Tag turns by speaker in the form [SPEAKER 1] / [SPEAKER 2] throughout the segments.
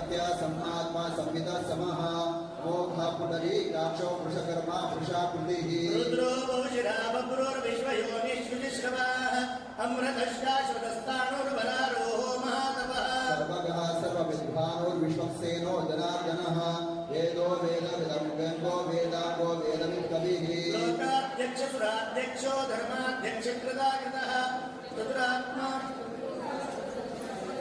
[SPEAKER 1] सत्य सम्मात्मा संविद समः मोघ पुनरीकाक्षो वृषकर्मा वृषाकृतिः।
[SPEAKER 2] रुद्रो बहुशिरा बभ्रुर्विश्वयोनिः अमृतश्शाश्वतस्थाणुर्बलारोहो महातपः।
[SPEAKER 1] सर्वगः सर्वविद्भानुर्विश्वक्सेनो जनार्दनः वेदो वेदविदं वेङ्गो वेदाङ्गो वेदवित्कविः।
[SPEAKER 2] लोकाध्यक्ष सुराध्यक्षो धर्माध्यक्ष कृताकृतः चतुरात्मा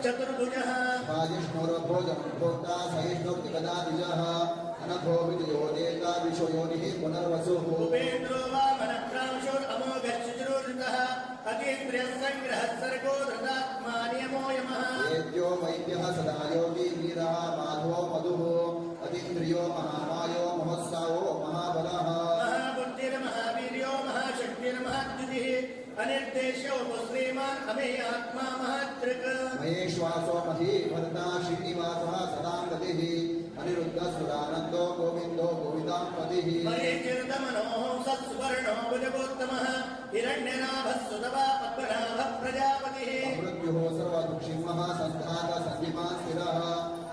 [SPEAKER 2] चतुर्भुजः।
[SPEAKER 1] भाजिष्णुर्भोजनं भोक्ता सहिष्णुर्जगदादिजः अनघो विजयो देता विश्वयोनिः पुनर्वसुः।
[SPEAKER 2] उपेन्द्रो वामनप्रांशुरमोघश्चुरुधृतः अतीन्द्रियः सङ्ग्रहः सर्गो धृतात्मा नियमो यमः।
[SPEAKER 1] वेद्यो वैद्यः सदा योगी वीरः माधवो मधुः अतीन्द्रियो महामायो महोत्सवो महाबलः।
[SPEAKER 2] महाबुद्धिर्महावीर्यो महाशक्तिर्महाद्युतिः अनिर्देश्यो श्रीमान् अमेयात्मा महादृक्।
[SPEAKER 1] महेश्वासो मही भर्ता श्रीनिवासः सदां गतिः अनिरुद्धः सुरानन्दो गोविन्दो गोविदां पतिः।
[SPEAKER 2] मरीचिर्दमनोः सत्सुवर्णो भुजगोत्तमः हिरण्यनाभः सुतवा पद्मनाभः प्रजापतिः।
[SPEAKER 1] मृत्युः सर्वदुःखिमः सन्धात सन्धिमान् स्थिरः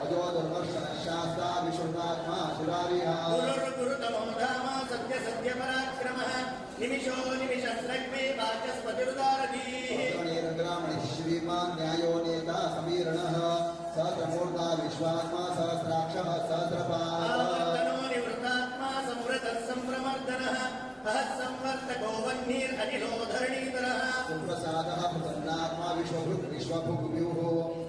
[SPEAKER 1] अजो दुर्मर्शनः शास्ता विश्रुतात्मा सुरारिः।
[SPEAKER 2] गुरुर्गुरुतमो धाम सत्य सत्य पराक्रमः निमिषो निमिषस्रग्वे वाचस्पतिरुदारधीः।
[SPEAKER 1] ग्रामणिः श्रीमान् न्यायो नेता समीरणः सहस्रमूर्धा विश्वात्मा सहस्राक्षः सहस्रपाः।
[SPEAKER 2] आवर्तनो निवृत्तात्मा संवृतः सम्प्रमर्दनः अहः संवर्तको वह्निरनिलो धरणीतरः।
[SPEAKER 1] सुप्रसादः प्रसन्नात्मा विश्वभृक् विश्वभुग्व्यूः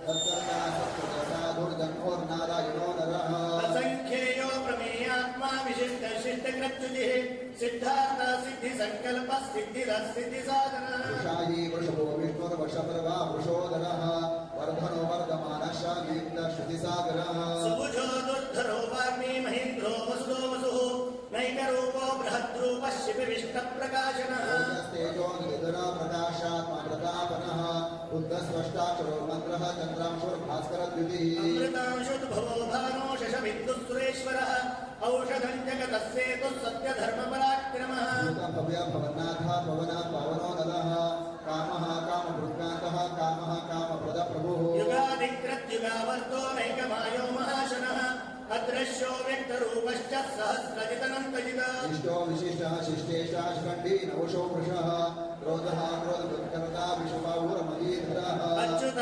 [SPEAKER 1] तत्कर्ता सत्कृतः साधुर्जन्मोर्नारायणो नरः।
[SPEAKER 2] असङ्ख्येयो प्रमेयात्मा विशिष्ट शिष्टकृच्युतिः सिद्धार्थ सिद्धिसङ्कल्प सिद्धिरः सिद्धिसाधनः।
[SPEAKER 1] वृषाही वृषभो विष्णुर्वृषपर्वा वृषोदरः वर्धनो वर्धमानः वियुक्तश्रुतिसागरः।
[SPEAKER 2] सुभुजो दुर्धरो वाग्मी महेन्द्रो वसुदो वसुः नैकरूपो बृहद्रूपः शिपिविष्टप्रकाशनः।
[SPEAKER 1] तेजो निधन प्रकाशात्मा प्रतापनः बुद्धस्रष्टाक्षरो मन्त्रः चन्द्रांशुर्भास्करद्युतिः।
[SPEAKER 2] अमृतांशुद्भवो भानो शशबिन्दुः सुरेश्वरः औषधं जगतः सेतुः सत्यधर्मपराक्रमः।
[SPEAKER 1] भूतभव्य भवन्नाथ पवन पावनो नलः कामः कामभृत्कान्तः कामः कामप्रदप्रभुः।
[SPEAKER 2] युगाधिकृत्युगावर्तो नैकमायो महाशनः अदृश्यो व्यक्तरूपश्च सहस्रजितनन्तजित।
[SPEAKER 1] इष्टो विशिष्टः शिष्टेशः शिखण्डी नवशो वृषः क्रोधः क्रोधभृत्कर्ता विषबाहुरमहीधरः।
[SPEAKER 2] अच्युत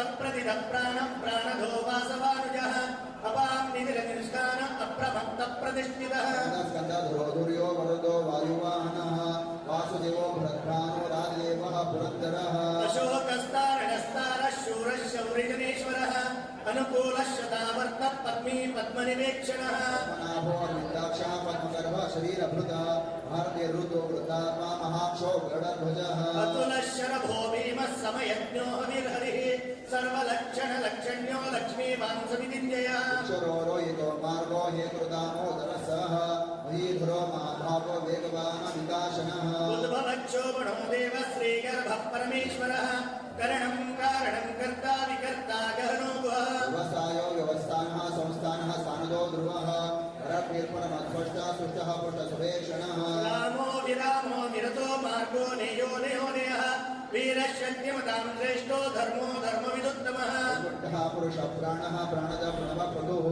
[SPEAKER 2] प्राण प्राणधो वासवानुजः अपां निधिरनिष्ठान अप्रमत्त प्रतिष्ठितः।
[SPEAKER 1] स्कन्दधरो धुर्यो वरदो वायुवाहनः वासुदेवो भरद्भानो राजदेवः पुरन्दरः।
[SPEAKER 2] अशोकस्तारणस्तारः शूरः शौरिजनेश्वरः अनुकूलः शतावर्तः पद्मी पद्मनिवेक्षणः।
[SPEAKER 1] पद्मनाभो अरविन्दाक्षः पद्मगर्भः शरीरभृत भारतीयऋतो वृद्धात्मा महाक्षो गरुडध्वजः।
[SPEAKER 2] अतुलः शरभो भीमः समयज्ञो हविर्हरिः सर्वलक्षणलक्षण्यो लक्ष्मीवान् समितिञ्जयः।
[SPEAKER 1] अक्षरो रोहितो मार्गो हेतुर्दामोदरसः महीधरो महाभागो वेगवान् विकाशनः।
[SPEAKER 2] उद्भवक्षोभणो देवः श्रीगर्भः परमेश्वरः करणं कारणं कर्ता विकर्ता गहनो गुहः।
[SPEAKER 1] व्यवसायो व्यवस्थानः संस्थानः स्थानदो ध्रुवः परपीर्परमस्पष्टः सुष्टः पुष्टसुभेक्षणः।
[SPEAKER 2] रामो विरामो विरतो मार्गो नेयो नेयो नेयः वीरशक्तिमतां श्रेष्ठो धर्मो धर्मविदुत्तमः।
[SPEAKER 1] वैकुण्ठः पुरुषः प्राणः प्राणद प्रणवप्रभुः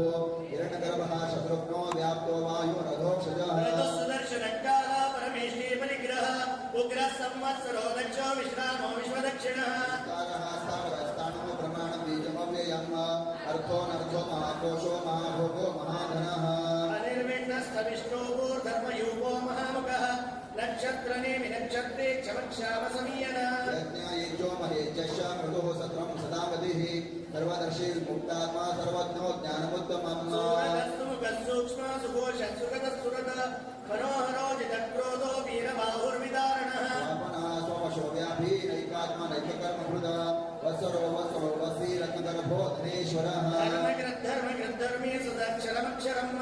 [SPEAKER 1] हिरण्यगर्भः शत्रुघ्नो व्याप्तो वायुरधोक्षजः।
[SPEAKER 2] ऋतुः सुदर्शनकाला परमेष्ठी परिग्रह उग्रः संवत्सरो दक्षो विश्रामो विश्वदक्षिणः।
[SPEAKER 1] स्थानः स्थावरस्थाणुः प्रमाणं बीजमव्ययम् अर्थोऽनर्थो महाकोशो महाभोगो महाधनः।
[SPEAKER 2] अनिर्विण्णस्तविष्टो भूर्धर्मयूपो महामुखः नक्षत्रनेमि नक्षत्रे क्षमक्षामसमीयन।
[SPEAKER 1] यज्ञ महेज्यश्च मृदुः सत्रं सदामतिः सर्वदर्शी मुक्तात्मा सर्वज्ञो ज्ञानमुत्तमम्।
[SPEAKER 2] सुरतः सूक्ष्म सुघोषः सुगतः सुरत मनोहरो जितक्रोधो वीरबाहुर्विदारणः।
[SPEAKER 1] स्वापनः सोमशो व्यापी नैकात्मा नैककर्मभृत वत्सरो वत्सरो वत्सी रत्नगर्भो धनेश्वरः।
[SPEAKER 2] धर्मकृद्धर्मकृद्धर्मी सदक्षरमक्षरम्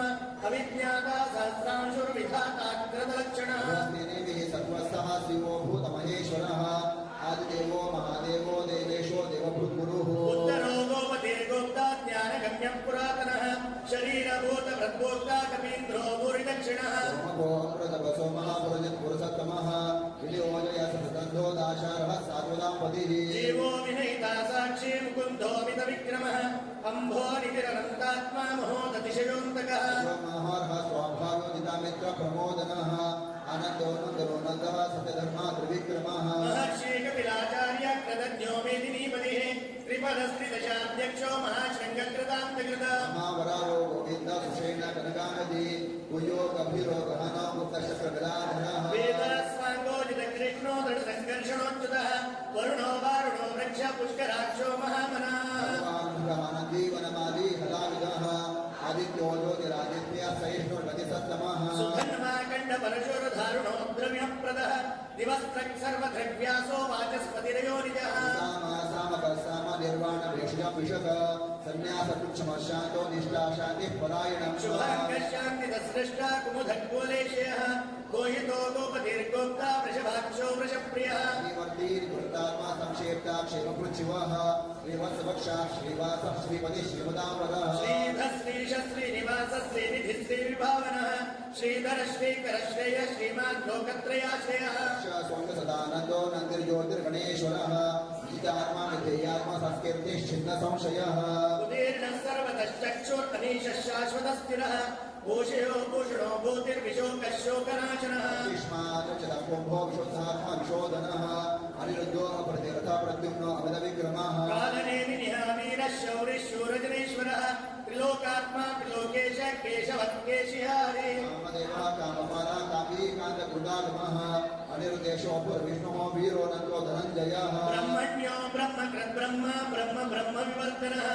[SPEAKER 2] अविज्ञाता सहस्रांशुर्विधाताग्रतलक्षणः।
[SPEAKER 1] बृहस्पतिः सर्वस्थः शिवो भूतमहेश्वरः आदिदेवो महादेवो देवेशो देवभृद्गुरुः।
[SPEAKER 2] उत्तरो गोपतिर्गोप्ता ज्ञानगम्यः पुरातनः शरीरभूतभृद्भोक्ता कपीन्द्रो भूरिदक्षिणः।
[SPEAKER 1] सोमको अमृतवसो महापुरजित् पुरुषोत्तमः विलियोजय सतन्धो दाशारः सात्वतां पतिः।
[SPEAKER 2] जीवो विनयिता साक्षी मुकुन्दोमितविक्रमः अम्भो निधिरनन्ताक्षो महान्तात्मा महोदतिशयोऽन्तकः।
[SPEAKER 1] महार्ह स्वाभाव्यो जितामित्र प्रमोदनः आनन्दो नन्दनो नन्दः सत्यधर्मा त्रिविक्रमः।
[SPEAKER 2] महर्षि कपिलाचार्य कृतज्ञो मेदिनीपतिः त्रिपदस्त्रिदशाध्यक्षो महाशृङ्गकृतान्तकृत।
[SPEAKER 1] महावराहो गोविन्द सुषेण कनकानदी गुयो गभीरो गहनो गुप्तशक्रगदाधरः।
[SPEAKER 2] वेदस्वाङ्गोजितकृष्णो दृढसङ्कर्षणोच्युतः वरुणो वारुणो वृक्ष पुष्कराक्षो महामनाः।
[SPEAKER 1] भगवान् वनमाली हलाविदः आदित्यो ज्योतिरादित्य सहिष्णुर्गतिसत्तमः।
[SPEAKER 2] सुधन्वा कण्ठपरशुरधारुणो द्रव्यप्रदः दिवस्त्रक् सर्वधृग्व्यासो वाचस्पतिरयो निजः।
[SPEAKER 1] साम सामक साम निर्वाण भेषजं विषक सन्न्यासपुच्छमः शान्तो निष्ठा शान्तिः परायणम्।
[SPEAKER 2] शुभाङ्गः शान्तिदस्रष्टा कुमुदग्गोलेशयः गोहितो गोपतिर्गोप्ता वृषभाक्षो वृषप्रियः।
[SPEAKER 1] श्रीवर्तीर्वृत्तात्मा संक्षेप्ता क्षेमपृच्छिवः श्रीवत्सवक्षा श्रीवासः श्रीपतिः श्रीमदाम्बरः।
[SPEAKER 2] श्रीधः श्रीश श्रीनिवास श्रीनिधि श्रीविभावनः श्रीधर श्रीकर श्रेय श्रीमान् लोकत्रयाश्रयः।
[SPEAKER 1] सौम्य सदानन्दो नन्दिर्ज्योतिर्गणेश्वरः गीतात्मा विधेयात्मा संस्कीर्तिश्छिन्न संशयः।
[SPEAKER 2] उदीर्णः सर्वतश्चक्षुर्धनीशः शाश्वतस्थिरः भूषयो भूषणो भूतिर्विशोकः शोकनाशनः।
[SPEAKER 1] कुंभो विशोधात्मा विशोधनः अनिरुद्धो अप्रतिरथ प्रद्युम्नो अमितविक्रमः।
[SPEAKER 2] कालनेमि निहावीरः शौरिः शूरजनेश्वरः त्रिलोकात्मा त्रिलोकेश केशवत्केशिहारि।
[SPEAKER 1] कामदेवः कामपालः कामीकान्तकृतागमः अनिरुद्धेशोऽपुर्विष्णुः वीरो नन्दो धनञ्जयः।
[SPEAKER 2] ब्रह्मण्यो ब्रह्मकृद्ब्रह्म ब्रह्म ब्रह्म विवर्तनः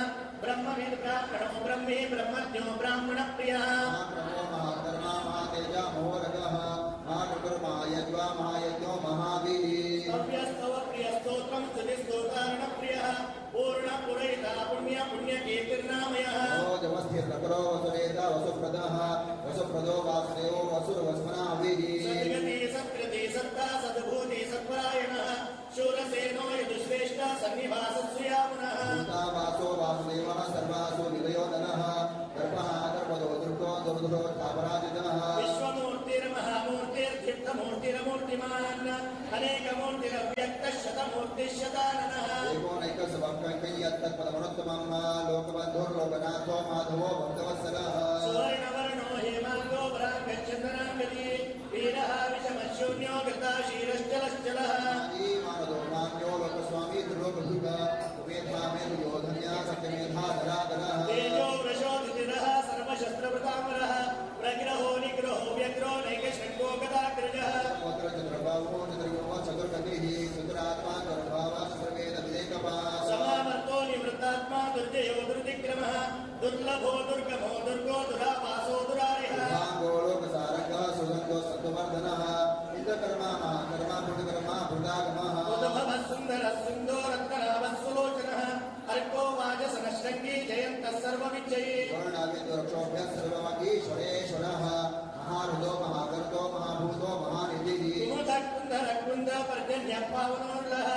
[SPEAKER 2] ब्रह्मविद् ब्राह्मणो ब्रह्मे ब्रह्मज्ञो ब्राह्मणप्रियः।
[SPEAKER 1] महाप्रभो महाकर्मा महातेजा महोरगः महाकृपर्महायज्वा महायज्ञो महावीः।
[SPEAKER 2] स्तव्यस्तव प्रियस्तोत्रं स्तुतिस्तोतारणप्रियः पूर्णपुरयिता पुण्य पुण्यकीर्तिर्नामयः।
[SPEAKER 1] जवस्थिर्नकरो वसुरेता वसुप्रदः वसुप्रदो वासुदेवो वसुर्वस्मनाभिः।
[SPEAKER 2] सद्गति सत्कृति सत्ता सद्भूति सत्परायणः शूरसेनो यदुश्रेष्ठ सन्निवासस्यामुनः।
[SPEAKER 1] भूतावासो वासुदेवः सर्वासु निलयोदनः दर्पः दर्पदो दुर्गो दुर्धरोत्थापराजितः।
[SPEAKER 2] विश्वमूर्तिर्महामूर्तिर्धिष्ठमूर्तिरमूर्तिमान् अनेकमूर्तिरव्यक्तः शतमूर्तिः शताननः।
[SPEAKER 1] एकोनैकसवङ्कयत्तत्पदमनुत्तमं लोकबन्धुर्लोकनाथो माधवो भक्तवत्सलः।
[SPEAKER 2] सुवर्णवर्णो हेमाङ्गो वराङ्गचन्दनाङ्गदी वीरः विषमशून्यो गताशीरश्चलश्चलः।
[SPEAKER 1] मानदो मान्यो लोकस्वामी त्रिलोकभृग उपेधा मेरुयो धन्या सत्यमेधा धराधरः।
[SPEAKER 2] तेजो वृषोधिरः सर्वशस्त्रवृतामरः प्रग्रहो निग्रहो व्यग्रो नैकशृङ्गो गदाग्रजः।
[SPEAKER 1] गोत्र चतुर्बाहो चतुर्गुणो चतुर्गतिः चतुरात्मा चतुर्भावः सर्वेद विवेकपाः।
[SPEAKER 2] समावर्तो निवृत्तात्मा दुर्जयो दुर्विक्रमः दुर्लभो दुर्गमो दुर्गो दुरावासो दुरारिः।
[SPEAKER 1] शुभाङ्गो लोकसारङ्गः सुगन्धो सत्त्ववर्धनः इन्द्रकर्मा महाकर्मा पुण्यकर्मा भृतागमः।
[SPEAKER 2] उद्भवः सुन्दरः सुन्दो रत्ननाभः सुलोचनः अर्को वाजसनशृङ्गी जयन्तः सर्वविजयी।
[SPEAKER 1] वर्णाविन्दुरक्षोभ्यः सर्वमगीश्वरेश्वरः महारुदो महागर्तो महाभूतो महानिधिः।
[SPEAKER 2] कुमुदः कुन्दरः कुन्द पर्जन्यः पावनोऽर्लः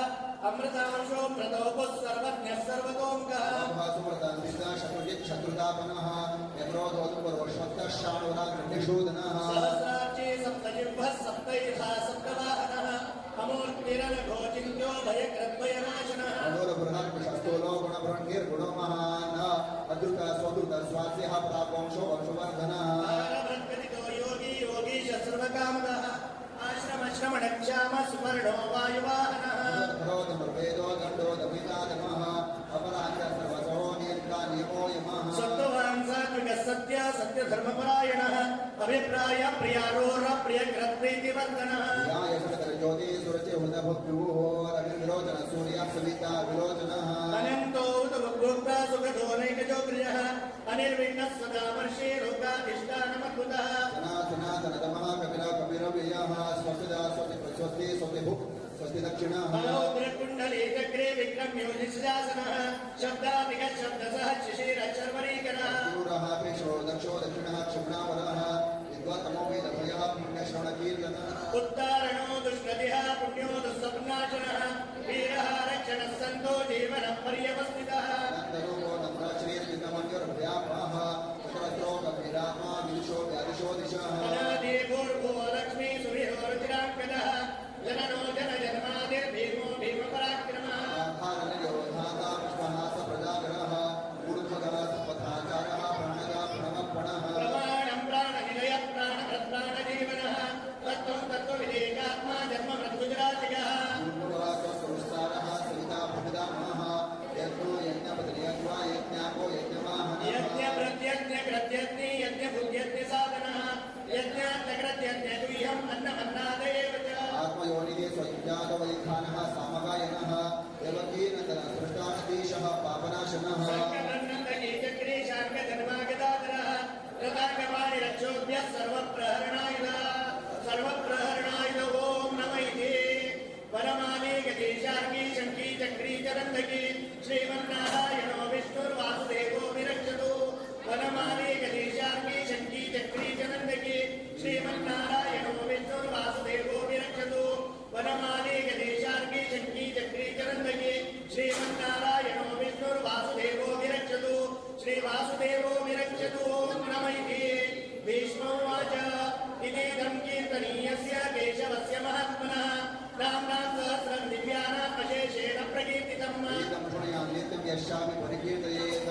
[SPEAKER 2] अमृतांशो मृतोपुः सर्वज्ञः सर्वतोमुखः।
[SPEAKER 1] सुमृतान्वितः शत्रुजित् शत्रुतापनः यक्रोधोदुपरोष्वत्तः शाणुराग्निषूदनः।
[SPEAKER 2] सहस्रार्ची सप्तजिह्वः सप्तैधा सप्तवाहनः अमूर्तिरनघोचिन्त्यो भयकृद्भयनाशनः।
[SPEAKER 1] मनोरबृहत्कुशस्थूलो गुणभृङ्गिर्गुणो महान् अद्रुत स्वद्रुत स्वास्यः प्रापंशो वंशवर्धनः।
[SPEAKER 2] भारभृत्कथितो योगी योगीश सर्वकामदः आश्रमश्रमणक्षाम सुपर्णो वायुवाहनः।
[SPEAKER 1] धरोधमृवेदो दण्डो दमितादमः अपराध सर्वसहो नियन्ता नियमो यमः।
[SPEAKER 2] सत्त्ववान् सात्विकः सत्य सत्यधर्मपरायणः अभिप्राय प्रियारोर प्रियकृत्प्रीतिवर्धनः।
[SPEAKER 1] याय सकलज्योति सुरचिर्हृतभुग्विभुः रविर्विरोचनः सूर्यः सविता विरोचनः।
[SPEAKER 2] अनन्तो उदुभोक्ता सुखदो नैकजोग्र्यः अनिर्विण्णः सदा वर्षे लोकाधिष्ठानमद्भुतः।
[SPEAKER 1] सना सनातनतमः कपिल कपिलव्ययः स्वस्तिदा स्वस्ति स्वस्ति स्वस्ति भुक् स्वस्ति दक्षिणः।
[SPEAKER 2] मनोग्रकुण्डली चक्रे विक्रम्योजिशासनः शब्दादिकः शब्दसः शिशिरशर्वरीकरः।
[SPEAKER 1] क्रूरः पेशो दक्षो दक्षिणः क्षिप्णावरः विद्वत्तमो वेदभयः पुण्यश्रवणकीर्तनः।
[SPEAKER 2] उत्तारणो दुष्कृतिः पुण्यो दुःस्वप्नाशनः वीरः रक्षणः सन्तो जीवनः पर्यवस्थितः।
[SPEAKER 1] नन्दरूपो नन्द्रश्रीर्जितमन्युर्भयापहः चतुरस्रो गभीरात्मा विदुषो व्यादिशो दिशः।
[SPEAKER 2] अनादि भूर्भुवो लक्ष्मी सुविहो रुचिराङ्कदः जननो जनजन्मादिर्भीमो भीमपराक्रमः।
[SPEAKER 1] आधारनियोधाता पुष्पः स प्रजागरः ऊर्ध्वगः सत्पथाचारः। यश्चापि परिकीर्तयेत्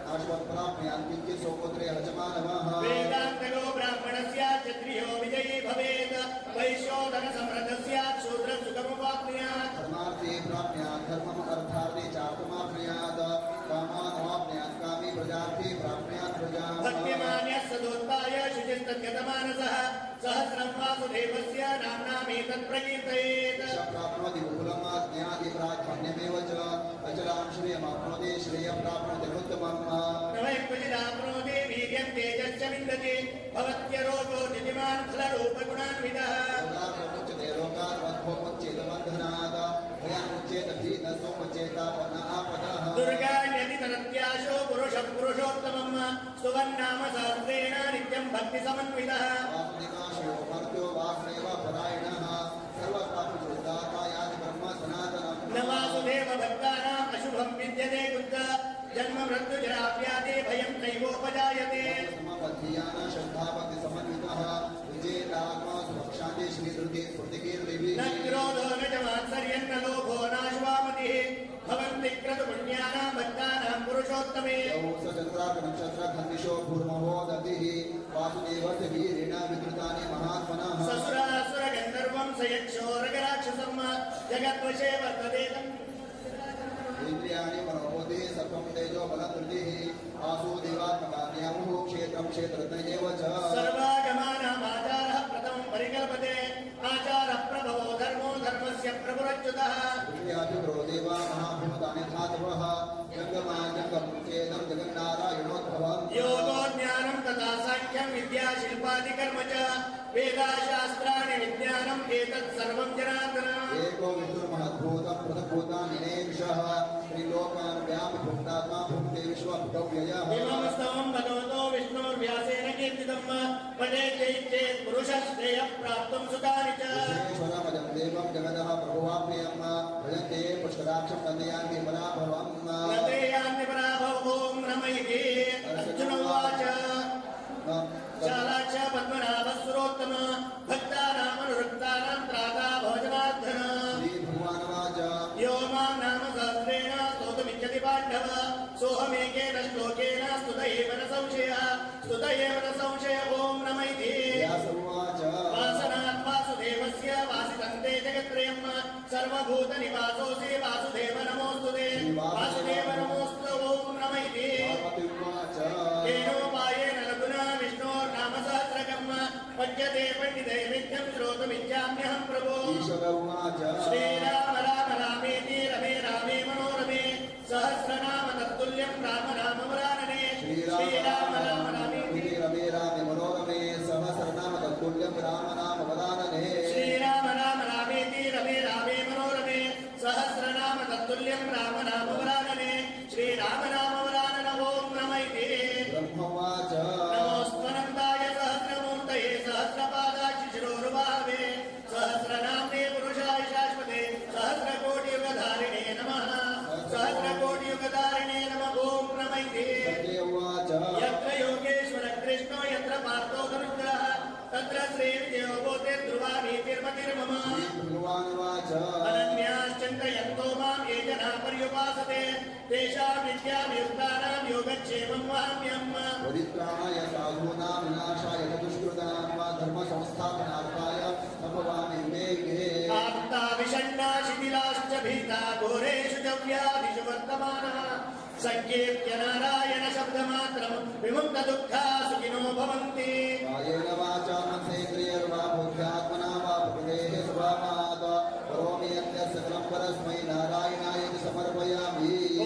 [SPEAKER 1] नाश्वत् प्राप्नुयात् किञ्चित् सौपुत्रे हचमानवः।
[SPEAKER 2] वेदान्तगो ब्राह्मणस्य क्षत्रियो विजयी भवेत् वैश्यो धनसमृद्धः स्यात् शूद्रः सुखमुपाप्नुयात्।
[SPEAKER 1] धर्मार्थे प्राप्नुयात् धर्मम् अर्थार्थे चार्थमाप्नुयात् कामानवाप्नुयात् कामी प्रजार्थे प्राप्नुयात् प्रजाम्।
[SPEAKER 2] भक्तिमान्यः सदोत्थाय शुचिस्तद्गतमानसः सहस्रं वासुदेवस्य नाम्नामेतत् प्रकीर्तयेत्।
[SPEAKER 1] स प्राप्नोति विपुलम् ज्ञाति प्राधान्यमेव च अचलां श्रियमाप्नोति श्रियं प्राप्नोति अनुत्तमम्।
[SPEAKER 2] न वै क्वचिदाप्नोति वीर्यं तेजश्च विन्दति भवत्यरोगो द्युतिमान् फलरूपगुणान्वितः।
[SPEAKER 1] लोकात् प्रमुच्यते लोकात् बद्धो मुच्येत बन्धनात् भयान्मुच्येत भीतसो मुच्येतापन आपदः।
[SPEAKER 2] दुर्गाण्यतितरत्याशो पुरुषः पुरुषोत्तमं स्तुवन्नाम सहस्रेण नित्यं भक्तिसमन्वितः।
[SPEAKER 1] वासुदेवाश्रयो मर्त्यो वासुदेव परायणः सर्वपापशुद्धात्मा याति ब्रह्म सनातनम्।
[SPEAKER 2] न वासुदेव भक्तानाम् अशुभं विद्यते कुत्र जन्म मृत्युजराव्याधि भयं नैवोपजायते।
[SPEAKER 1] समबद्धियान श्रद्धाभक्तिसमन्वितः विजेतात्मा सुभक्षान्ति श्रीधृति स्मृतिकीर्तिभिः।
[SPEAKER 2] न क्रोधो न च मात्सर्यं न लोभो नाश्वामतिः भवन्ति क्रतुपुण्यानां भक्तानां पुरुषोत्तमे।
[SPEAKER 1] यौ स चन्द्रार्कनक्षत्रखन्दिशो भूर्महो दधिः वासुदेवस्य वीरेण विधृतानि महात्मनः।
[SPEAKER 2] ससुरासुरगन्धर्वं स यक्षोरगराक्षसं जगद्वशे वर्तते तम्।
[SPEAKER 1] इन्द्रियाणि मनोबुद्धिः सत्त्वं तेजो बलं धृतिः वासुदेवात्मकान्याहुः क्षेत्रं क्षेत्रज्ञ एव च।
[SPEAKER 2] सर्वागमानामाचारः प्रथमं परिकल्पते आचारः प्रभवो धर्मो धर्मस्य प्रभुरच्युतः।
[SPEAKER 1] ऋषयाभिप्रो देवा महाभूतानि धातवः जङ्गमा जङ्गमं चेदं जगन्नारायणोद्भवम्।
[SPEAKER 2] योगो ज्ञानं तथा साङ्ख्यं विद्या शिल्पादिकर्म च वेदाशास्त्राणि विज्ञानम् एतत् सर्वं जनार्दन।
[SPEAKER 1] एको विष्णुर्महद्भूतं पृथग्भूतानि नेमिषः त्रिलोकान् व्यापि भुक्तात्मा भुङ्क्ते विश्वभुगव्ययः।
[SPEAKER 2] इमं स्तवं भगवतो विष्णोर्व्यासेन कीर्तितं पठे चेत् पुरुषः श्रेयः प्राप्तुं सुखानि च।
[SPEAKER 1] विश्वेश्वरमजं देवं जगदः प्रभुवाप्रियं भजन्ते पुष्कराक्षं नन्दयान्ति पराभवम्।
[SPEAKER 2] नते यान्ति पराभव ॐ नम इति। अर्जुन उवाच शालाक्ष पद्मनाभः सुरोत्तम भक्तानामनुरक्तानां त्राता भवजनार्दन।
[SPEAKER 1] श्रीभगवानुवाच
[SPEAKER 2] यो मां नाम सहस्रेण स्तोतुमिच्छति पाण्डव सोऽहमेकेन श्लोकेन स्तुत एव न संशयः स्तुत एव न संशय ॐ नम इति।
[SPEAKER 1] व्यास उवाच
[SPEAKER 2] वासनात् वासुदेवस्य वासितन्ते जगत्त्रयम् सर्वभूतनिवासोऽसि वासुदेव नमोऽस्तु ते वासुदेव नमोऽस्तु ॐ नम इति।
[SPEAKER 1] पार्वती उवाच
[SPEAKER 2] केनोपायेन लघुना विष्णोर्नाम सहस्रकम् पठ्यते पण्डितैर्नित्यं श्रोतुमिच्छाम्यहं प्रभो।
[SPEAKER 1] ईश्वर उवाच
[SPEAKER 2] श्रीराम राम रामेति रमे रामे मनोरमे सहस्रनाम तत्तुल्यं राम नाम वरानने। श्रीराम राम रामेति
[SPEAKER 1] रमे रामे मनोरमे सहस्रनाम तत्तुल्यं राम नाम वदानने।
[SPEAKER 2] श्रीराम राम रामेति रमे रामे मनोरमे सहस्रनाम तत्तुल्यं राम नाम वरानने। श्रीराम नाम वरानन ॐ नम इति।
[SPEAKER 1] ब्रह्मवाच
[SPEAKER 2] नमोऽस्त्वनन्ताय सहस्रमूर्तये सहस्रपादाक्षिशिरोरुभावे सहस्रनाम्ने पुरुषाय शाश्वते सहस्रकोटियुगधारिणे नमः सहस्रकोटियुगधारिणे नमः ॐ नम इति।
[SPEAKER 1] सत्य उवाच
[SPEAKER 2] यत्र योगेश्वर कृष्णो यत्र पार्थो धनुर्धरः तत्र श्रीविजयो भूते ध्रुवा नीतिर्मतिर्मम।
[SPEAKER 1] श्रीभगवानुवाच
[SPEAKER 2] अनन्याश्चिन्तयन्तो मां ये जनाः पर्युपासते तेषां नित्याभियुक्तानां योगक्षेमं वहाम्यहम्।
[SPEAKER 1] परित्राणाय साधूनां विनाशाय च दुष्कृतां वा धर्मसंस्थापनार्थाय सम्भवामि युगे युगे।
[SPEAKER 2] आर्ता विषण्णा शिथिलाश्च भीता घोरेषु च व्याधिषु वर्तमानः सङ्कीर्त्य नारायण शब्दमात्रं विमुक्तदुःखा सुखिनो भवन्ति।
[SPEAKER 1] कायेन वाचा मनसेन्द्रियर्वा बुद्ध्यात्मना वा प्रकृतेः स्वभावात् करोमि यत् सकलं परस्मै नारायणाय समर्पयामि।
[SPEAKER 2] ॐ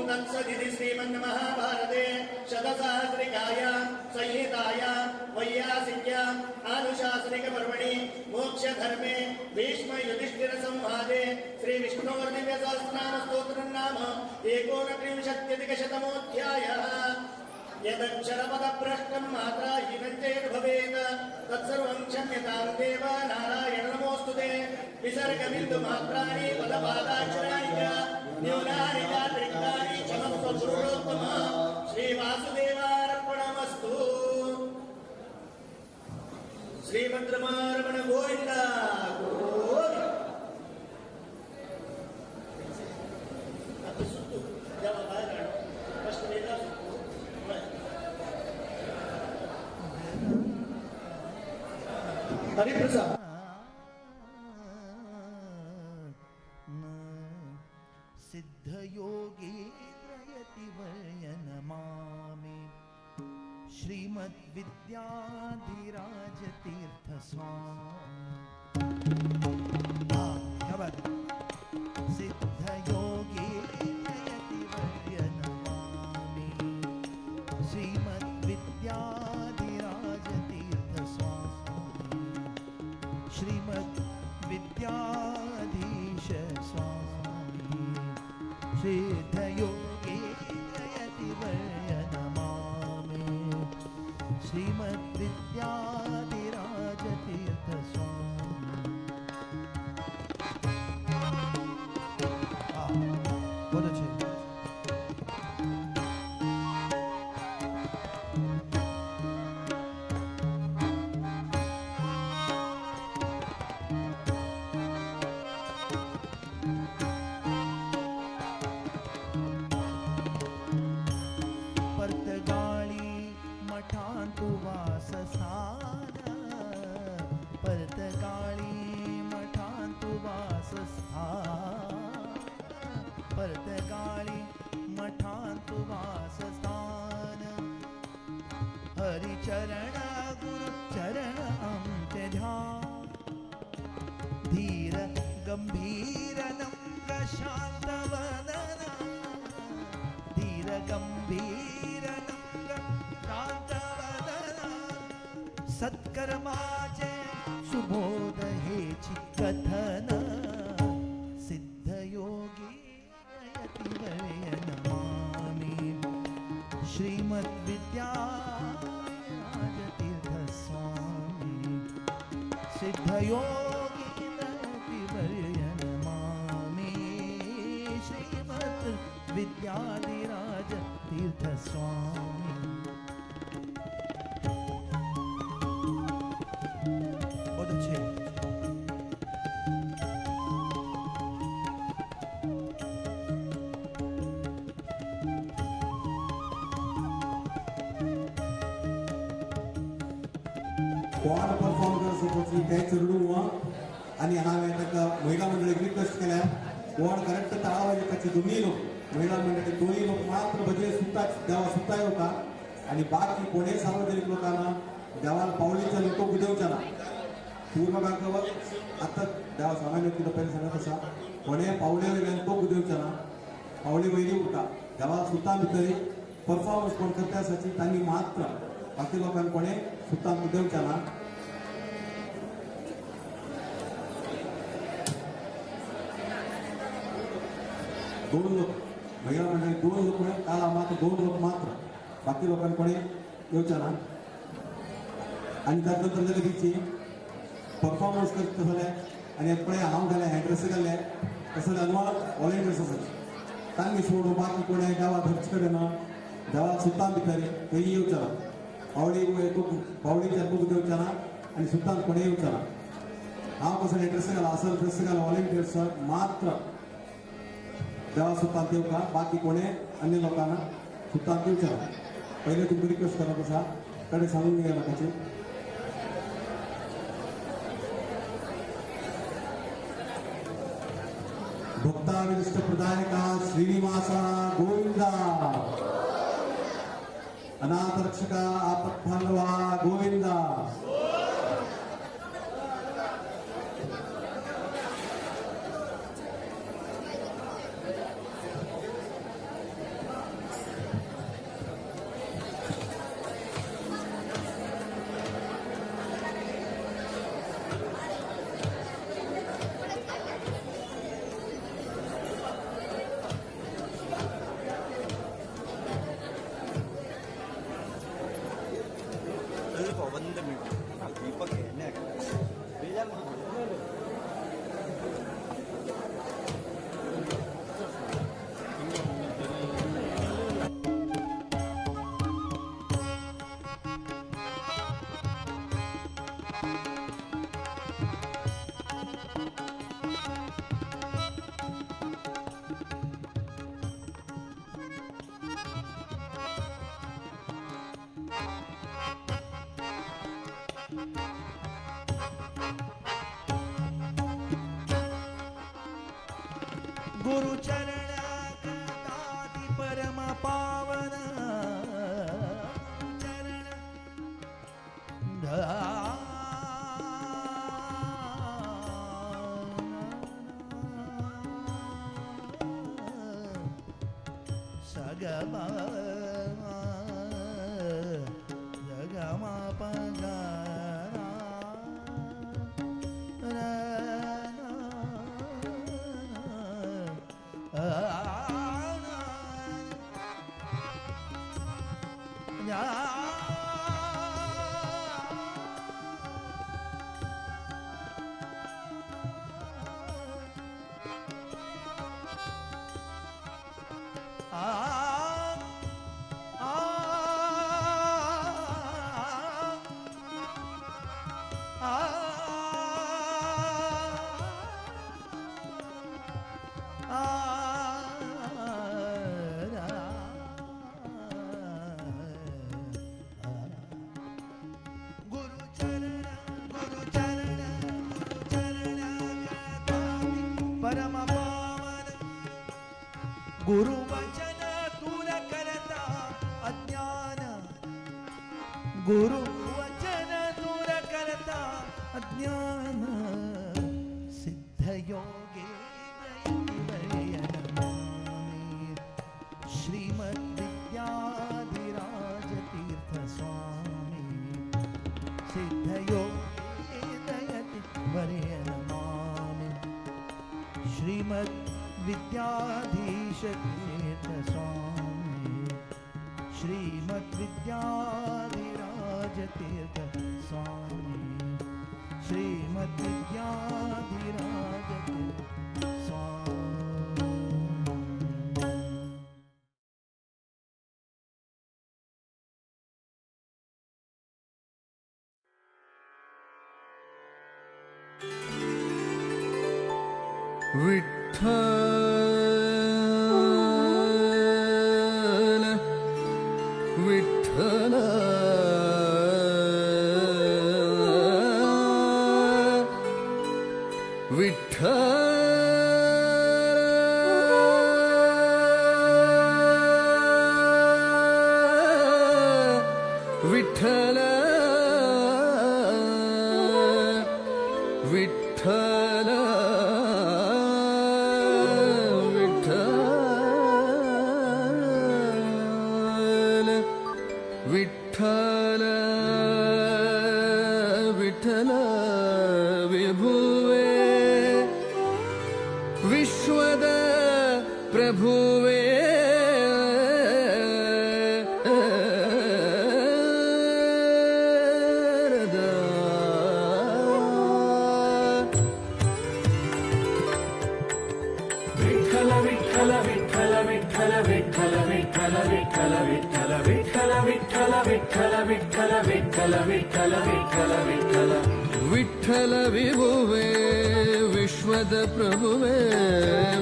[SPEAKER 2] तत्सदिति श्रीमन्महाभारते शतसहस्रिकायां संहितायां वैयासिक्याम् आनुशासनिकपर्वणि मोक्षधर्मे भीष्मयुधिष्ठिरसंवादे श्रीविष्णोर्दिव्यसहस्रनामस्तोत्रं नाम एकोनत्रिंशत्यधिकशतमोऽध्यायः। यदक्षरपदभ्रष्टं मात्रा हीनं चेत् भवेत् तत्सर्वं क्षम्यतां देव नारायण नमोऽस्तु ते। विसर्गबिन्दुमात्राणि पदपादाक्षराणि च न्यूनानि चातिरिक्तानि क्षमस्व पुरुषोत्तम। श्रीवासुदेवार्पणमस्तु। श्रीमद्रमारमण गोविन्द गोविन्द। सुत्तु. जावा बाहेर. हरिप्रसाद.
[SPEAKER 3] सिद्धयोगेन्द्रयतिवर्य नमामि श्रीमद्विद्याधिराजतीर्थस्वामी. क्या बात. सिद्धयोगेन्द्रयतिवर्य नमामि श्रीमद्विद्याधिराजतीर्थस्वामी, श्रीमद्विद्याधीश स्वामी, सिद्धयोगेन्द्रयतिवर्य नमामि श्रीमद्विद्याधिराजतीर्थस्वामी. हाँ, बहुत अच्छे. पर्तगाळी मठांतु वासस्थान, पर्तगाळी मठांतु वासस्थान, पर्तगाळी मठांतु वासस्थान. हरिचरण गुरु चरण आमचे ध्यान, धीर गंभीर नम्र शांत वदना, धीर गंभीर नम्र शांत वदना. सत्कर्माचे सुबोध हेची कथन, सिद्धयोगी यतिवर्य नमामि श्रीमद्विद्याराजतीर्थ स्वामी, सिद्धयोगी यतिवर्य नमामि श्रीमद् विद्याधिराज तीर्थ स्वामी. बहुत अच्छे.
[SPEAKER 4] कोण परफॉर्म करत सोपची ते चेडूं आनी हांवें ताका महिला मंडळीक रिक्वेस्ट केल्या, कोण करेक्ट ताळा वाजोवपाचे दोनूय लोक, महिला मंडळी दोनूय लोक मात्र भजे सुता देवा सुता येवता आनी बाकी कोणेय सार्वजनिक लोकांना देवाला पावलीच्या लोक उदेवच्या ना. पूर्ण बांकावर आतां देवा सामान्य तुका पयलीं सांगत आसा, कोणेय पावले वयल्यान तो उदेवच्या ना, पावली वयली उरता. देवा सुता भितर परफॉर्मन्स कोण करता आसाची तांणी मात्र, बाकी लोकांक कोणें सुतान उदेवच्या ना. दोन लोक महिला मंडळी दोन लोक काल मात्र दोन लोक मात्र, बाकी लोकांक कोणी येवचे ना. आनी त्यात नंतर जाल्यार तिची परफॉर्मन्स करता जाल्यार आनी पळय हांव घालें हें ड्रेस घाल्ले तसो जाल्यार व्हॉलेंटियर्स आसात तांणी सोडून बाकी कोणी गांवात खर्च करिना. देवाक सुतान भितर खंय येवचो ना, पावडी पावडीच्या तूं येवचो ना आनी सुतान कोणी येवचो ना. हांव कसो हें ड्रेस घाला असल ड्रेस घाला व्हॉलेंटियर्स मात्र देवा सुतान येवका, बाकी कोणी अन्य लोकांना सुतान दिवचो ना. पयले तुमकां रिक्वेस्ट करप आसा, कडे सांगून घेया लोकांचे. भक्ताविष्ट प्रदायका श्रीनिवासा गोविंदा, अनाथ रक्षका आपद्बांधवा गोविंदा.
[SPEAKER 5] ಸ್ವಲ್ಪ ಒಂದು ಮಿನಿಟ್.
[SPEAKER 3] गुरु चरण कृतादि परम पावन चरण सगमा जगमा पगा गुरु वचन दूर करता अज्ञान गुरु वचन दूर करता अज्ञान सिद्ध योगे श्रीमद् विद्याधिराज तीर्थ स्वामी सिद्ध योगे दयति वर्य नमामि श्रीमद् विद्याधीश तीर्थ स्वामी श्रीमद् विद्याधिराज तीर्थ स्वामी श्रीमद् विद्याधिराज तीर्थ स्वामी।
[SPEAKER 5] विठ्ठल विठ्ठल विठ्ठल विठ्ठल विठ्ठल विठ्ठल विठ्ठल विभुवे विश्वद प्रभुवे
[SPEAKER 6] विठ्ठल विठ्ठल विठ्ठल विठ्ठल विठ्ठल विठ्ठल विठ्ठल विठ्ठल विठ्ठल विठ्ठल विठ्ठल विठ्ठल विठ्ठल विठ्ठल विठ्ठल विठ्ठल
[SPEAKER 5] विठ्ठल विभुवे विश्वद प्रभुवे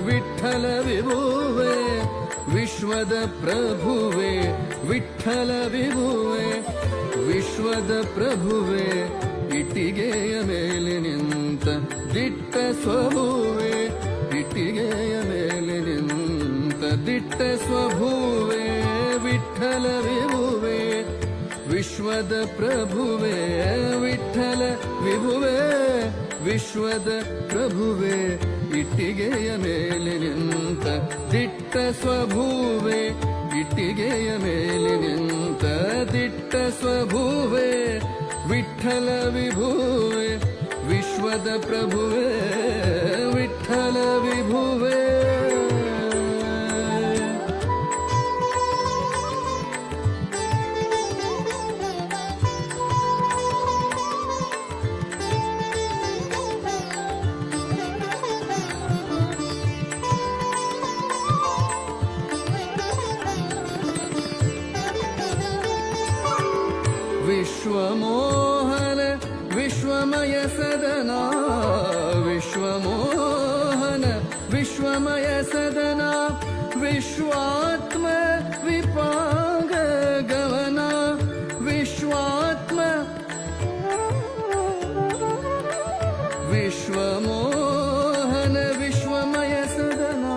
[SPEAKER 5] विठ्ठल विभुवे विश्वद प्रभुवे विठ्ठल विभुवे विश्वद प्रभुवे ಇಟ್ಟಿಗೆಯ ಮೇಲೆ ನಿಂತ ದಿಟ್ಟ ಸ್ವಭುವೆ ಇಟ್ಟಿಗೆಯ ಮೇಲೆ ನಿಂತ ದಿಟ್ಟ ಸ್ವಭುವೆ ವಿಠ್ಠಲ ವಿಭುವೆ ವಿಶ್ವದ ಪ್ರಭುವೆ ವಿಠ್ಠಲ ವಿಭುವೆ ವಿಶ್ವದ ಪ್ರಭುವೆ ಇಟ್ಟಿಗೆಯ ಮೇಲೆ ನಿಂತ ದಿಟ್ಟ ಸ್ವಭುವೆ ಇಟ್ಟಿಗೆಯ ಮೇಲೆ ನಿಂತ ದಿಟ್ಟ ಸ್ವಭುವೆ ವಿಠ್ಠಲ ವಿಭುವೆ ವಿಶ್ವದ ಪ್ರಭುವೆ ವಿಠ್ಠಲ ವಿಭುವೆ. विश्वमोहन विश्वमय सदना विश्वमोहन विश्वमय सदना विश्वात्म विपांग गवना विश्वात्म विश्वमोहन विश्वमय सदना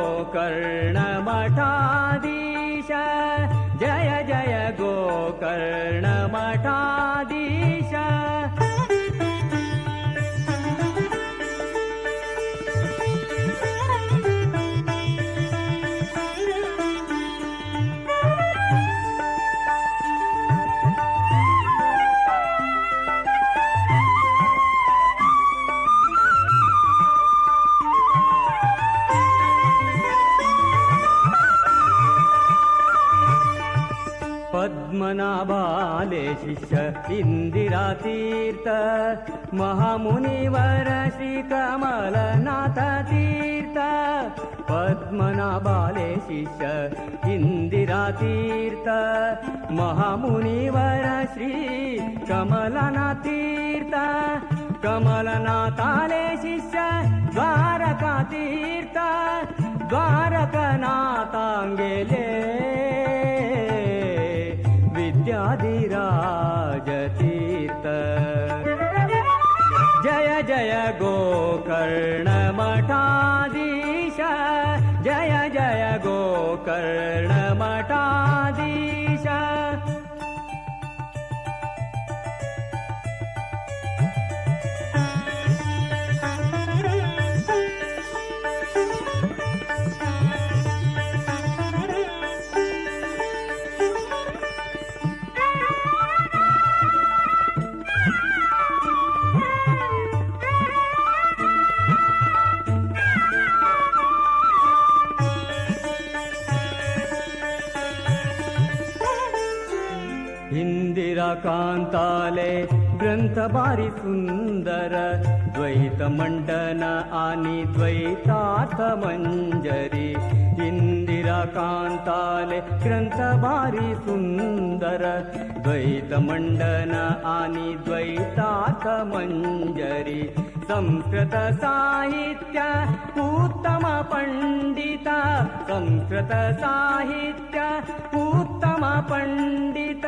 [SPEAKER 7] गोकर्ण मठाधीश, जय जय गोकर्ण मठाधीश। पद्मनाभाले शिष्य इंदिरा तीर्थ, महामुनिवर श्री कमलनाथ तीर्थ। पद्मनाभाले शिष्य इंदिरा तीर्थ, महामुनिवर श्री कमलनाथ तीर्थ। कमलनाथाले शिष्य द्वारका तीर्थ, द्वारकनाथांगेले विद्याधिराज तीर्थ। जय जय गोकर्ण मठाधीश, जय जय गोकर्ण मठाधीश। इंदिरा कांताले ग्रंथ भारी सुंदर, द्वैत मंडन आणि द्वैतार्थ मंजरी। इंदिरा कांताले ग्रंथ भारी सुंदर, द्वैत मंडन आणि द्वैतार्थ मंजरी। संस्कृत साहित्य उत्तम पंडित, संस्कृत साहित्य उत्तम पंडित।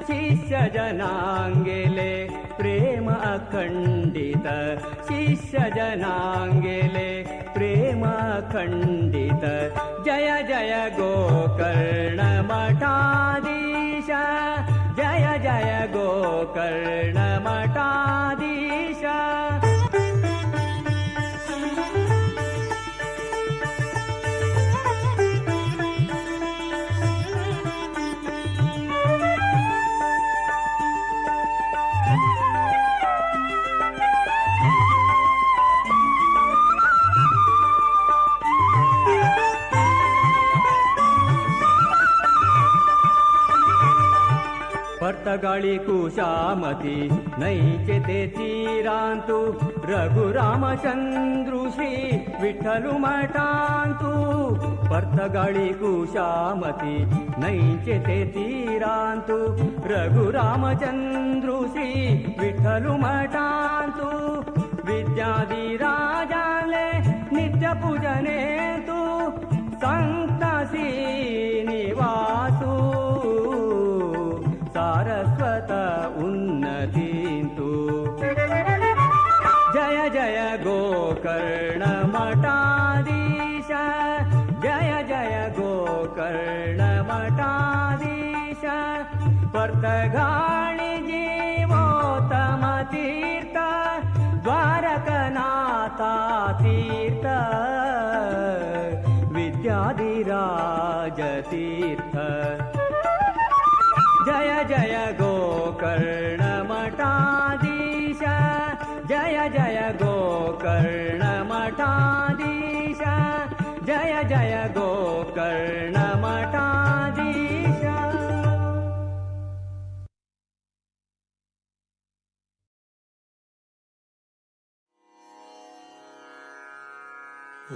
[SPEAKER 7] शिष्य जनांगेले प्रेम अखंडित, शिष्य जनांगेले प्रेम अखंडित। जय जय गोकर्ण मठाधीश, जय जय गोकर्ण मठाधीश। पर्तगाळी कुशामती नैचे ते तीरांतु, रघुरामचंद्रु श्री विठ्ठलु मठांतु। पर्तगाळी कुशामती नैचे ते तीरांतु, रघुरामचंद्रु श्री विठ्ठलु मठांतु। विद्याधिराजाले नित्य पूजनेतु, संत श्रीनिवासु सारस्वत उन्नतींतु। जय जय गोकर्ण मठाधीश, जय जय गोकर्ण मठाधीश। पर्तगाळी जीवोत्तम तीर्थ, द्वारकनाथा तीर्थ, विद्याधिराज तीर्थ। जय जय गोकर्ण मठाधीश, जय जय गोकर्ण मठाधीश, जय जय गोकर्ण मठाधीश।
[SPEAKER 8] ॐ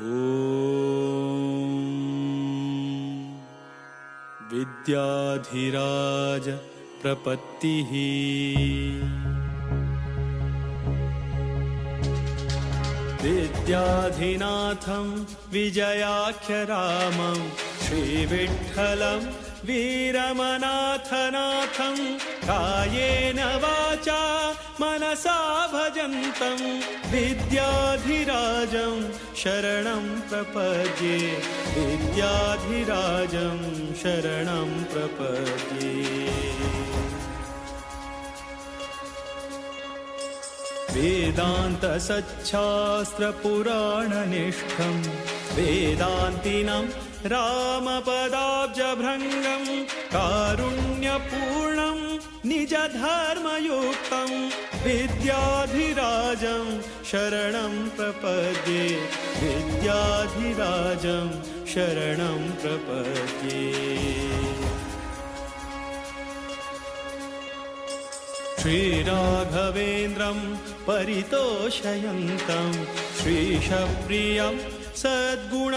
[SPEAKER 8] विद्याधिराज प्रपत्तिः। विद्याधिनाथं विजयाख्यरामं श्रीविठ्ठलं वीरमनाथनाथं कायेन वाचा मनसा भजन्तं विद्याधिराजं शरणं प्रपद्ये विद्याधिराजं शरणं प्रपद्ये। वेदान्तसच्छास्त्रपुराणनिष्ठं वेदान्तिनं रामपदाब्जभृङ्गं कारुण्यपूर्णं निजधर्मयुक्तं विद्याधिराजं शरणं प्रपद्ये विद्याधिराजं शरणं प्रपद्ये। श्रीराघवेन्द्रं परितोषयन्तं श्रीशप्रियं सद्गुणशीलवन्तं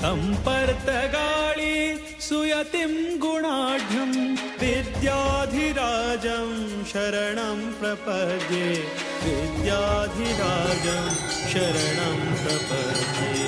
[SPEAKER 8] तं पर्तगाळी सुयतिं गुणाढ्यं विद्याधिराजं शरणं प्रपद्ये विद्याधिराजं शरणं प्रपद्ये।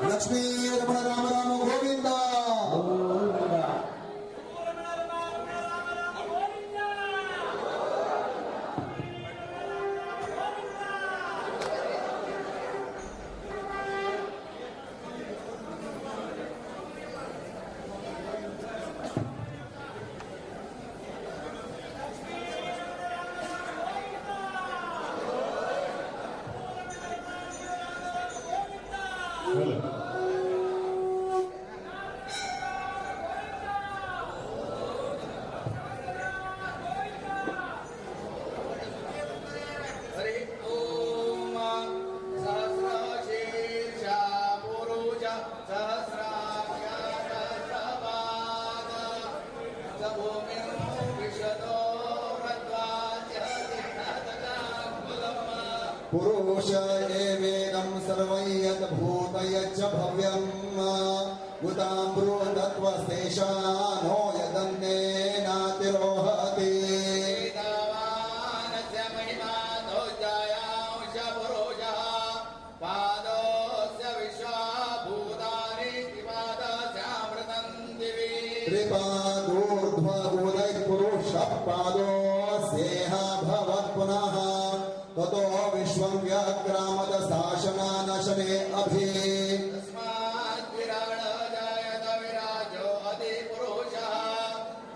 [SPEAKER 1] ಲಕ್ಷ್ಮೀ ರಮಣ ರಾಮ ರಾಮ ಗೋವಿಂದ.
[SPEAKER 2] ಹರಿ ಓಂ. ಸಹಸ್ರಶೀರ್ಷ ಪುರುಷ ಸಹಸ್ರಾಕ್ಷ ಸಹಸ್ರಪಾದ ಸ ಭೂಮಿಂ ವಿಶ್ವತೋ
[SPEAKER 1] ಪುರುಷ ಏವೇದಂ ಸರ್ವಂ ಯದ್ ಭೂತ ಯಚ್ಚ ಭವ್ಯಂ ಗುತಾಮೃತತ್ವಶೇಷಾನೋ ಯದನ್ನೇನಾತಿರೋಹತಿ.
[SPEAKER 2] ೇದಾವಾನಸ್ಯ ಮಹಿಮಾನೋ ಜಾಯಾಂಶ ಪುರುಷಃ ಪಾದೋಸ್ಯ ವಿಶ್ವಭೂತಾನಿ ತ್ರಿಪಾದಸ್ಯಾಮೃತಂ ದಿವಿ.
[SPEAKER 1] ತ್ರಿಪಾದೂರ್ಧ್ವಗೂದೈಃ ಪುರುಷ ಪಾದೋ ಸ್ಯೇಹ ಭವತ್ ಪುನಃ ತತೋ ವಿಶ್ವಂ ವ್ಯಕ್ರಾಮದ ಶಾಸನಾನಶನೆ ಅಭಿ.
[SPEAKER 2] ತಸ್ಮಾತ್ ವಿರಾಳ ಜಾಯತ ವಿರಾಜೋ ಅತಿ ಪುರುಷಃ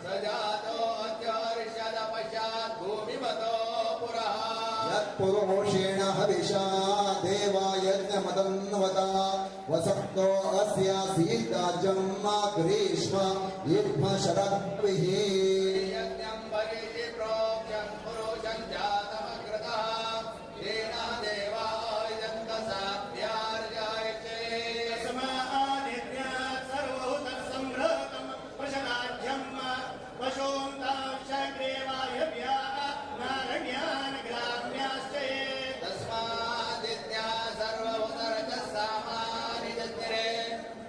[SPEAKER 2] ಸ ಜಾತೋ ಅತ್ಯರ್ಷದ ಪಶ್ಚಾತ್ ಭೂಮಿಮತೋ ಪುರಃ.
[SPEAKER 1] ಯತ್ಪುರುಷೇಣ ಹವಿಷಾ ದೇವಾ ಯಜ್ಞಮದನ್ವತ ವಸಕ್ತೋ ಅಸ್ಯಾಸೀದ್ದಾಜ್ಯಂ ಗ್ರೀಷ್ಮ ಯುಗ್ಮ ಶರದ್ಭಿಃ.
[SPEAKER 2] ಯಜ್ಞಂ ಬಲಿಜಿ ಪ್ರೋಕ್ಷಂ ಪುರುಷಂ ಜಾತಮಗ್ರತಃ ತೇನ ದೇವಾಯಂತ ಸಾಧ್ಯಾರ್ಜಾಯತೆ.
[SPEAKER 9] ತಸ್ಮಾದಿದ್ಯಾತ್ ಸರ್ವಹುತಃ ಸಂಭೃತಂ ಪಶರಾಢ್ಯಂ ಪಶೂನ್ ತಾಂಶಗ್ರೆ ವಾಯವ್ಯಾ ನಾರಣ್ಯಾನ್ ಗ್ರಾಮ್ಯಾಶ್ಚ ಯೇ.
[SPEAKER 2] ತಸ್ಮಾದಿದ್ಯಾ ಸರ್ವಹುತರಜಃ ಸಾಮಾನಿ ಜಜ್ಞಿರೆ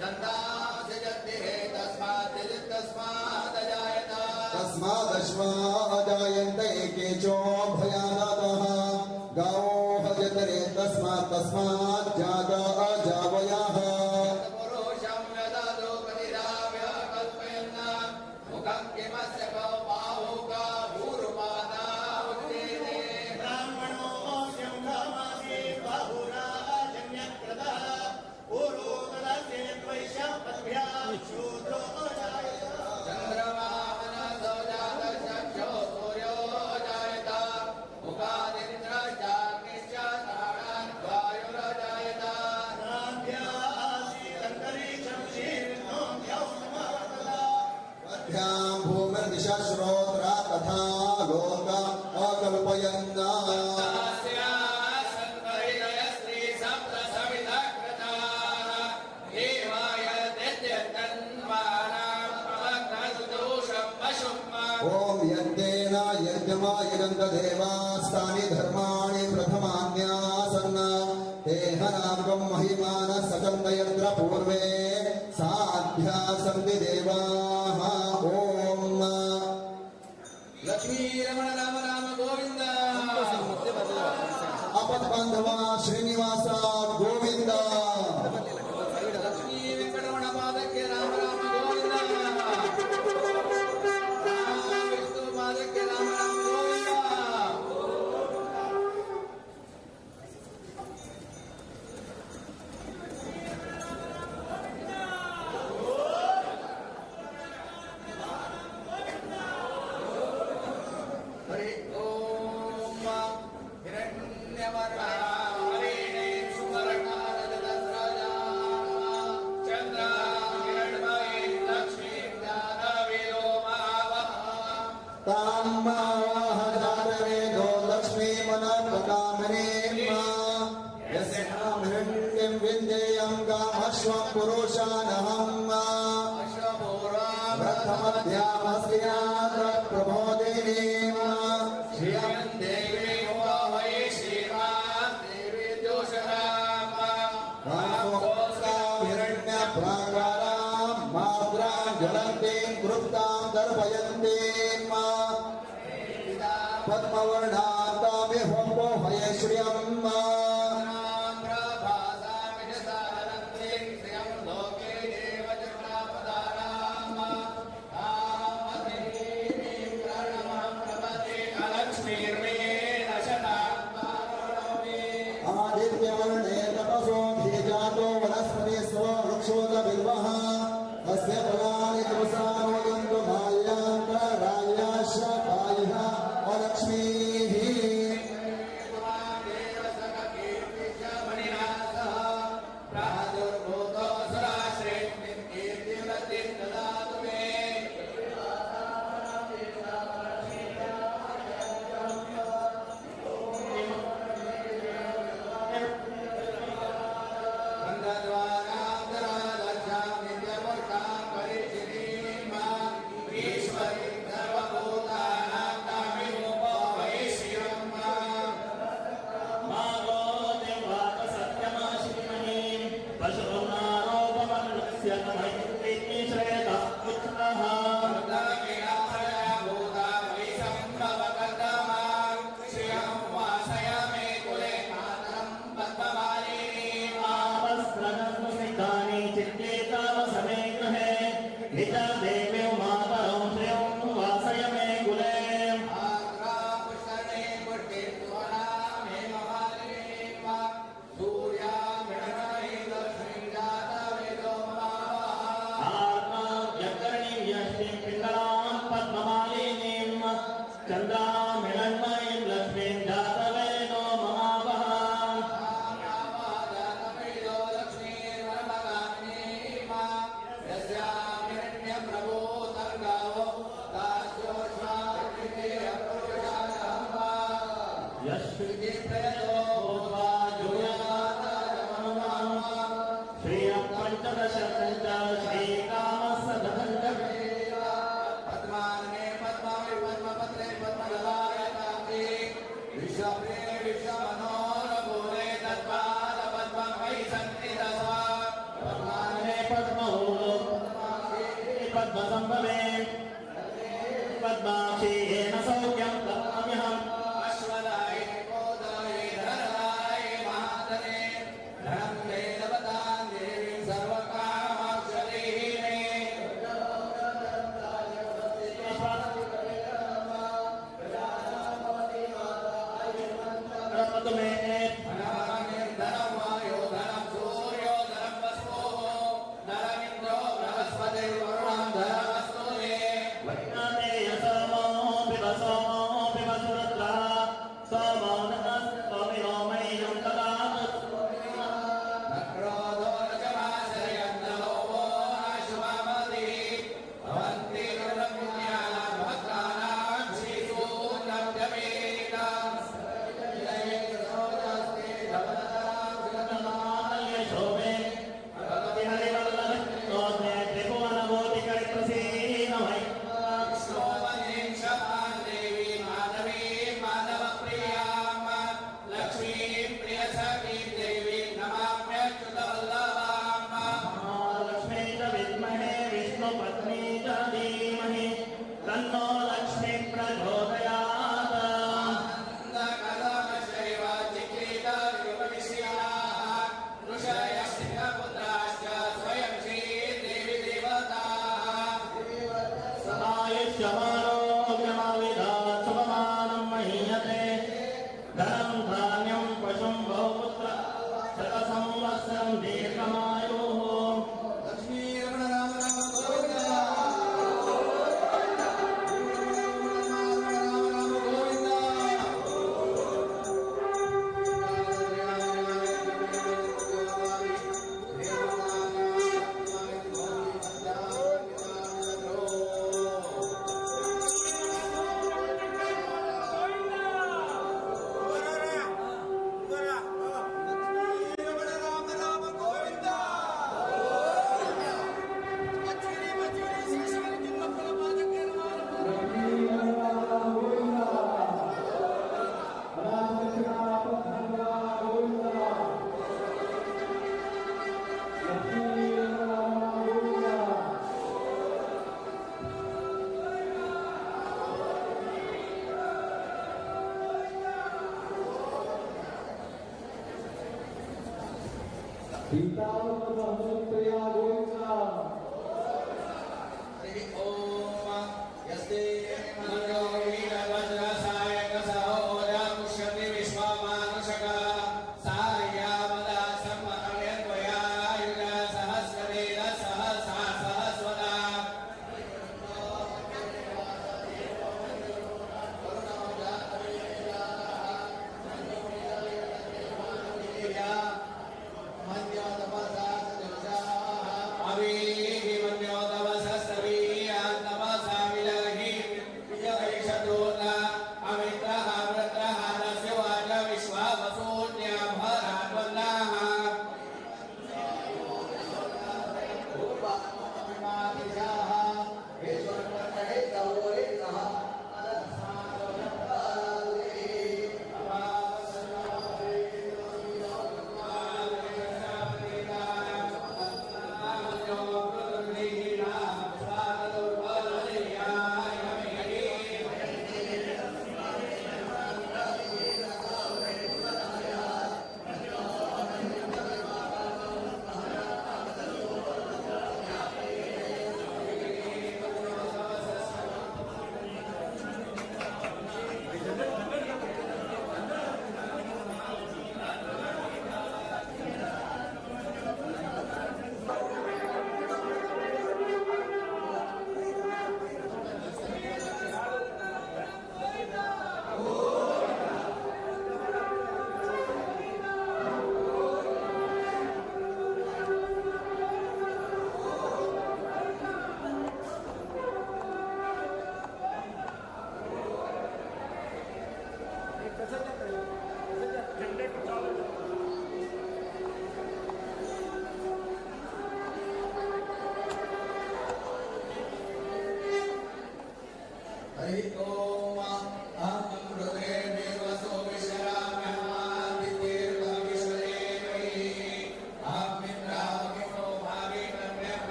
[SPEAKER 2] ಛಂದಾಂಸಿ ಜಜ್ಞಿರೆ ತಸ್ಮಾತ್ ತಸ್ಮಾದಜಾಯತ.
[SPEAKER 1] ತಸ್ಮಾದಶ್ವಾ ಅಜಾಯಂತ ಏಕೇಚೋ ಭಯಾದಾತಃ ಗಾವೋ ಭಜತರೆ ತಸ್ಮಾತ್ ತಸ್ಮಾತ್ ಜಾತ ಅಜಾವಯಾಃ.
[SPEAKER 2] ಪುರುಷಂ ಯದದು ಪ್ರತಿಧಾವ್ಯ ಕಲ್ಪಯನ್ನ ಮುಖಂ ಕಿಮಸ್ಯ ಕೌ ಬಾಹು ಕಾ ಊರುಪಾದಾ ಉಚ್ಯೇತೆ.
[SPEAKER 9] ಬ್ರಾಹ್ಮಣೋऽಸ್ಯ ಮುಖಮಾಸೀತ್ ಬಾಹುರಾಜನ್ಯಕೃತಃ ಊರು ತದಸ್ಯ ಯದ್ವೈಶ್ಯಃ ಪದ್ಭ್ಯಾಂ ಶೂದ್ರೋ ಅಜಾಯತ.
[SPEAKER 2] ಚಂದ್ರವಾಹನ ಸೌಜಾತಶ್ಚಕ್ಷೋ ಸೂರ್ಯೋ ಜಾಯತ ಮುಖಾದಿಂದ್ರಶ್ಚಾಗ್ನಿಶ್ಚ ಪ್ರಾಣಾನ್ ವಾಯುರಜಾಯತ.
[SPEAKER 9] ನಾಭ್ಯಾ ಆಸೀತ್ ಅಂತರಿಕ್ಷಂ ಶೀರ್ಣೋ ದ್ಯೌರ್ಮವರ್ತತ.
[SPEAKER 1] ಮಧ್ಯಾಂ ಭೂಮಿರ್ದಿಶ ಶ್ರೋತ್ರ ತಥಾ ಲೋಕ ಅಕಲ್ಪಯನ್ನ. ಓಂ ಯಜ್ಞೇನ ಯಜ್ಞಮಾಯಜಂತ ದೇವಾಸ್ತಾನಿ ಧರ್ಮಾಣಿ ಪ್ರಥಮಾನ್ಯಾಸನ್ನ ತೇಹನಾರ್ಗಂ ಮಹಿಮಾನ ಸಚಂತ ಯತ್ರ ಪೂರ್ವೇ ಸಾಧ್ಯಾ ಸಂತಿ ದೇವಾಃ. ಓಂ.
[SPEAKER 2] ಲಕ್ಷ್ಮೀ ರಮಣ ರಾಮ ರಾಮ ಗೋವಿಂದ.
[SPEAKER 1] ಆಪದ್ಬಾಂಧವ ಶ್ರೀನಿವಾಸ ಗೋವಿಂದ.
[SPEAKER 2] ಲಕ್ಷ್ಮೀ ವೆಂಕಟರಮಣ ಪಾದಕ್ಕೆ ರಾಮ ರಾಮ ಗೋವಿಂದ. ವಿಷ್ಣು ಪಾದಕ್ಕೆ ರಾಮ ರಾಮ ಗೋವಿಂದ. ಹರಿ ಓಂ. ಹಿರಣ್ಯವರ್ಣ ಹರಿಣೇ ಸುವರ್ಣ ರಜತಸ್ರಜಾ ಚಂದ್ರ ಹಿರಣ್ಮಯೀ ಲಕ್ಷ್ಮೀ ಜ್ಞಾನವಿಲೋಮಾವಹ.
[SPEAKER 1] ತಾಂ ಮಾವಹ ಜಾತವೇದೋ ಲಕ್ಷ್ಮೀಮನಪಕಾಮಿನೀಂ ಯಸ್ಯಾಂ ಹಿರಣ್ಯಂ ವಿಂದೇಯಂ ಗಾಮಶ್ವಂ ಪುರುಷಾನಹಂ ಪ್ರಥಮಧ್ಯಾಮಸ್ಯಾತ್ರ ಪ್ರಬೋಧಿನೀಂ ಶ್ರಿಯಂ
[SPEAKER 2] ದೇವಿ ಮೋಹಯಿ ಶ್ರೀಮಾನ್ ದೇವಿ ದೋಷರಾಮ.
[SPEAKER 1] ಹಿರಣ್ಯ ಪ್ರಾಕಾರಾಂ ಮಾದ್ರಾಂ ಜ್ವಲಂತೀಂ ಕ್ರುಪ್ತಾಂ ದರ್ಪಯಂತೀಂ ಪದ್ಮವರ್ಣಾಂತಾಮಿಹೋಪೋಹಯ ಶ್ರಿಯಂ.
[SPEAKER 2] ಪ್ರಭಾಸಾಮಿಷಸಾರಂತೀಂ.
[SPEAKER 1] तस्य फलानि तपसानुमदन्तु मायान्तरायाश्रपायः अलक्ष्मीः।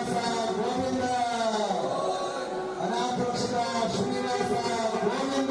[SPEAKER 1] ಶ್ರೀನಿವಾಸ ಗೋವಿಂದ. ಅನಾಥರಕ್ಷಕ ಶ್ರೀನಿವಾಸ ಗೋವಿಂದ.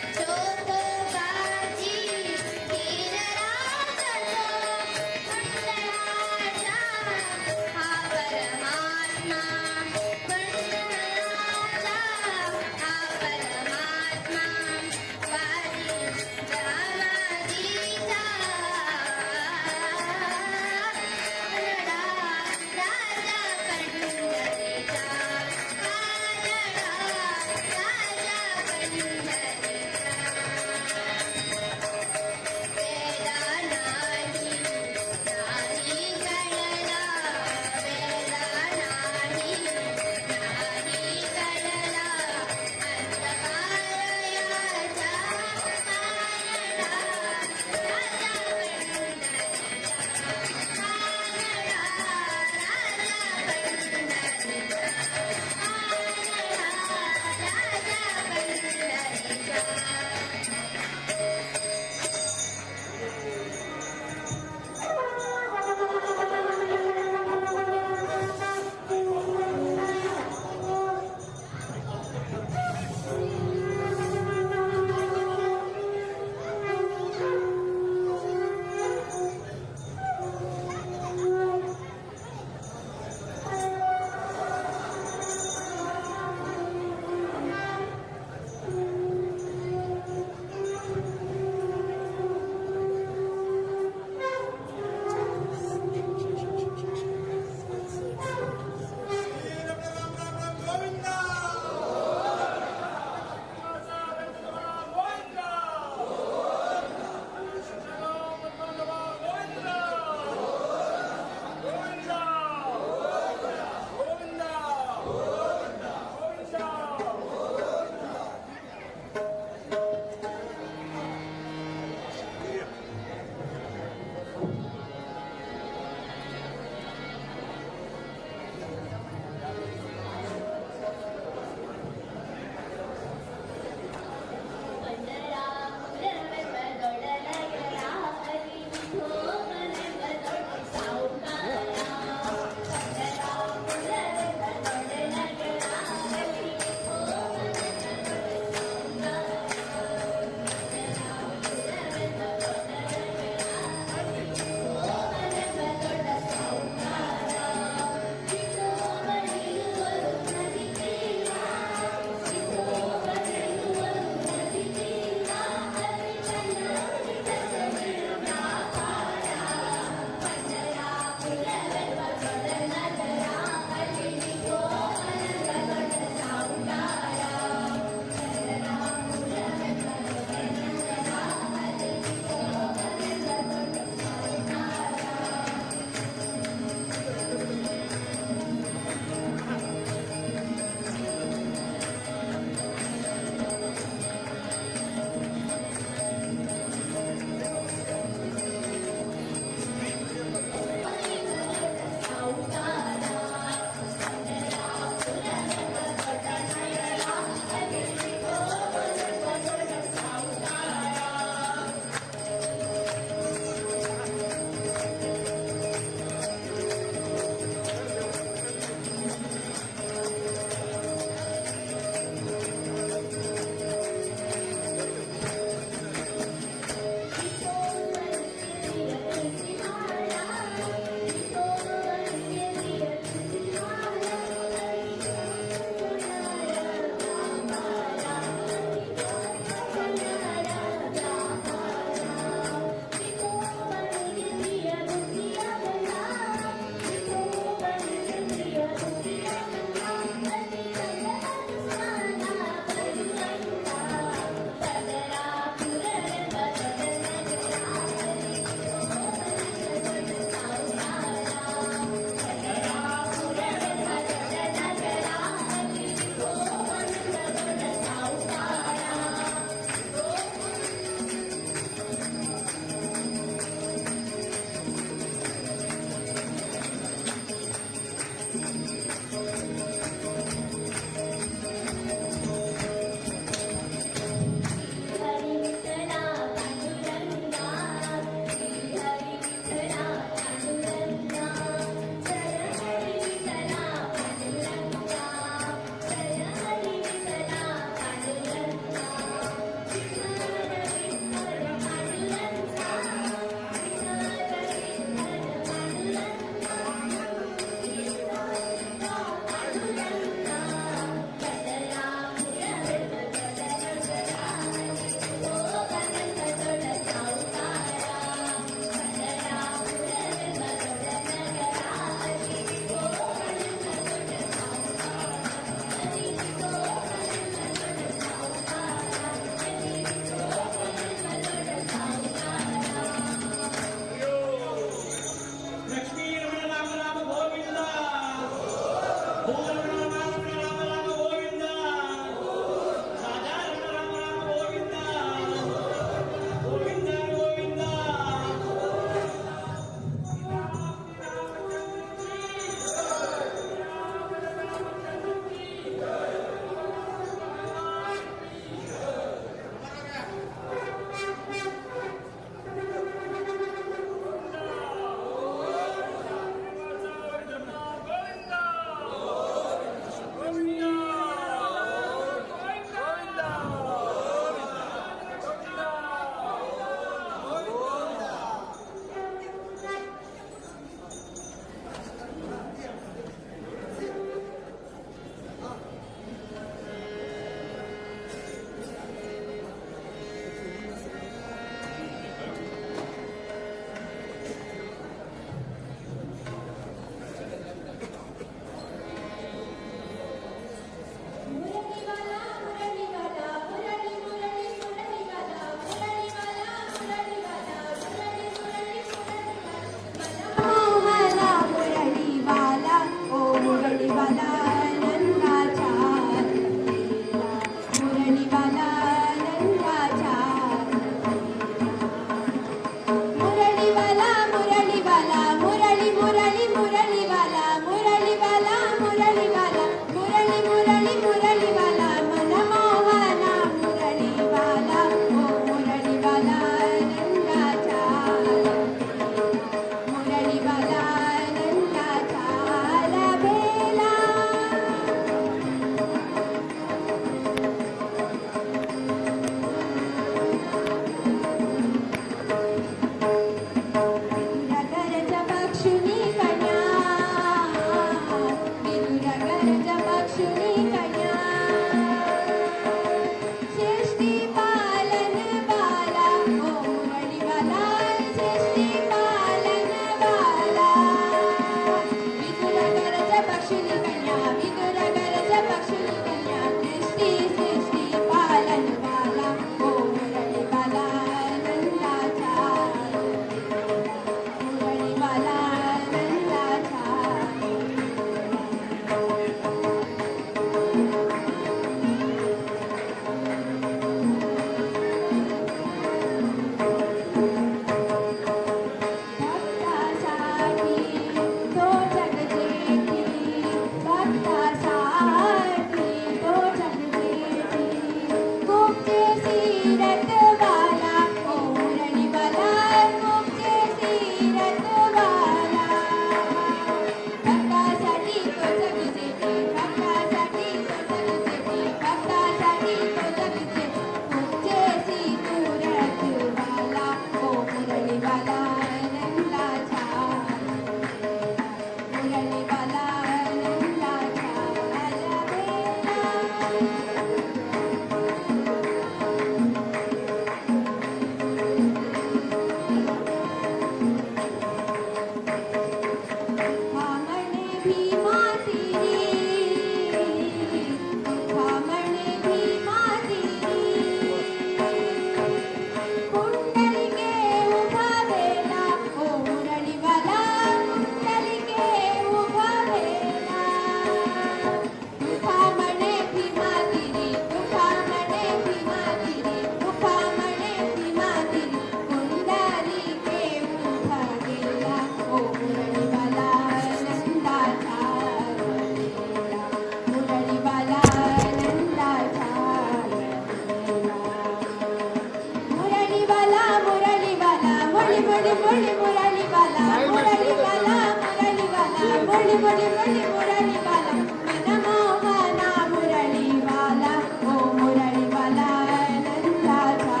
[SPEAKER 10] मुरली मुरली मुरली वाला, मनमोहना मुरली वाला, ओ मुरली वाला आनंदाचा,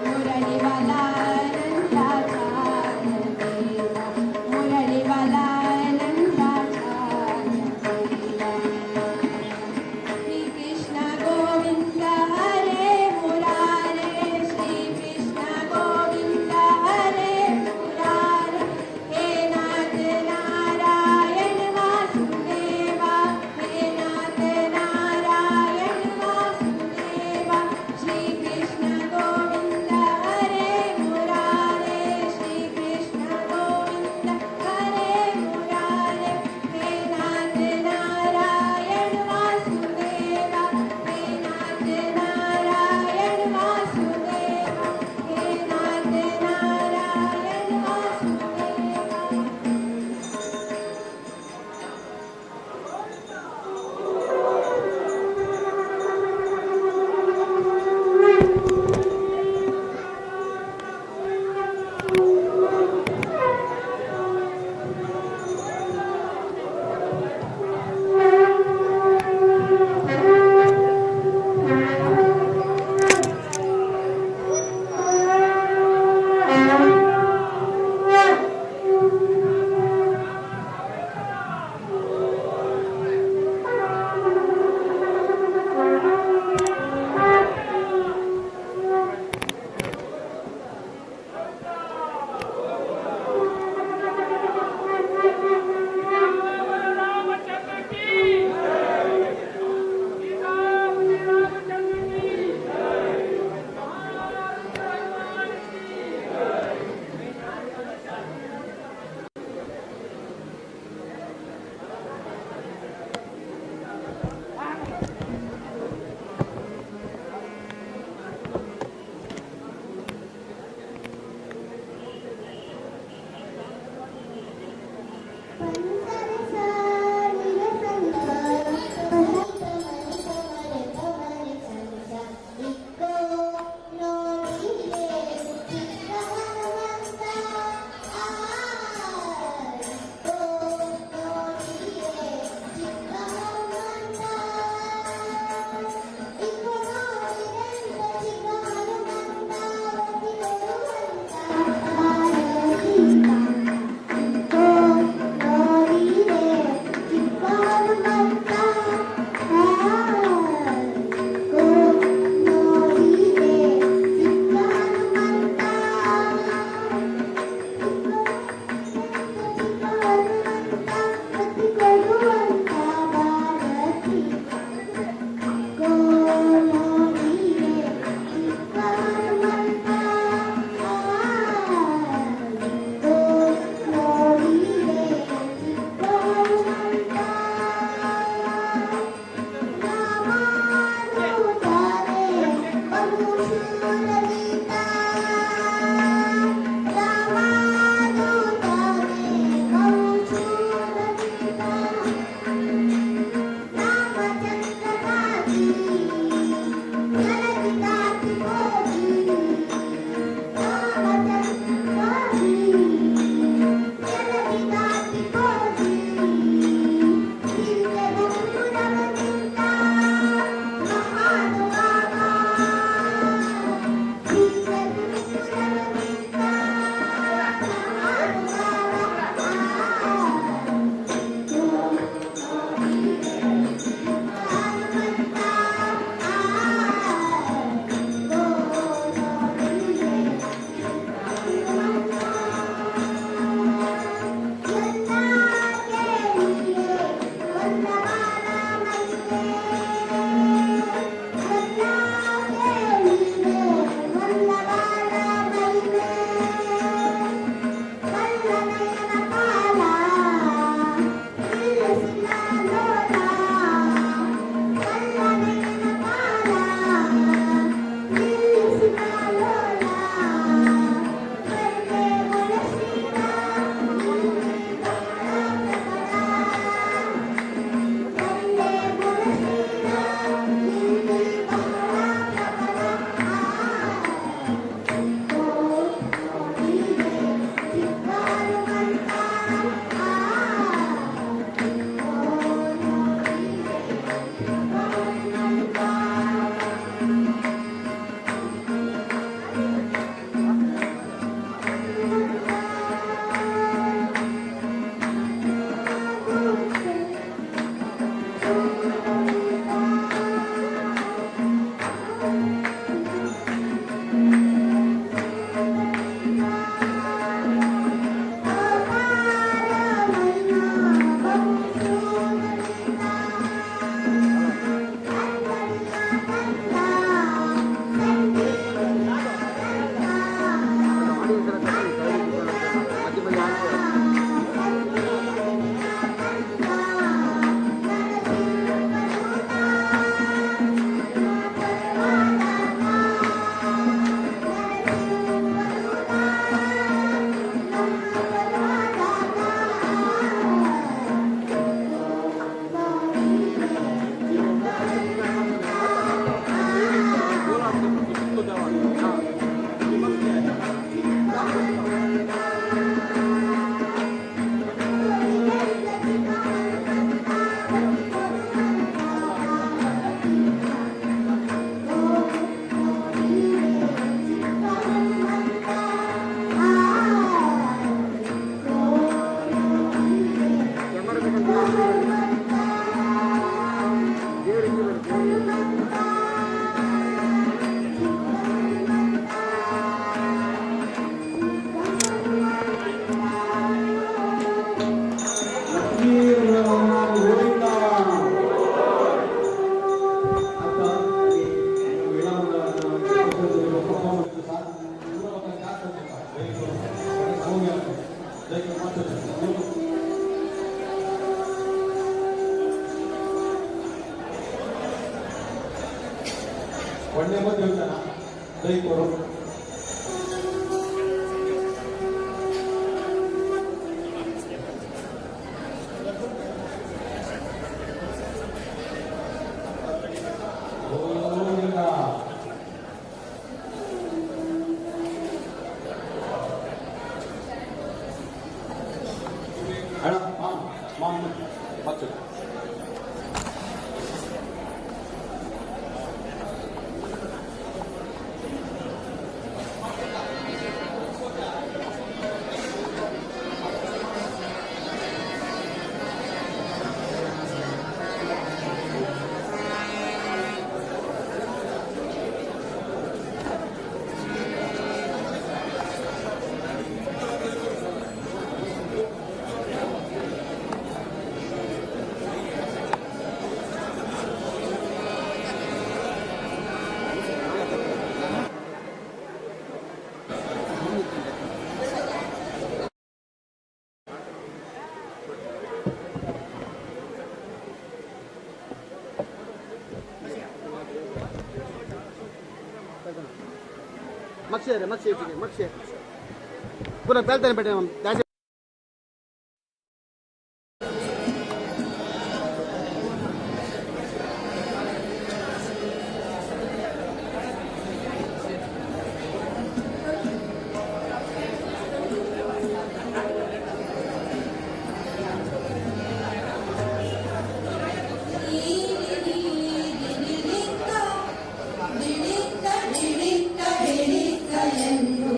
[SPEAKER 10] मुरली वाला आनंदाचा, मुरली वाला आनंदाचा। श्री कृष्ण गोविंद हरे मुरारे, श्री कृष्ण गोविंद हरे मुरारे, हे नाथ नारायण
[SPEAKER 4] व्हडले मत येवचें ना दही करून. गोविंदा. अण्णा, माम माम मातशें.
[SPEAKER 11] मक्षे रे मक्षे मक्षे पुरा बेलताने बेटे दासे.
[SPEAKER 10] ಡಿಡಿಕ್ಕ ಡಿಡಿಕ್ಕ ಡಿಡಿಕ್ಕ ಎಂದು.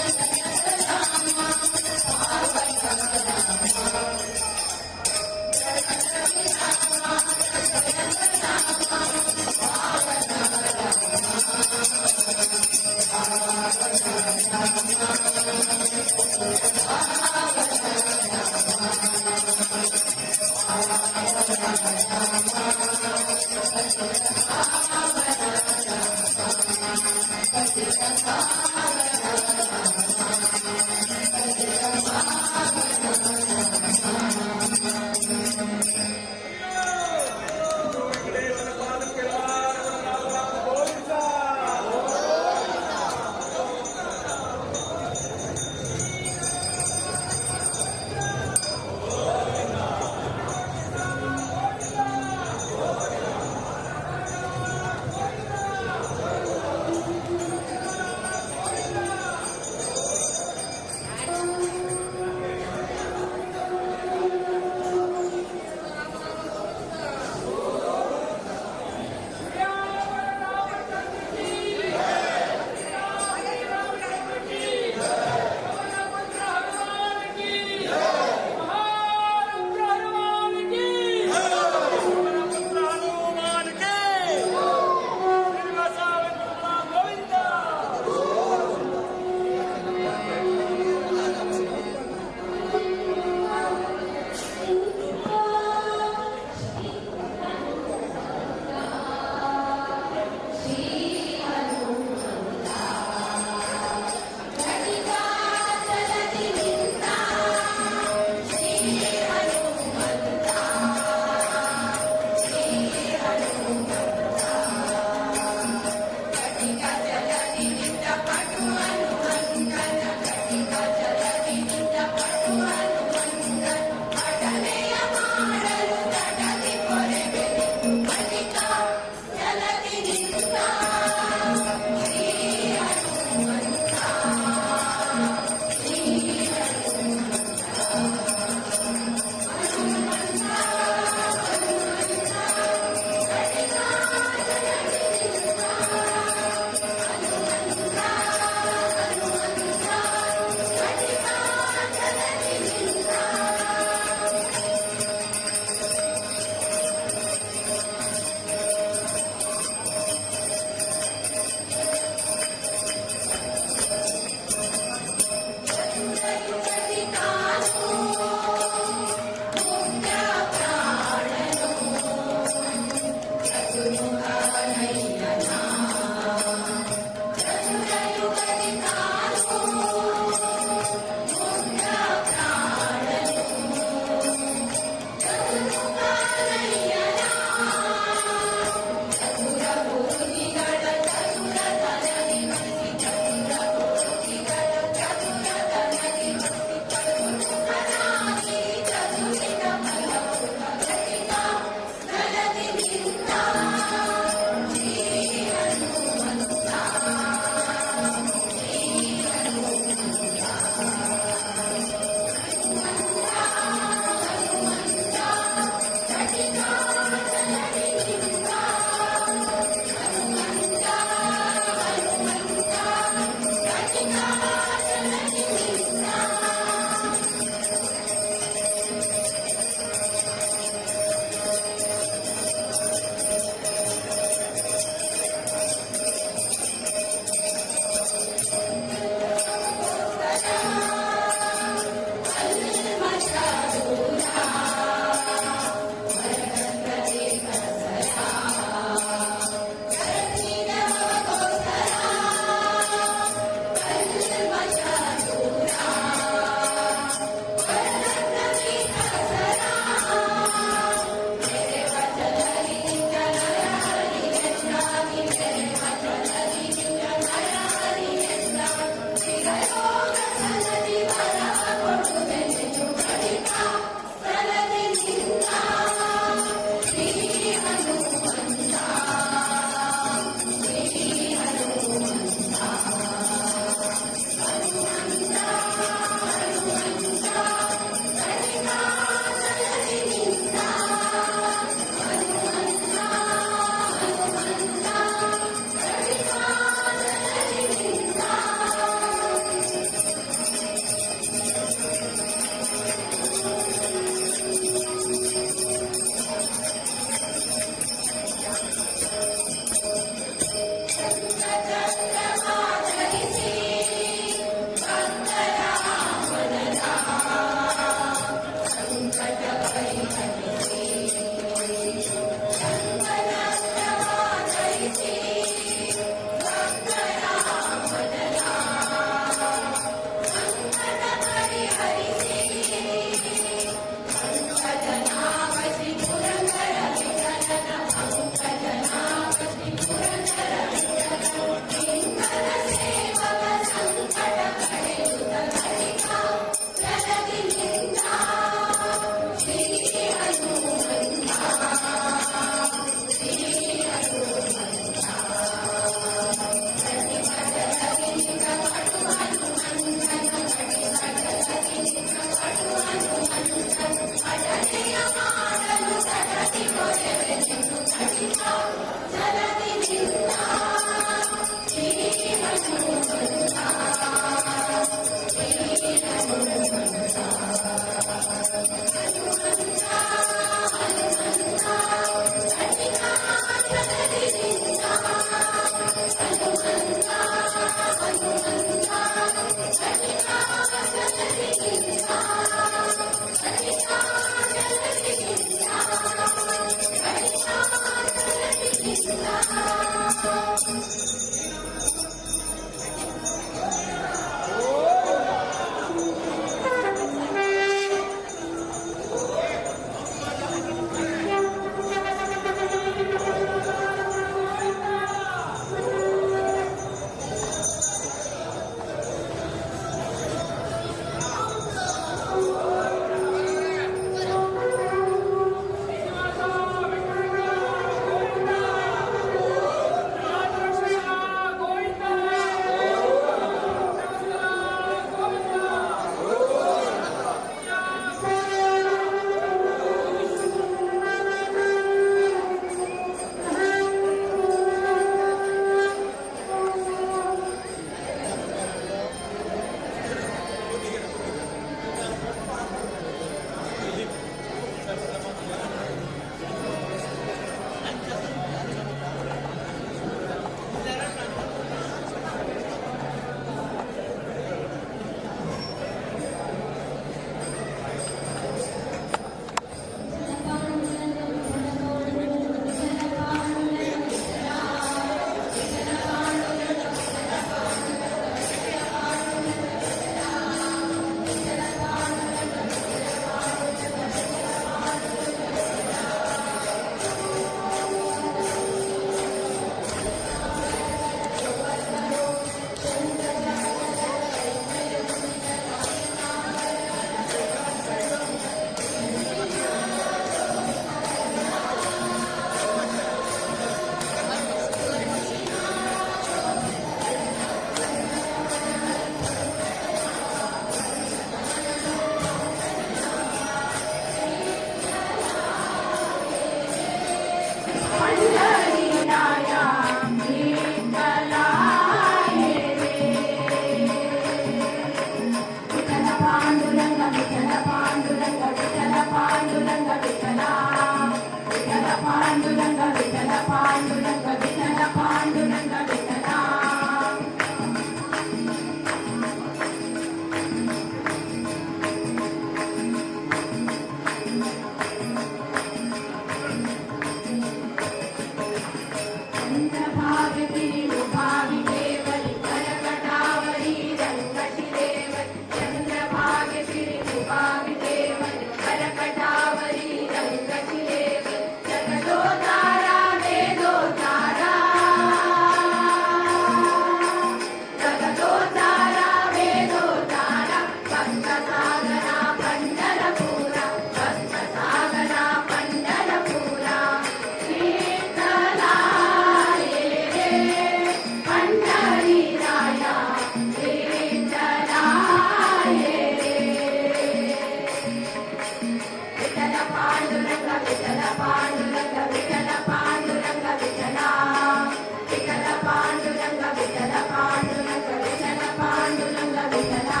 [SPEAKER 11] विठ्ठला,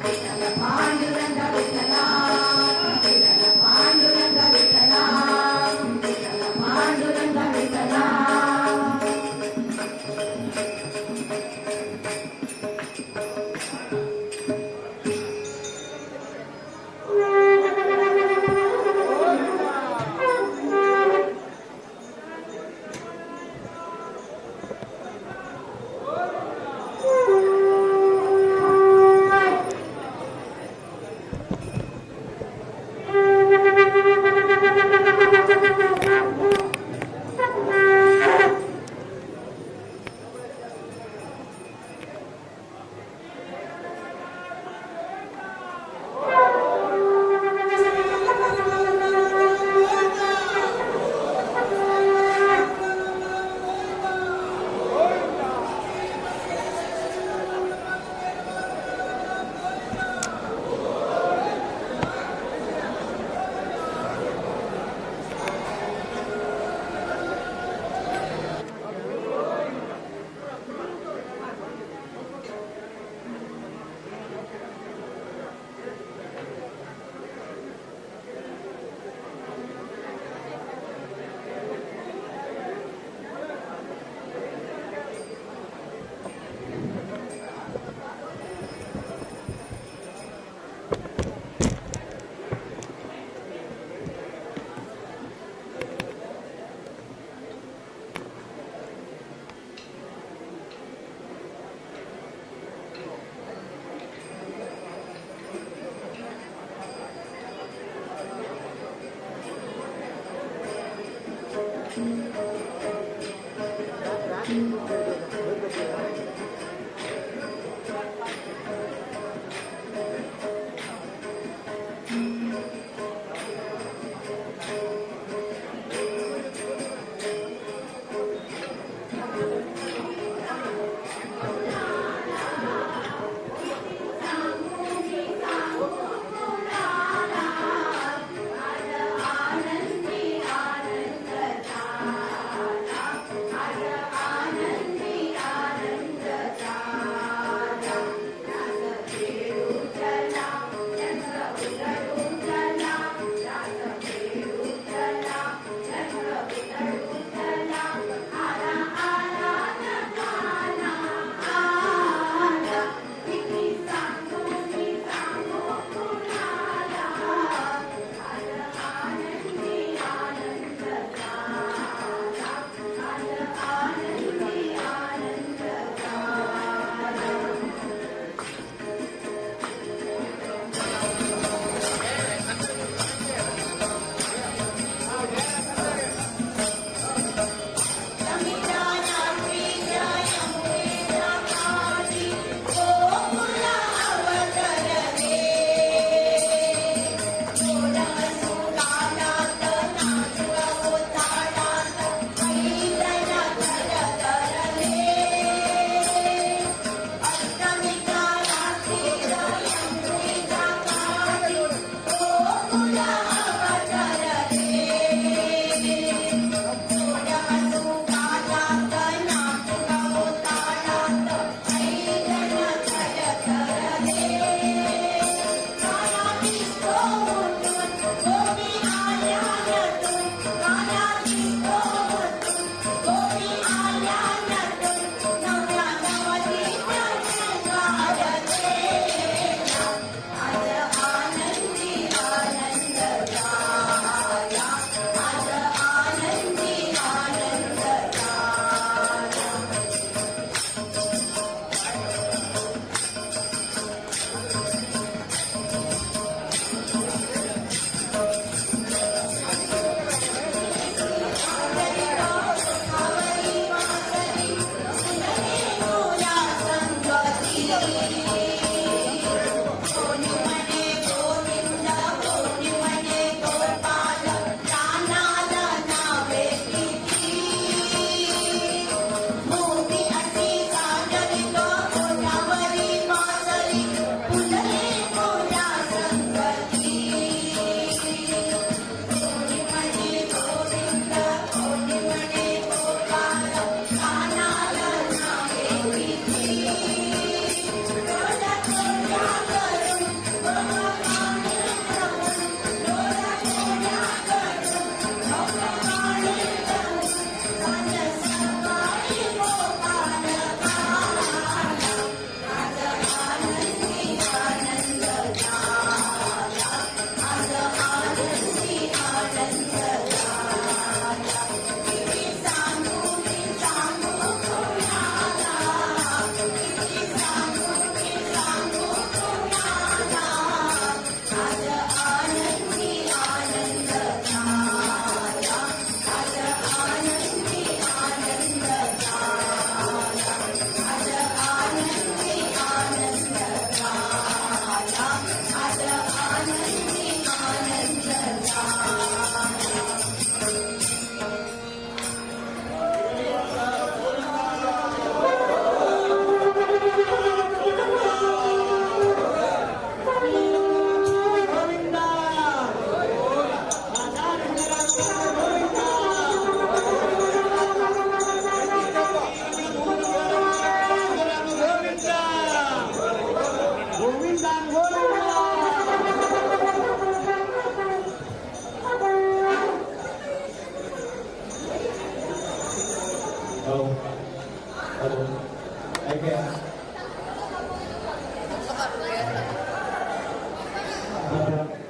[SPEAKER 11] विठ्ठल पांडुरंग विठ्ठला, विठ्ठल पांडुरंग विठ्ठला, विठ्ठल पांडुरंग विठ्ठला.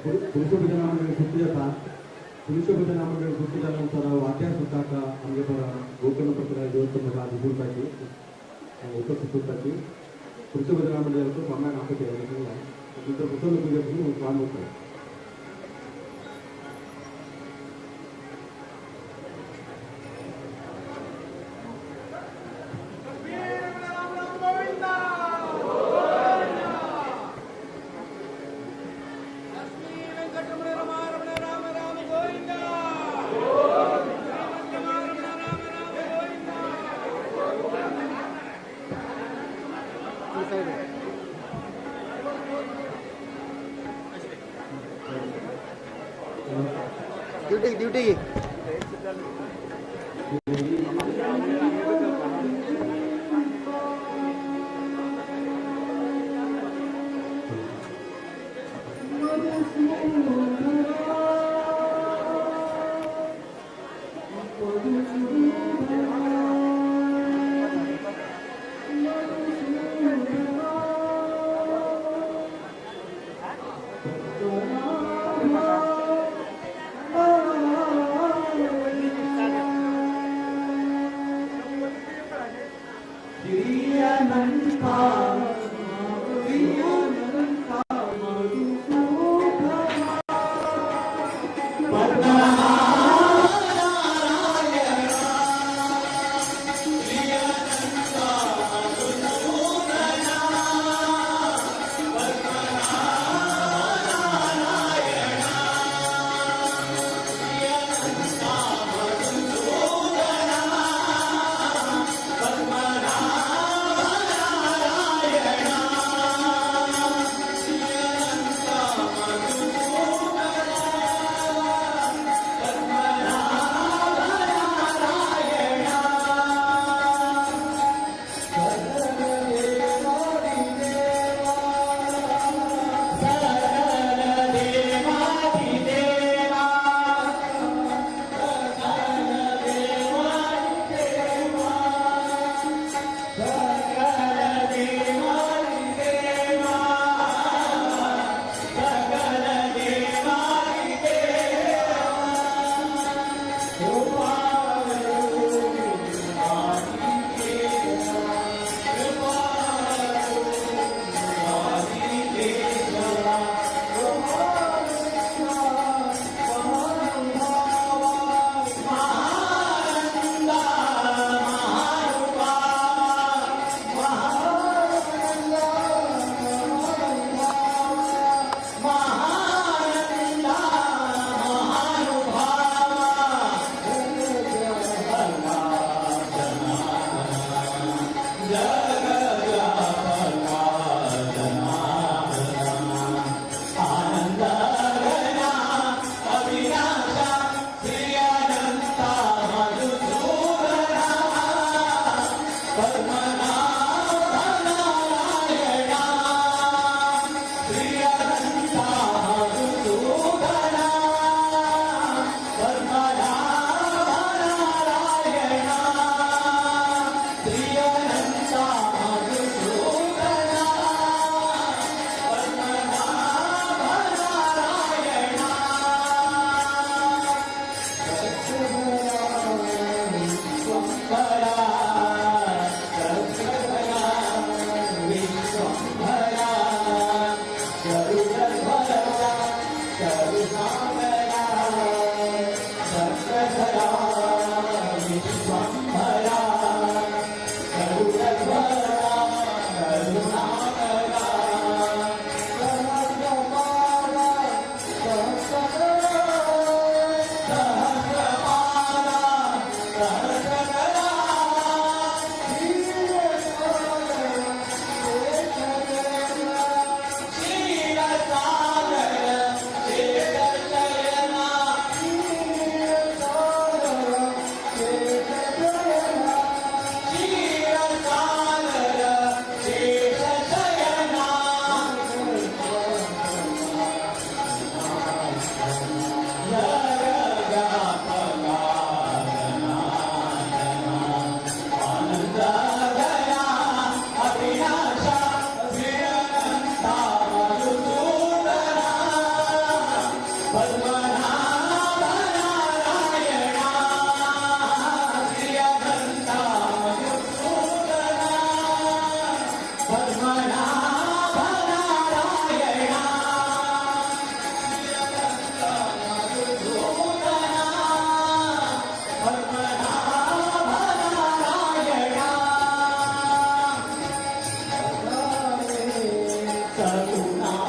[SPEAKER 4] पुरुष भजना मंडळी सुट्टी जाता. पुरुष भजना मंडळी सुट्टी जाल्या नंतर वाद्या सुद्दां आमगे बरो गोकर्ण प्रतिराय देवस्थान उरताची उपस्थित उरताची. पुरुष भजना मंडळाचो स्वाम्यान आपयता सांगला. नंतर प्रसन्न पूजा करून स्वामी वता.
[SPEAKER 11] ड्युटी ड्युटी घे.
[SPEAKER 4] Govinda.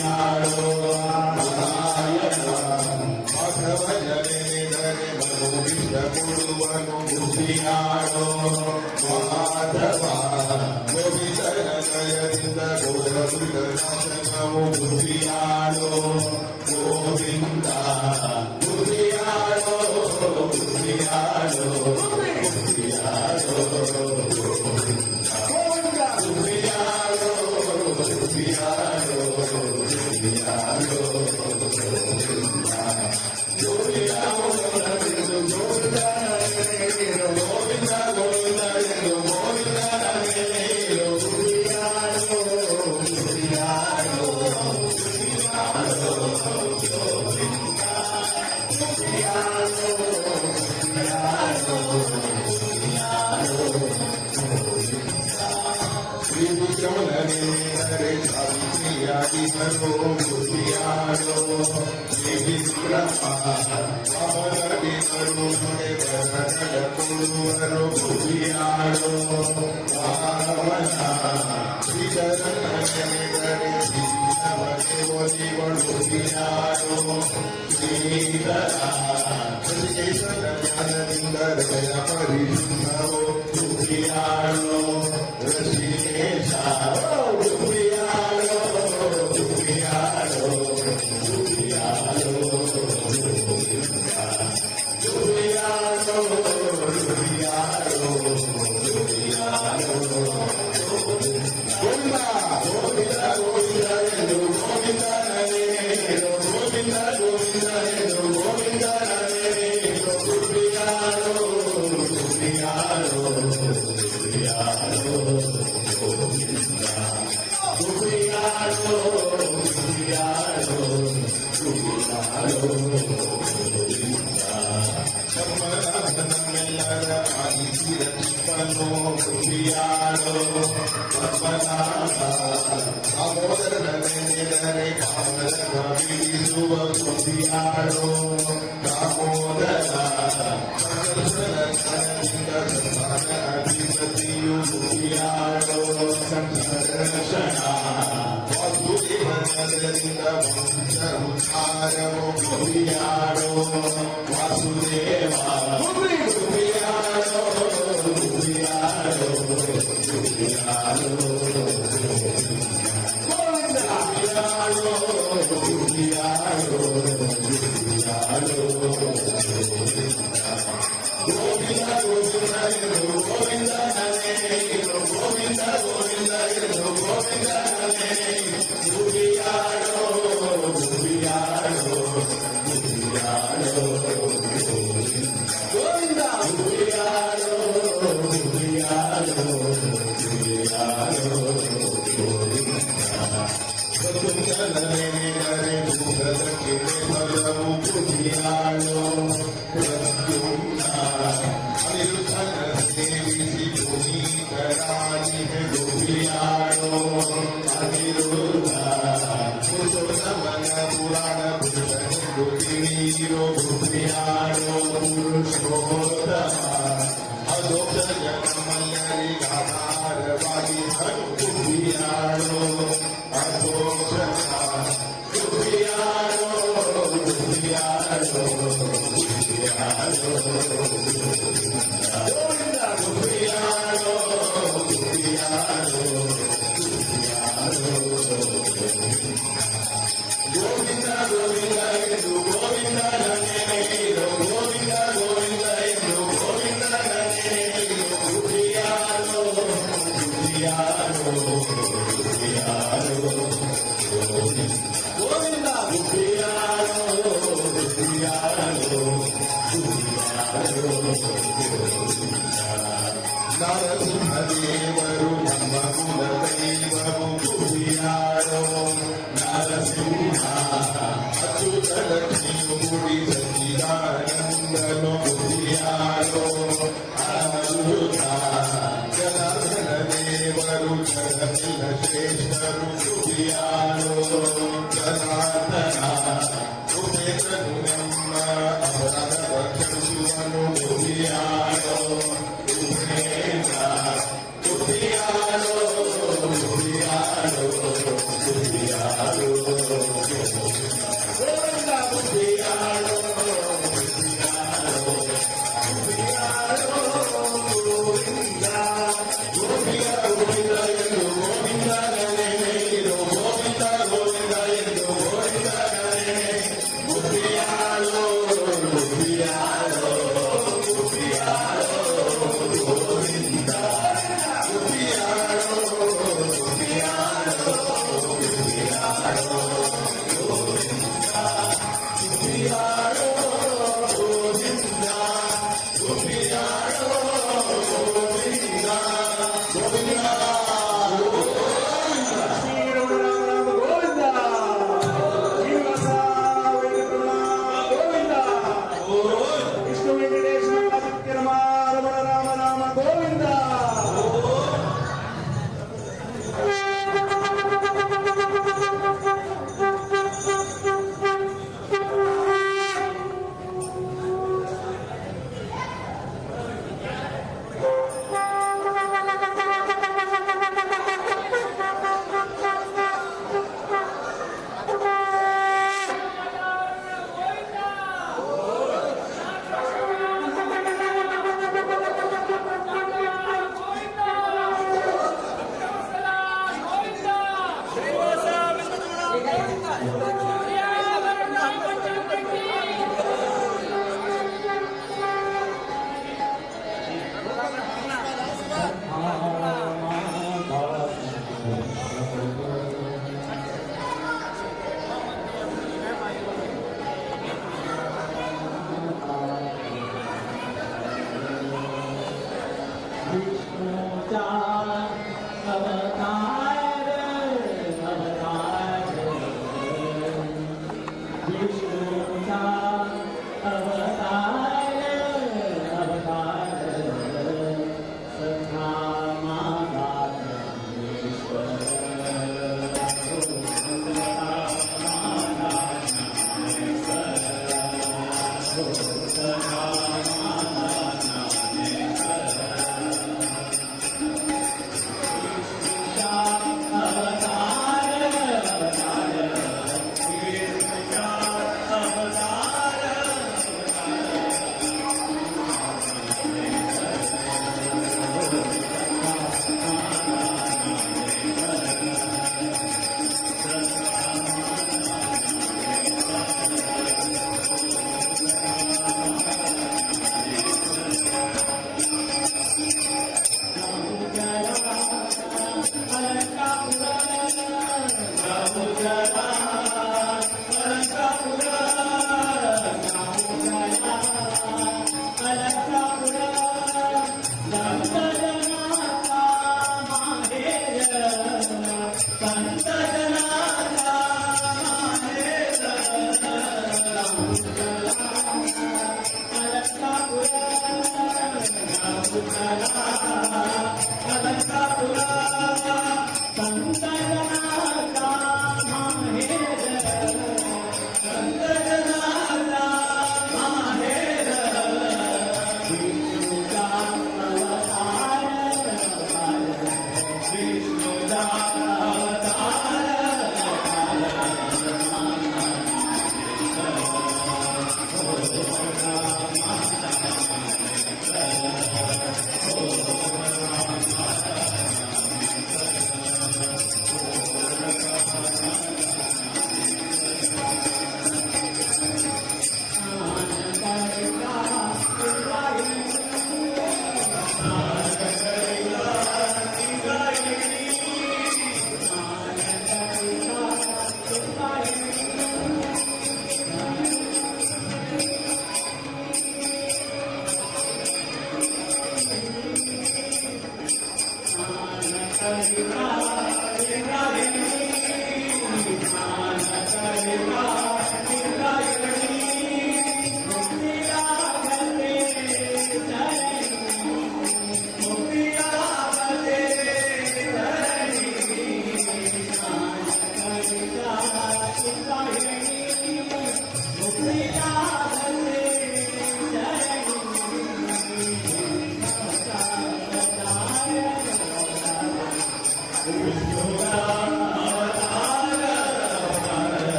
[SPEAKER 1] ಬುದ್ಧಿಯಾಳೋ ನಾರಾಯಣ ಮಾಧವ ಜನೇಂದರೆ ಮನೋವಿಷ ಕೊಡುವನು ಬುದ್ಧಿಯಾಳೋ ಮಾಧವ ಗೋವಿಂದನ ಜಯದಿಂದ ಘೋರ ನಾಶನವು ಬುದ್ಧಿಯಾಳೋ ಗೋವಿಂದ ಬುದ್ಧಿಯಾಳೋ ಬುದ್ಧಿಯಾಳೋ ಬುದ್ಧಿಯಾಳೋ ಗೋವಿಂದ ಬುದ್ಧಿಯಾಳೋ ಬುದ್ಧಿಯಾಳೋ ಬುದ್ಧಿಯಾಳೋ ಗೋವಿಂದ ಗೋವಿಂದ ಎಂದು ಗೋವಿಂದ ಬುದ್ಧಿಯಾಳೋ ಬುದ್ಧಿಯಾಳೋ ಶ್ರೀ ವಿಕ್ರಮನೇ ಸಾವಿತ್ರಿಯಾಗಿ ಬರೋ ಬುದ್ಧಿಯಾಳೋ ಶ್ರೀ ವಿಕ್ರಮ ವಾಮನದಿ ಬರುವುದೇ ವರಗಳ ಕೊಡುವರು ಬುದ್ಧಿಯಾಳೋ ವಾಮನ ಶ್ರೀಧರನ ಒಲಿವಳು ಬುದ್ಧಿಯಾಳೋ ಶ್ರೀಧರ ಋಷಿಕೇಶನ ಜ್ಞಾನದಿಂದ ಹೃದಯ ಪರಿಶುದ್ಧವೋ ಬುದ್ಧಿಯಾಳೋ ಋಷಿಕೇಶ ಬುದ್ಧಿಯಾಳೋ ಬುದ್ಧಿಯಾಳೋ ಬುದ್ಧಿಯಾಳೋ ಬುದ್ಧಿಯಾಳೋ ಬುದ್ಧಿಯಾಳೋ ಬುದ್ಧಿಯಾಳೋ ಗೋವಿಂದ ಗೋವಿಂದ ಗೋವಿಂದ ಎಂದು ಗೋವಿಂದ ಗೋವಿಂದ ಗೋವಿಂದ ಎಂದು ಗೋವಿಂದ ಬುದ್ಧಿಯಾಳೋ ಬುದ್ಧಿಯಾಳೋ ಬುದ್ಧಿಯಾಳೋ ಗೋವಿಂದ ಬುದ್ಧಿಯಾಳೋ ಬುದ್ಧಿಯಾಳೋ ಬುದ್ಧಿಯಾಳೋ ಗೋವಿಂದ ನಮ್ಮೆಲ್ಲರ ಆದಿಸಿ ರಕ್ಷಿಪನು ಬುದ್ಧಿಯಾಳೋ ಪದ್ಮನಾಭ ದಾಮೋದರನ ನೆನೆದರೆ ಕಾಮದ ಬಿಡಿಸುವ ಬುದ್ಧಿಯಾಳೋ ದಾಮೋದರ ಸಂಕರ್ಷಣ ಜ್ಞಾನದಿಂದ ಸಂತಾನ ಅಧಿಪತಿಯು ಬುದ್ಧಿಯಾಳೋ ಸಂಕರ್ಷಣ ವಾಸುದೇವನದಿಂದ ವಂಶ ಉದ್ಧಾರವು ಬುದ್ಧಿಯಾಳೋ ವಾಸುದೇವ ಬುದ್ಧಿಯಾಳೋ ಬುದ್ಧಿಯಾಳೋ ಬುದ್ಧಿಯಾಳೋ ಬುದ್ಧಿಯಾಳೋ ಬುದ್ಧಿಯಾಳೋ ಬುದ್ಧಿಯಾಳೋ ಗೋವಿಂದ ಗೋವಿಂದ ಎಂದು ಗೋವಿಂದ ಗೋವಿಂದ ಗೋವಿಂದ ಎಂದು ಗೋವಿಂದ ಬುದ್ಧಿಯಾಳೋ ಬುದ್ಧಿಯಾಳೋ ಬುದ್ಧಿಯಾಳೋ ಗೋವಿಂದ ಬುದ್ಧಿಯಾಳೋ ಬುದ್ಧಿಯಾಳೋ ಬುದ್ಧಿಯಾಳೋ ಗೋವಿಂದ ಫಲವು ಬುದ್ಧಿಯಾಳೋ ಪ್ರದ್ಯುಮ್ನ ಅನಿರುದ್ಧನ ಸೇವಿಸಿ ಪುನೀತರಾಗಿ ಬುದ್ಧಿಯಾಳೋ ಅನಿರುದ್ಧ ಪುರುಷೋತ್ತಮನ ಪುರಾಣ ಪುರುಷನೆಂದು ತಿಳಿಯಿರೋ ಬುದ್ಧಿಯಾಳೋ ಪುರುಷೋತ್ತಮ ಅಧೋಕ್ಷಜ ನಮ್ಮೆಲ್ಲರಿಗಾಧಾರವಾಗಿ ಬುದ್ಧಿಯಾಳೋ ಅಧೋಕ್ಷಜ ಬುದ್ಧಿಯಾಳೋ ಬುದ್ಧಿಯಾಳೋ ಬುದ್ಧಿಯಾಳೋ ಬುದ್ಧಿಯಾಳೋ ಬುದ್ಧಿಯಾಳೋ ಬುದ್ಧಿಯಾಳೋ ಗೋವಿಂದ ಗೋವಿಂದ ಎಂದು ಗೋವಿಂದ ಗೋವಿಂದ ಗೋವಿಂದ ಎಂದು ಗೋವಿಂದ ಬುದ್ಧಿಯಾಳೋ ಬುದ್ಧಿಯಾಳೋ ಬುದ್ಧಿಯಾಳೋ ಗೋವಿಂದ ಬುದ್ಧಿಯಾಳೋ ಬುದ್ಧಿಯಾಳೋ ಬುದ್ಧಿಯಾಳೋ ನರಸಿಂಹದೇವರು ನಮ್ಮ ಕುಲ ದೈವವು ಬುದ್ಧಿಯಾಳೋ ನರಸಿಂಹ ಅಚ್ಯುತ ಲಕ್ಷ್ಮಿಯು ಗುಡಿ ಸಚ್ಚಿದಾನಂದನು ಬುದ್ಧಿಯಾಳೋ ಅಚ್ಯುತ ಜನಾರ್ದನ ದೇವರು ಜಗತ್ತಿನ ಶ್ರೇಷ್ಠರು ಬುದ್ಧಿಯಾಳೋ ಜನಾರ್ದನ ಉಪೇಂದ್ರನು ನಮ್ಮ ಅಪರಾಧವ ಕ್ಷಮಿಸುವನು ಬುದ್ಧಿಯಾಳೋ ಉಪೇಂದ್ರ ಬುದ್ಧಿಯಾಳೋ ಬುದ್ಧಿಯಾಳೋ ಬುದ್ಧಿಯಾಳೋ
[SPEAKER 7] विष्णूचा अवतार अवतार, विष्णूचा अवतार अवतार, सखा माझा ज्ञानेश्वर.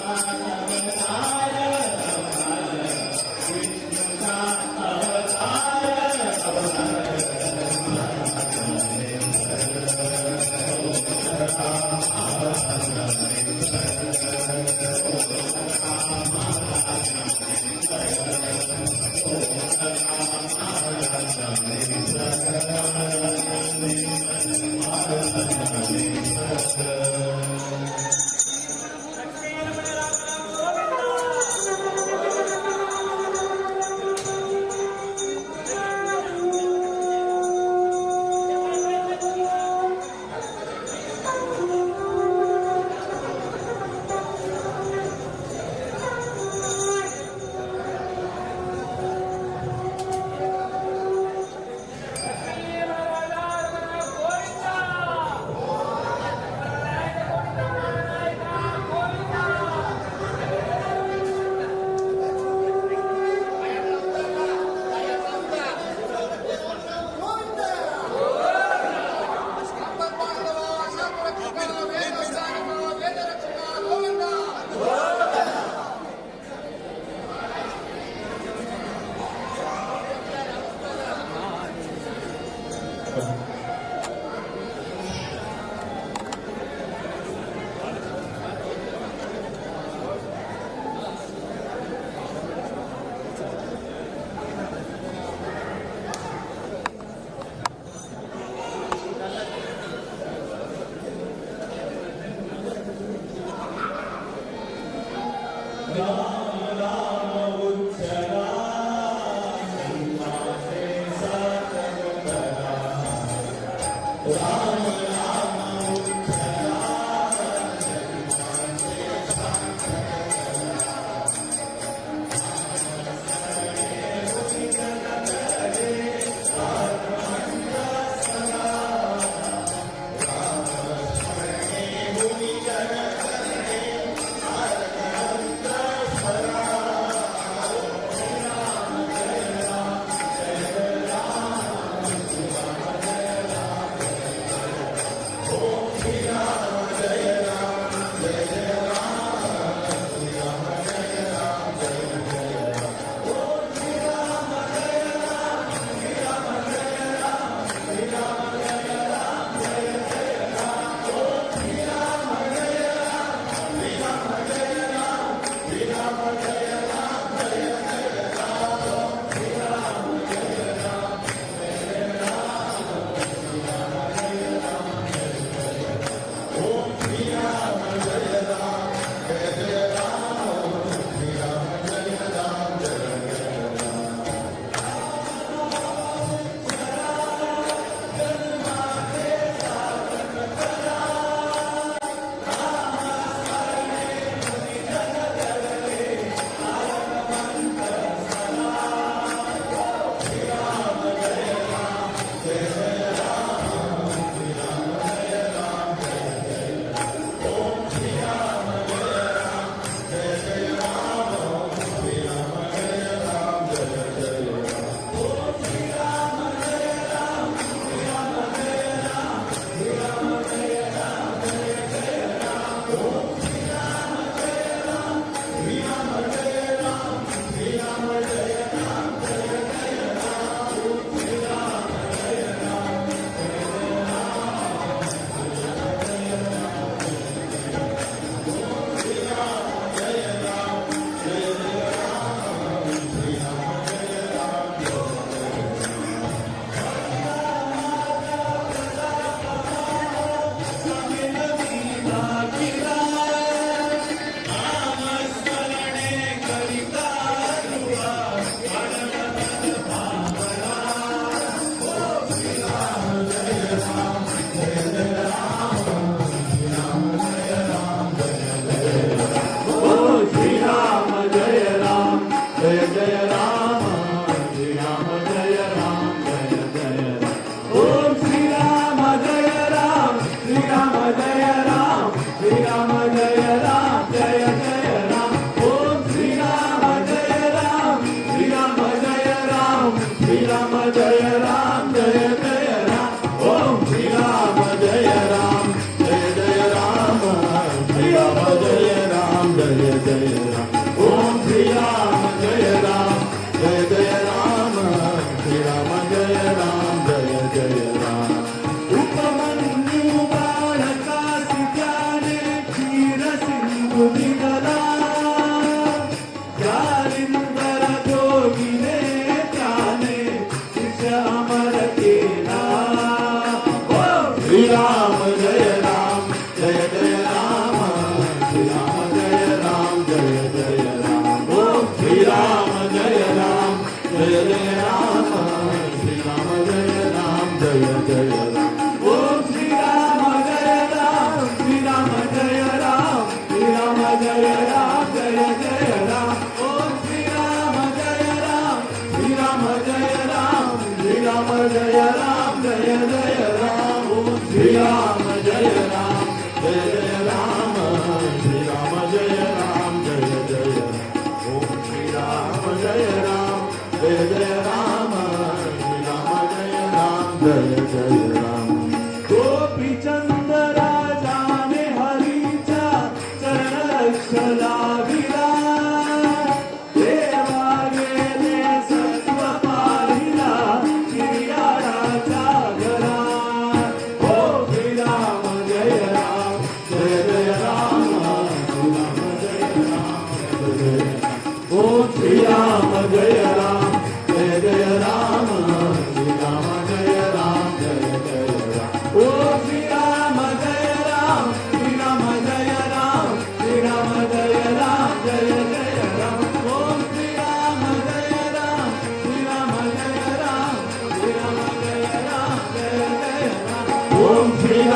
[SPEAKER 11] Krishna.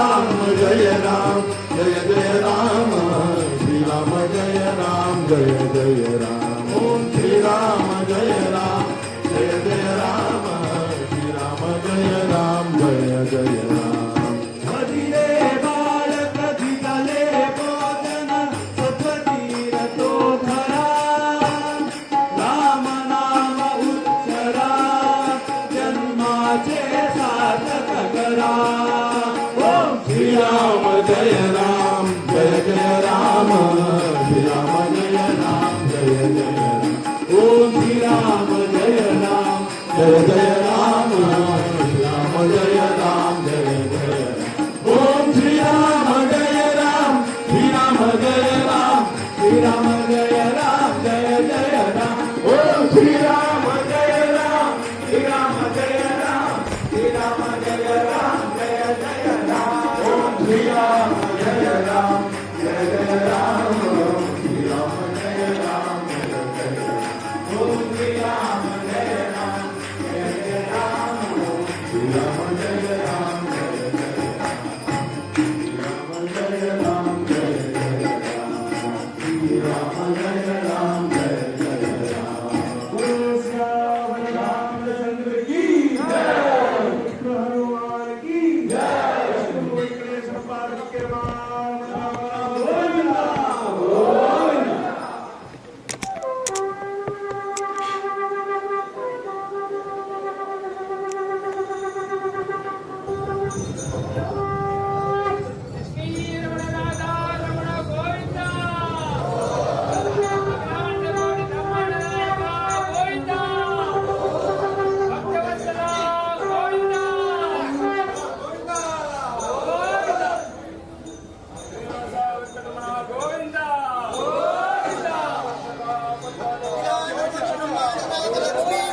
[SPEAKER 12] राम जय राम जय जय राम श्री राम जय राम जय जय राम ओम श्री राम जय राम जय जय राम श्री राम जय राम जय जय राम.
[SPEAKER 8] भजिले बालक धिजले भोजन सत्वतीरतो धरा राम नाम उच्चरा जन्माचे सार्थक करा.
[SPEAKER 12] ओम श्री राम जय राम जय जय राम श्री राम जय राम जय जय राम ओम श्री राम जय राम जय जय राम श्री राम जय राम जय जय राम ओम श्री राम जय राम श्री राम जय राम श्री राम जय राम जय जय राम ओम श्री राम जय राम श्री राम जय राम श्री राम जय राम जय जय राम ओम श्री राम जय राम जय जय राम श्री राम जय राम जय जय राम ओम श्री राम जय राम जय जय राम श्री राम जय राम जय जय राम श्री राम जय राम जय जय राम श्री राम जय राम जय जय राम.
[SPEAKER 8] रामचंद्र की जय, हनुमान की जय, वेंकटेश्वर पार्वती राम राम राम गोविंदा गोविंदा.
[SPEAKER 1] ಲಕ್ಷ್ಮೀ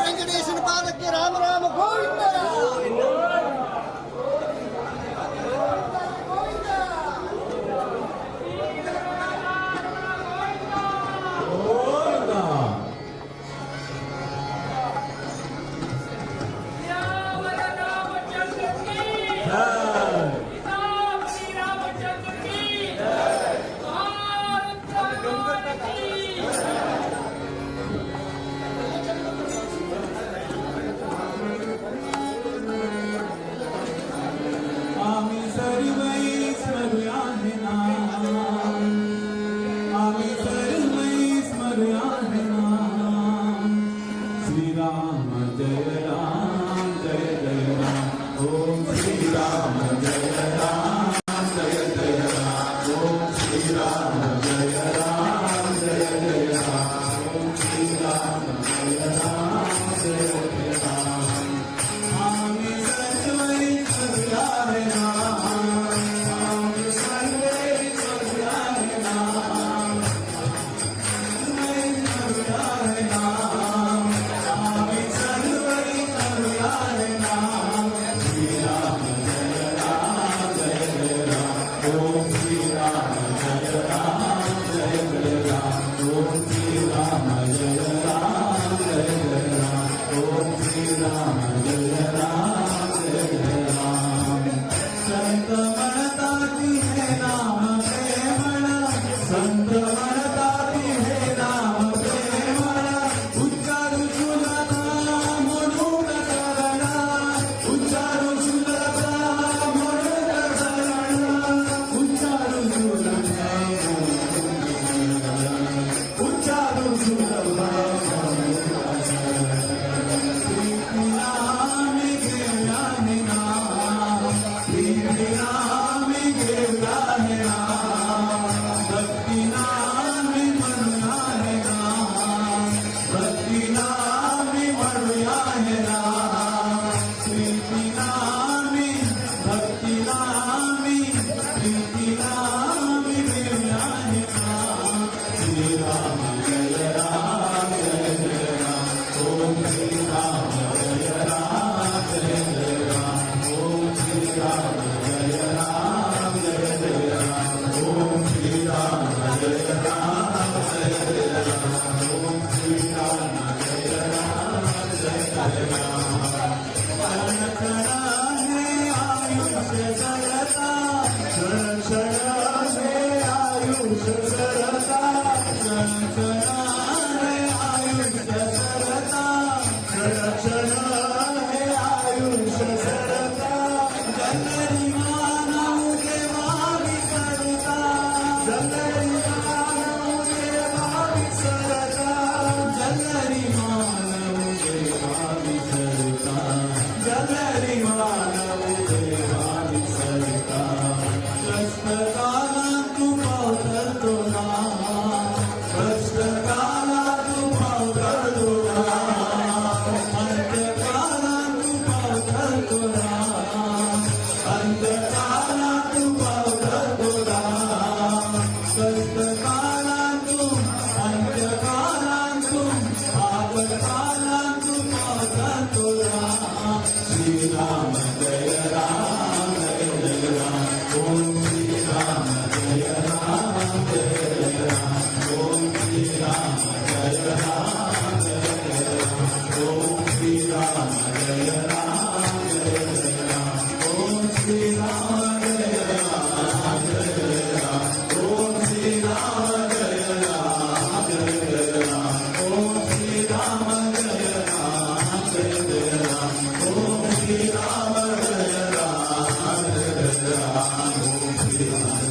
[SPEAKER 1] ವೆಂಕಟೇಶನ ಪಾದಕ್ಕೆ ರಾಮ ರಾಮ ಗೋವಿಂದ.
[SPEAKER 8] आम्ही सर्वै स्मरूया हे नाम, आम्ही सर्वै स्मरूया हे नाम. श्रीराम जय राम जय जय राम ओम श्रीराम.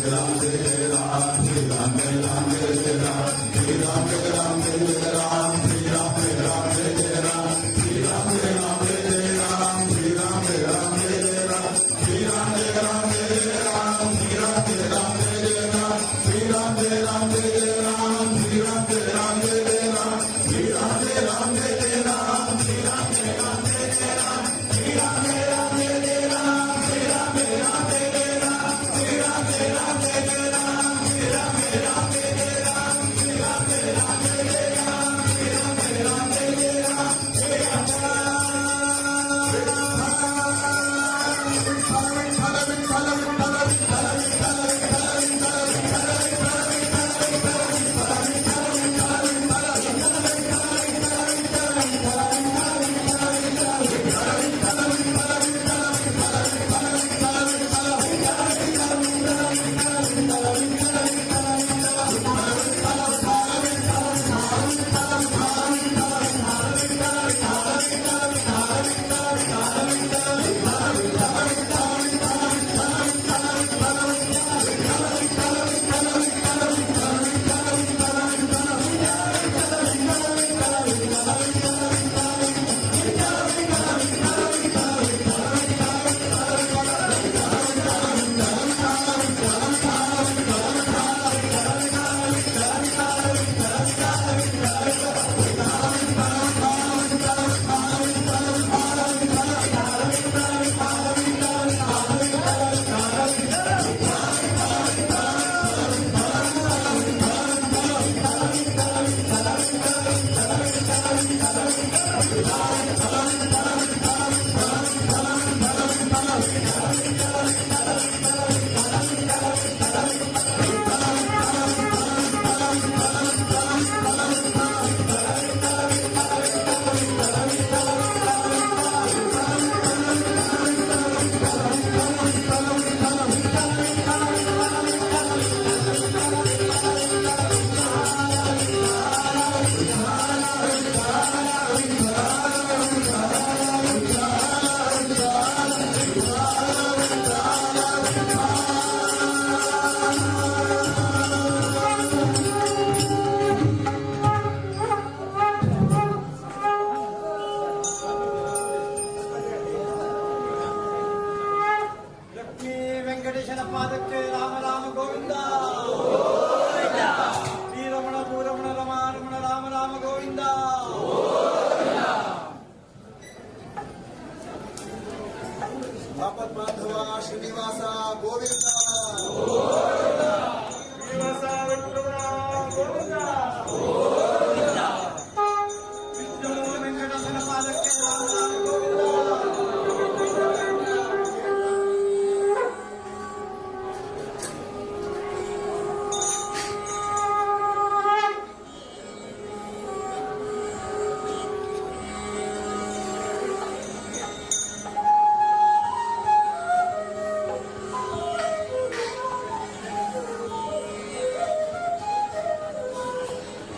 [SPEAKER 9] Lakshmi ವೆಂಕಟೇಶನ ಪಾದಕ್ಕೆ ರಾಮ ರಾಮ ಗೋವಿಂದ. ಶ್ರೀರಮಣ ಭೂರಮಣ ರಮಾರಮಣ ರಾಮ ರಾಮ ಗೋವಿಂದ.
[SPEAKER 1] ಆಪದ್ ಬಾಂಧವ ಶ್ರೀನಿವಾಸ ಗೋವಿಂದ.
[SPEAKER 9] ಶ್ರೀನಿವಾಸ ವೆಂಕಟರಮಣ ಗೋವಿಂದ. ವಿಷ್ಣು ವೆಂಕಟೇಶನ ಪಾದಕ್ಕೆ ರಾಮ ರಾಮ ಗೋವಿಂದ.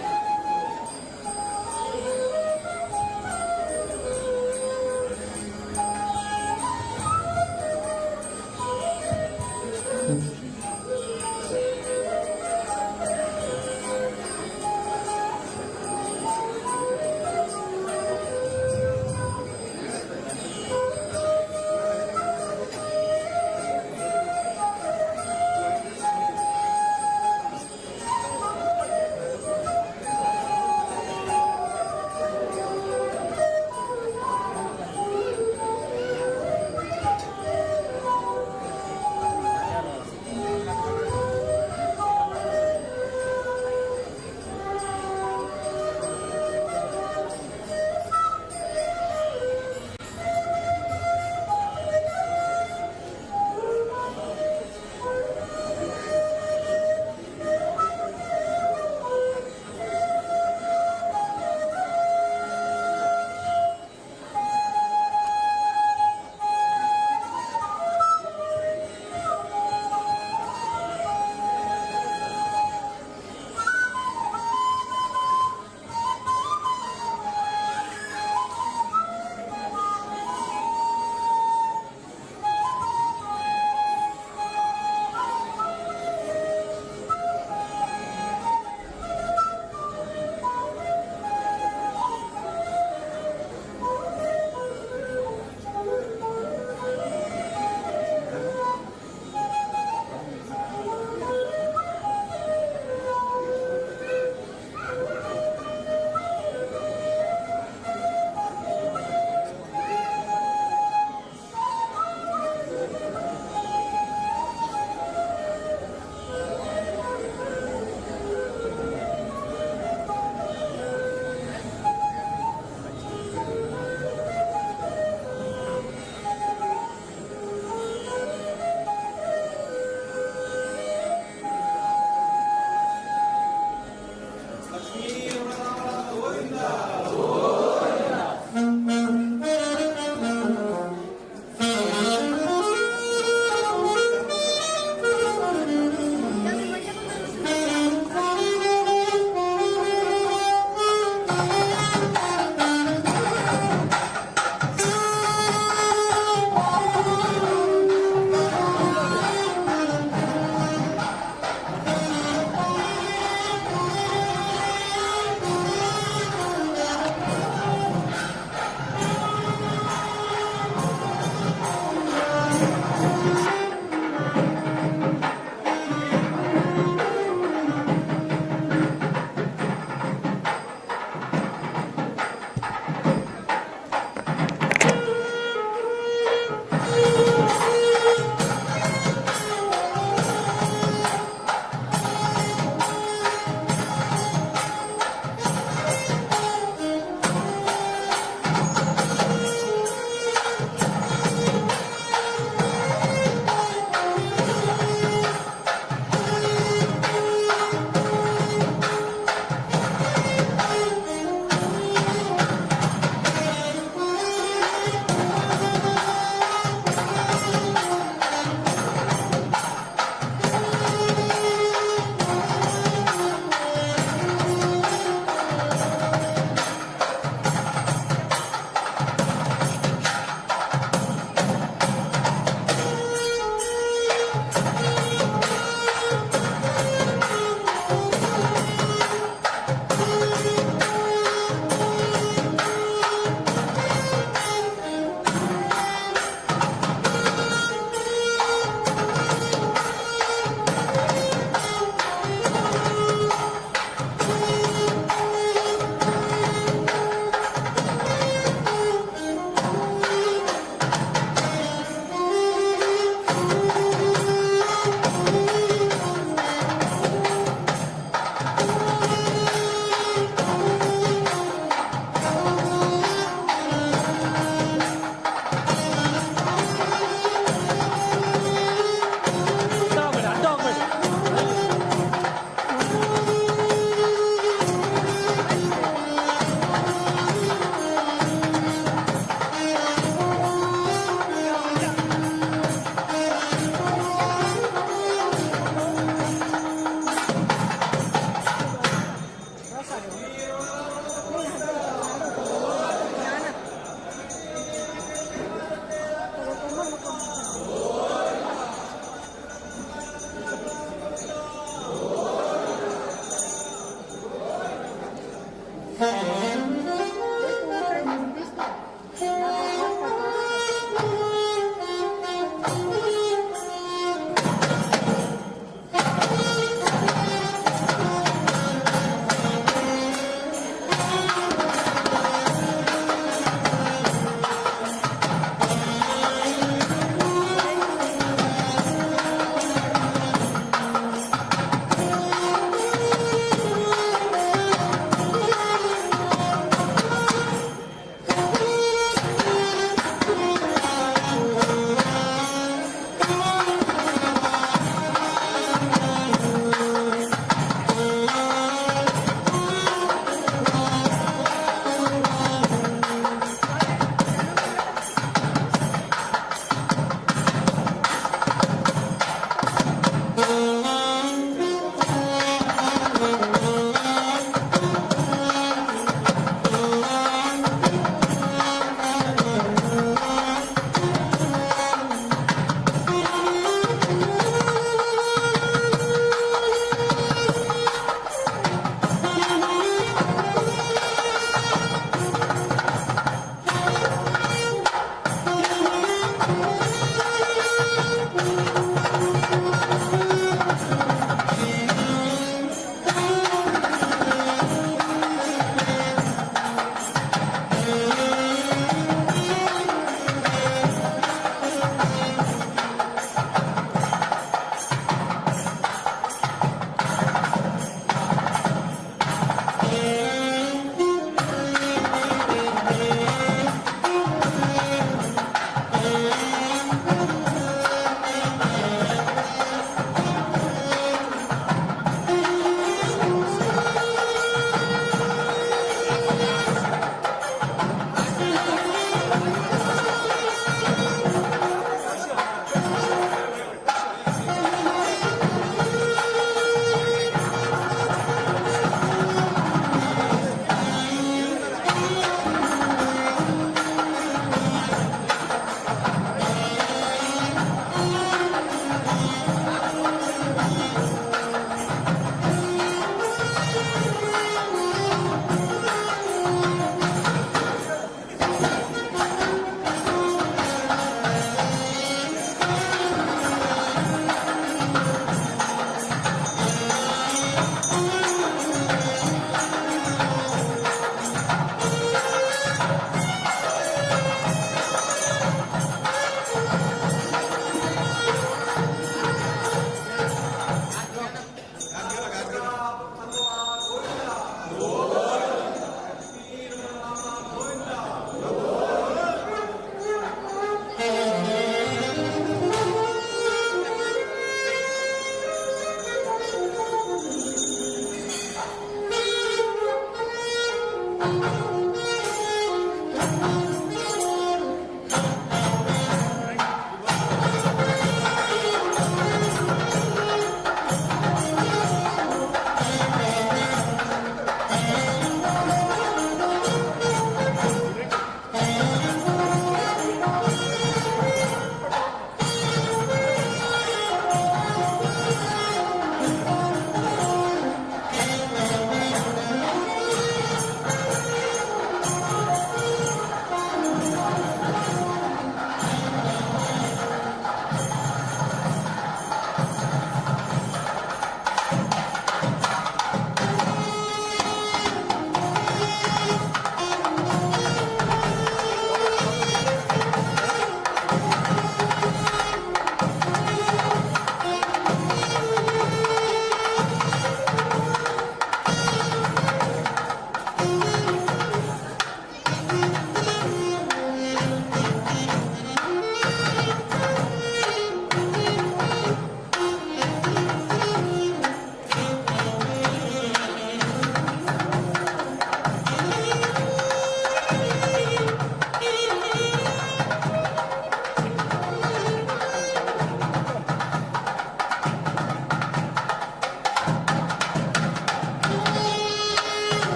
[SPEAKER 11] Thank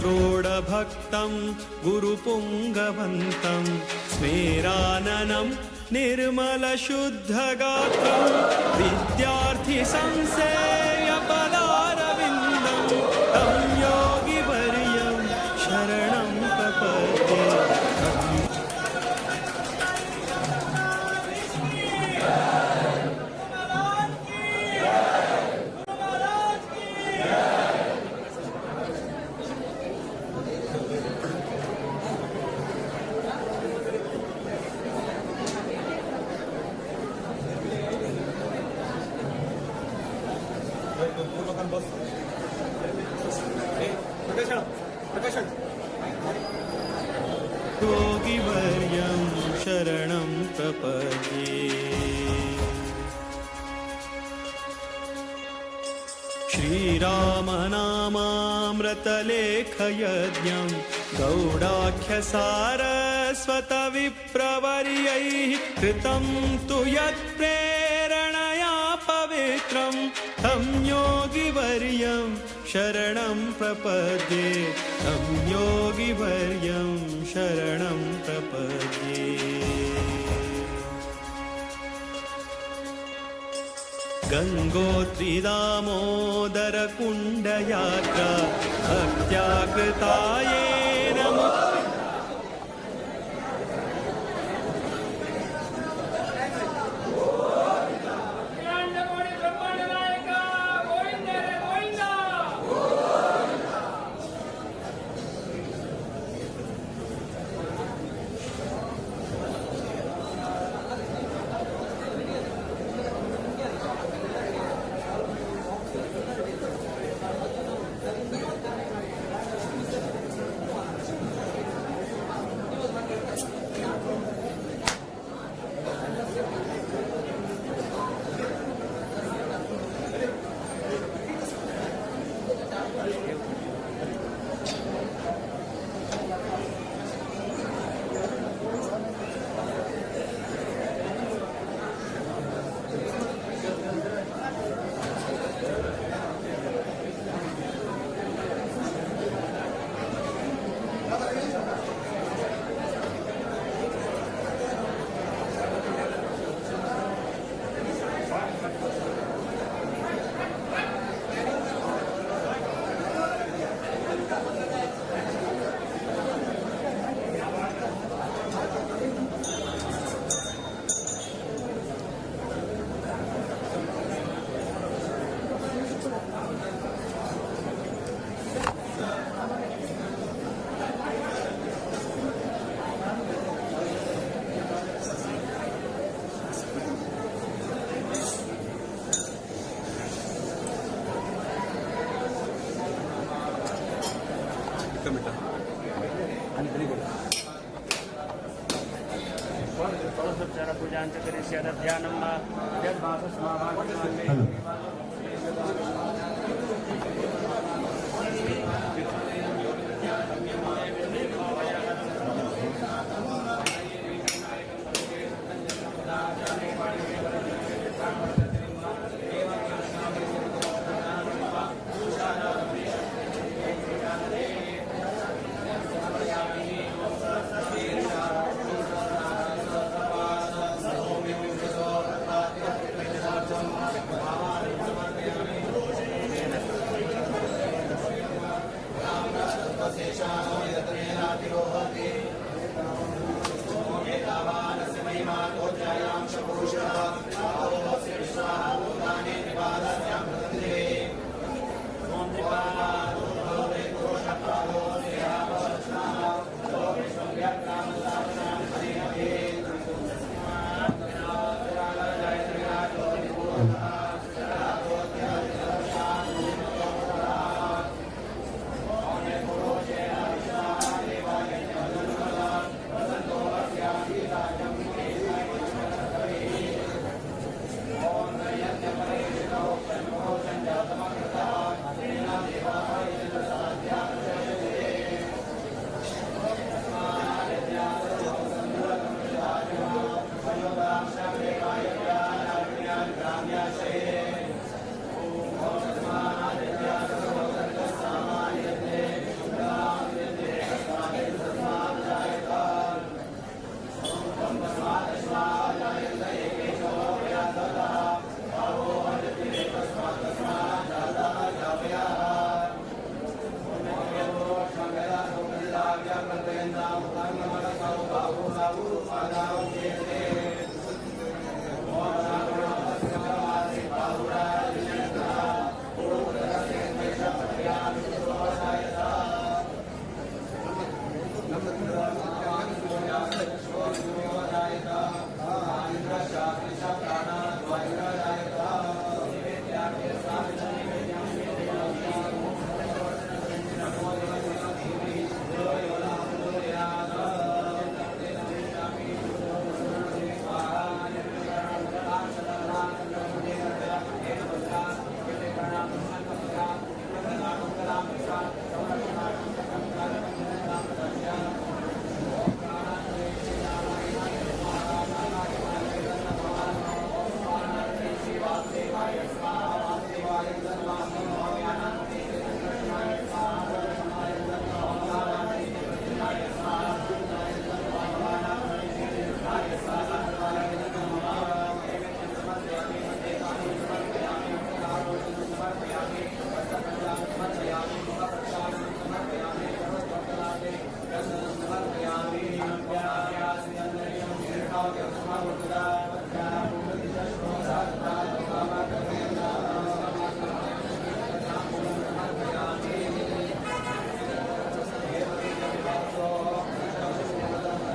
[SPEAKER 13] क्रोडभक्तं गुरुपुङ्गवन्तं स्मेराननं निर्मलशुद्धगात्रं विद्यार्थिसंसेयपदारविन्दं तं योगिवर्यं शरणं प्रपद्ये। योगिवर्यं शरणं प्रपद्ये। श्रीरामनामामृतलेखयज्ञं गौडाख्यसारस्वतविप्रवर्यैः कृतं तु यत्प्रेरणया पवित्रं तं योगिवर्यं शरणं प्रपद्ये, तं योगिवर्यं शरणं प्रपद्ये। गङ्गोत्रिदामोदरकुण्डयात्रा भक्त्या कृता येन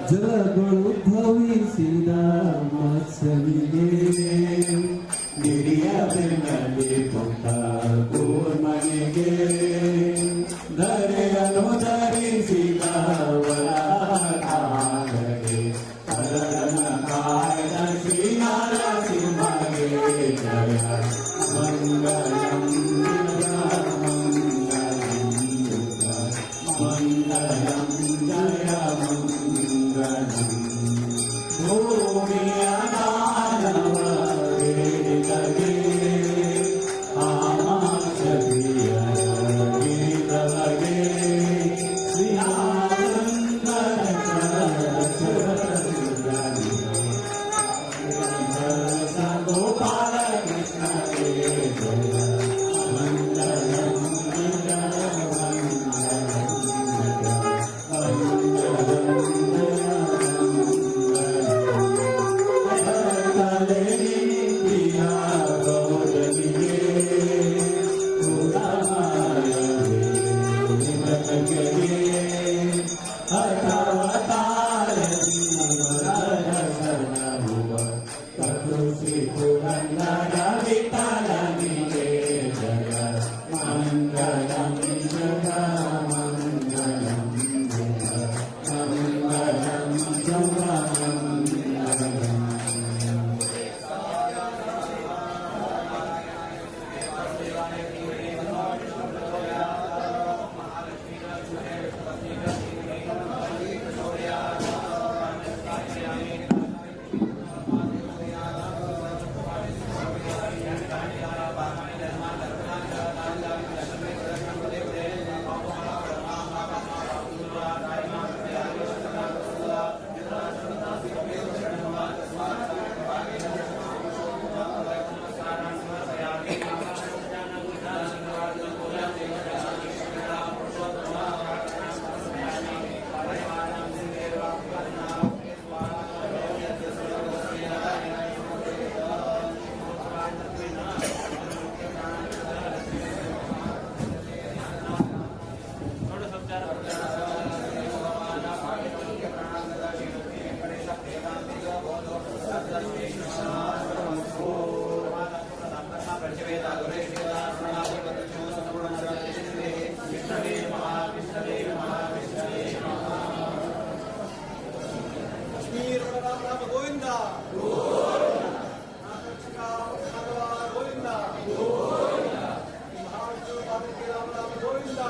[SPEAKER 8] ಜಲಗಳುದ್ಭವಿಸಿದ ಮತ್ಸ್ಯನಿಗೆ ಗಿರಿಯ ಬೆನ್ನಲ್ಲಿ ಪುಟ್ಟ ಕೂರ್ಮನಿಗೆ ಧರೆಯನ್ನು ಧರಿಸಿದ ವರಾಹಗೆ ಹರನ ಕಾಯ್ದ ಶ್ರೀ ನರಸಿಂಹಗೆ ಜಯ ಮಂಗಳಂ ಜಯ ಮಂಗಳಂ ಮಂಗಳಂ ಜಯ ಮಂಗಳಂ. ಭೂಮಿಯ ದಾನವ ಬೇಡಿದಗೆ ಆಮಾಸತಿಯ ಗೀತವಗೆ ಶ್ರೀ ಗೋಪಾಲ ಕೃಷ್ಣ ಜಯ ಮಂಗಳಂ ಜಯ ಮಂಗಳಂ ಮಂಗಳಂ ಜಯ ಮಂಗಳಂ. ಗೌರವಿಗೆ ಶ್ರೀ ಪುರಂದರ ವಿಠಲನಿಗೆ ಜಯ ಮಂಗಳಂ ಜಯ ಮಂಗಳಂ ಜಯ ಮಂಗಳಂ ಜಯ ಮಂಗಳಂ.
[SPEAKER 9] ಲಕ್ಷ್ಮೀ ರಾಮ ಗೋವಿಂದ ಗೋವಿಂದ ಮಹಾವಿಷ್ಣು ಪಾದಕ್ಕೆ ರಾಮ ರಾಮ ಗೋವಿಂದ.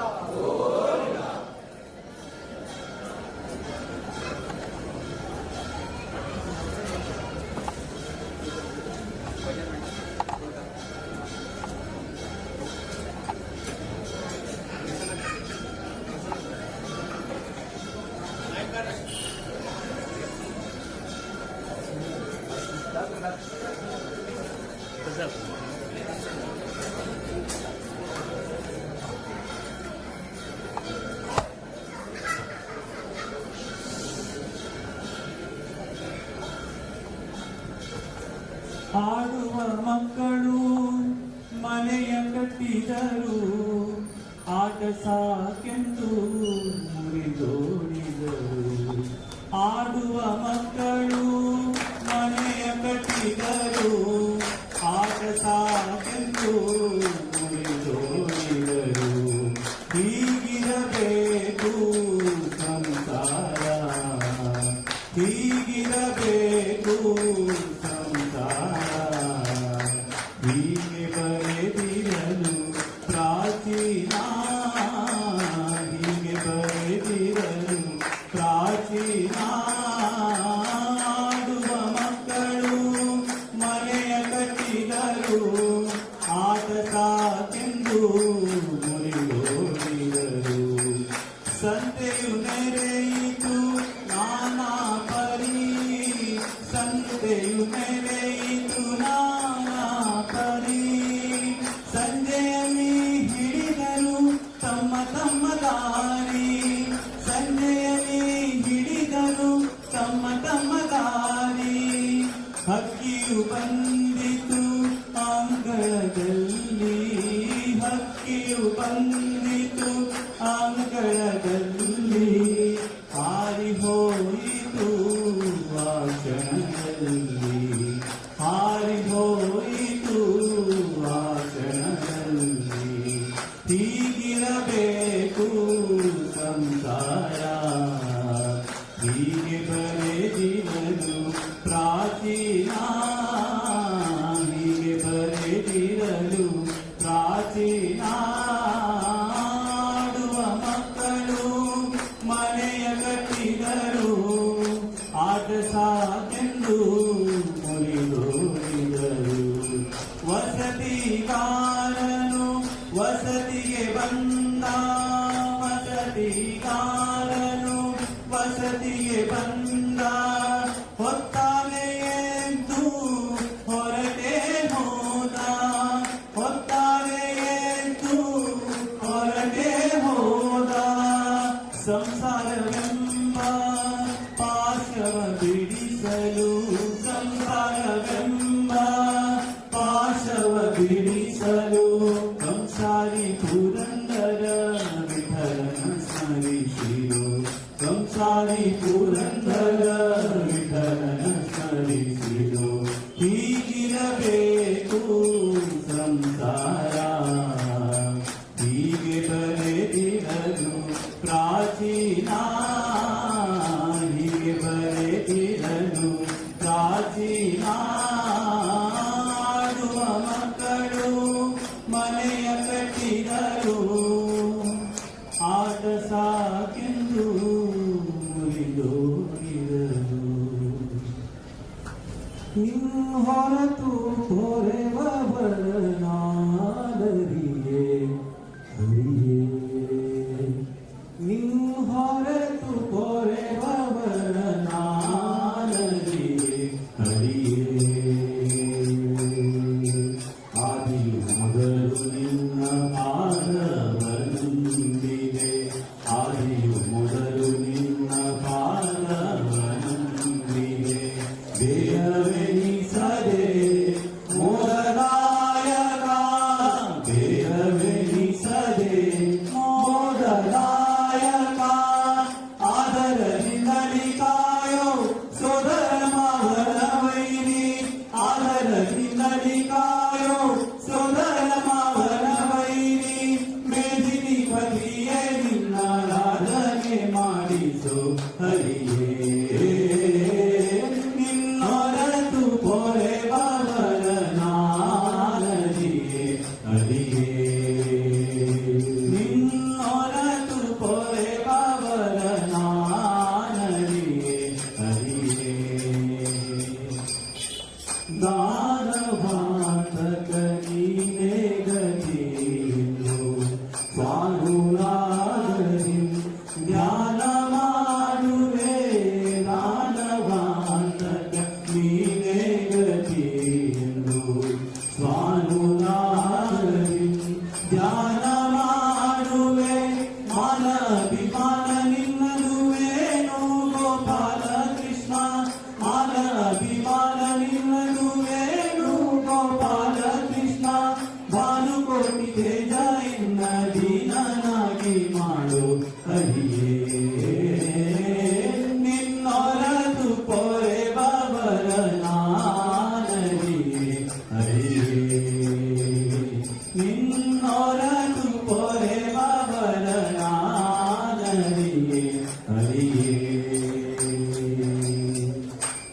[SPEAKER 8] ಆಡುವ ಮಕ್ಕಳು ಮನೆಯ ಕಟ್ಟಿದರು, ಆಟ ಸಾಕೆಂದು ಮುರಿದೋಡಿದರು. ಆಡುವ ಮಕ್ಕಳು ಮನೆಯ ಕಟ್ಟಿದರು, ಆಟ ಸಾಕೆಂದು ಮುರಿದೋಡಿದರು. ಹೀಗಿರಬೇಕು ಸಂಸಾರ, ಹೀಗಿರಬೇಕು ಸಂಸಾರ. ಹೀಗೆ ಬರೆದಿರಲು ಪ್ರಾಚೀನ, ಹೀಗೆ ಬರೆದಿರಲು ಪ್ರಾಚೀನ. ಆಡುವ ಮಕ್ಕಳು ಮನೆಯ ಕಟ್ಟಿದರು, ಆಟ ಸಾಕೆಂದು ಮುರಿದೋಡಿದರು. ಸಂತೆಯು ನೆರೆಯಿತು ನಾನಾ ಪರಿ, ಸಂತೆಯು ನೆರೆಯಿತು ನಾನಾ ಪರಿ. ಸಂಜೆಯಲ್ಲಿ ಹಿಡಿದರು ತಮ್ಮ ತಮ್ಮ ದಾರಿ, ಸಂಜೆಯಲ್ಲಿ ಹಿಡಿದರು ತಮ್ಮ ತಮ್ಮ ದಾರಿ. ಹಕ್ಕಿಯು ಬಂದಿತು ಅಂಗಳದಲ್ಲಿ, ಹಕ್ಕಿಯು ಬಂದಿತು ಅಂಗಳದಲ್ಲಿ, ಹಾರಿ ಹೋಯಿತು. ಸಂಸಾರ ಹೀಗೆ ಬರೆದಿರಲು ಪ್ರಾಚೀನ, ಹೀಗೆ ಬರೆದಿರಲು ಪ್ರಾಚೀನ. ಆಡುವ ಮಕ್ಕಳು ಮನೆಯ ಕಟ್ಟಿದರು, ಆಟ ಸಾಕೆಂದು ಮುರಿದೋಡಿದರು. ವಸತಿಗಾರನು ವಸತಿಗೆ ಬಂದ, ವಸತಿಗಾರನು ವಸತಿಗೆ ಬಂದ, ಹೊತ್ತಾನೆ ಎದ್ದು ಹೊರಟೇ ಹೋದ, ಹೊತ್ತಾನೆ ಎದ್ದು ಹೊರಟೇ ಹೋದ. ಸಂಸಾರವೆಂಬ ಪಾಶವ ಬಿಡಿಸಲು, ಸಂಸಾರವೆಂಬ ಪಾಶವ ಬಿಡಿಸಲು, ಕಂಸಾರಿ ಪುರಂದರ ವಿಠಲನ ಸ್ಮರಿಸಿರೋ, ಕಂಸಾರಿ ಪುರಂದರ ವಿಠಲನ ಸ್ಮರಿಸಿರೋ. ಹೀಗಿರಬೇಕು ಸಂಸಾರ, ಹೀಗೆ ಬರೆದಿರಲು ಪ್ರಾಚೀನ, ಹೀಗೆ ಬರೆದಿರಲು ಪ್ರಾಚೀನ. ಆಡುವ ಮಕ್ಕಳು ಮನೆಯ ಕಟ್ಟಿದರು, ಆಟ ಸಾಕೆಂದು ಮುರಿದೋಗಿದರು. ನಿನ್ನ ಹೊರತು ಪೊರೆವವರನಾನರಿಯೆ ಹರಿಯೇ, ನಿನ್ನ ಹೊರತು ಪೊರೆವವರನಾನರಿಯೆ ಹರಿಯೇ. ಆದಿಯು ಮೊದಲು ನಿನ್ನ ಪಾದವನಂಬಿದೆ, ಆದಿಯು ಮೊದಲು ನಿನ್ನ ಪಾದವನಂಬಿದೆ. ದೇಹವೆನಿಸದೆ ಮೋದದಾಯಕ, ದೇಹವೆನಿಸದೆ ಮೋದದಾಯಕ, ಆದರದಿಂದಲಿ ಕಾಯೋ ಸೋದರ ಮಾವನ ವೈರಿ, ಆದರದಿಂದಲಿ ಕಾಯೋ ಸೋದರ ಮಾವನ ವೈರಿ. ಮೇದಿನಿ ಪತಿಯೇ ನಿನ್ನಾರಾಧನೆ ಮಾಡಿಸೋ ಹರಿಯೇ, ನಿನ್ನೊರತು ಪೊರೆವವರ ನಾನರಿಯೆ ಹರಿಯೇ, ನಿನ್ನೊರತು ಪೊರೆವವರ ನಾನರಿಯೆ ಹರಿಯೇ. ದಾನವಾಂತಕ ನೀನೇ ಗತಿಯೆಂದು ಸ್ವಾನುರಾಗದಿ ಧ್ಯಾನ ಮಾಡುವೆ, ದಾನವಾಂತಕ ನೀನೇ ಗತಿಯೆಂದು ಸ್ವಾನುರಾಗದಿ ಧ್ಯಾನ ಮಾಡುವೆ. ಮಾನ ಅಭಿಮಾನ ನಿನ್ನದುವೇನು ಗೋಪಾಲ ಕೃಷ್ಣ, ಮಾನ ಅಭಿಮಾನ ನಿನ್ನದುವೇನು ಗೋಪಾಲ ಕೃಷ್ಣ. ಭಾನುಕೋಟಿ ತೇಜ ಇನ್ನ ದೀನನಾಗಿ ಮಾಡು ಹರಿಯೇ, ನಿನ್ನೊರತು ಪೊರೆವವರ ನಾನರಿಯೆ ಹರಿಯೇ, ನಿನ್ನೊರತು ಪೊರೆವವರ ನಾನರಿಯೆ ಹರಿಯೇ.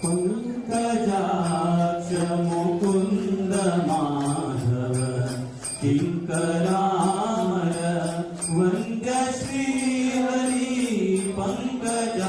[SPEAKER 8] ಪಂಕಜಾಕ್ಷ ಮುಕುಂದ ಮಾಧವ ಕಿಂಕರಾಮರ ವಂದ್ಯ ಶ್ರೀ ಹರಿ, ಪಂಕಜಾಕ್ಷ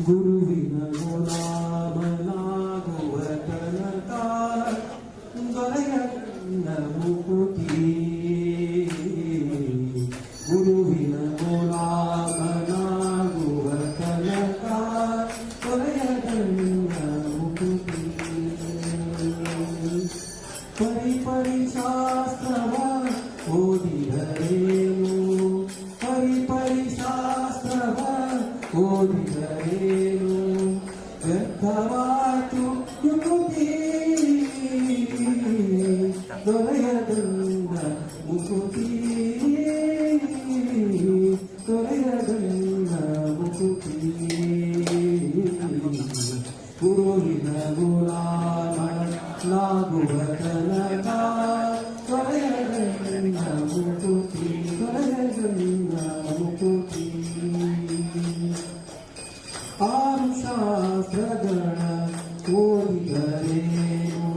[SPEAKER 8] ಗುರುವಿನ ಗುಲಾಮನಾಗುವ ತನಕ ದೊರೆಯದನ್ನ ಮುಕುತಿ. ಗುರುವಿನ ಗುಲಾಮನಾಗುವ ತನಕ ದೊರೆಯದನ್ನ ಮುಕುತಿ. ಪರಿ ಪರಿ ಶಾಸ್ತ್ರವ ಓದಿದರೇನು, ಪರಿ ಪರಿ ಶಾಸ್ತ್ರವ ಓದಿದರೇನು, ವ್ಯರ್ಥವಾತು ಯುಕ್ತಿ, ದೊರೆಯದನ್ನ ಮುಕುತಿ, ದೊರೆಯದನ್ನ ಮುಕುತಿ. ಗುರುವಿನ ಗುಲಾಮನಾಗುವ ತನಕ ದೊರೆಯದನ್ನ ಮುಕುತಿ, ದೊರೆಯದನ್ನ ಮುಕುತಿ. ಆರು ಶಾಸ್ತ್ರಗಳ ಓದಿದರೇನು,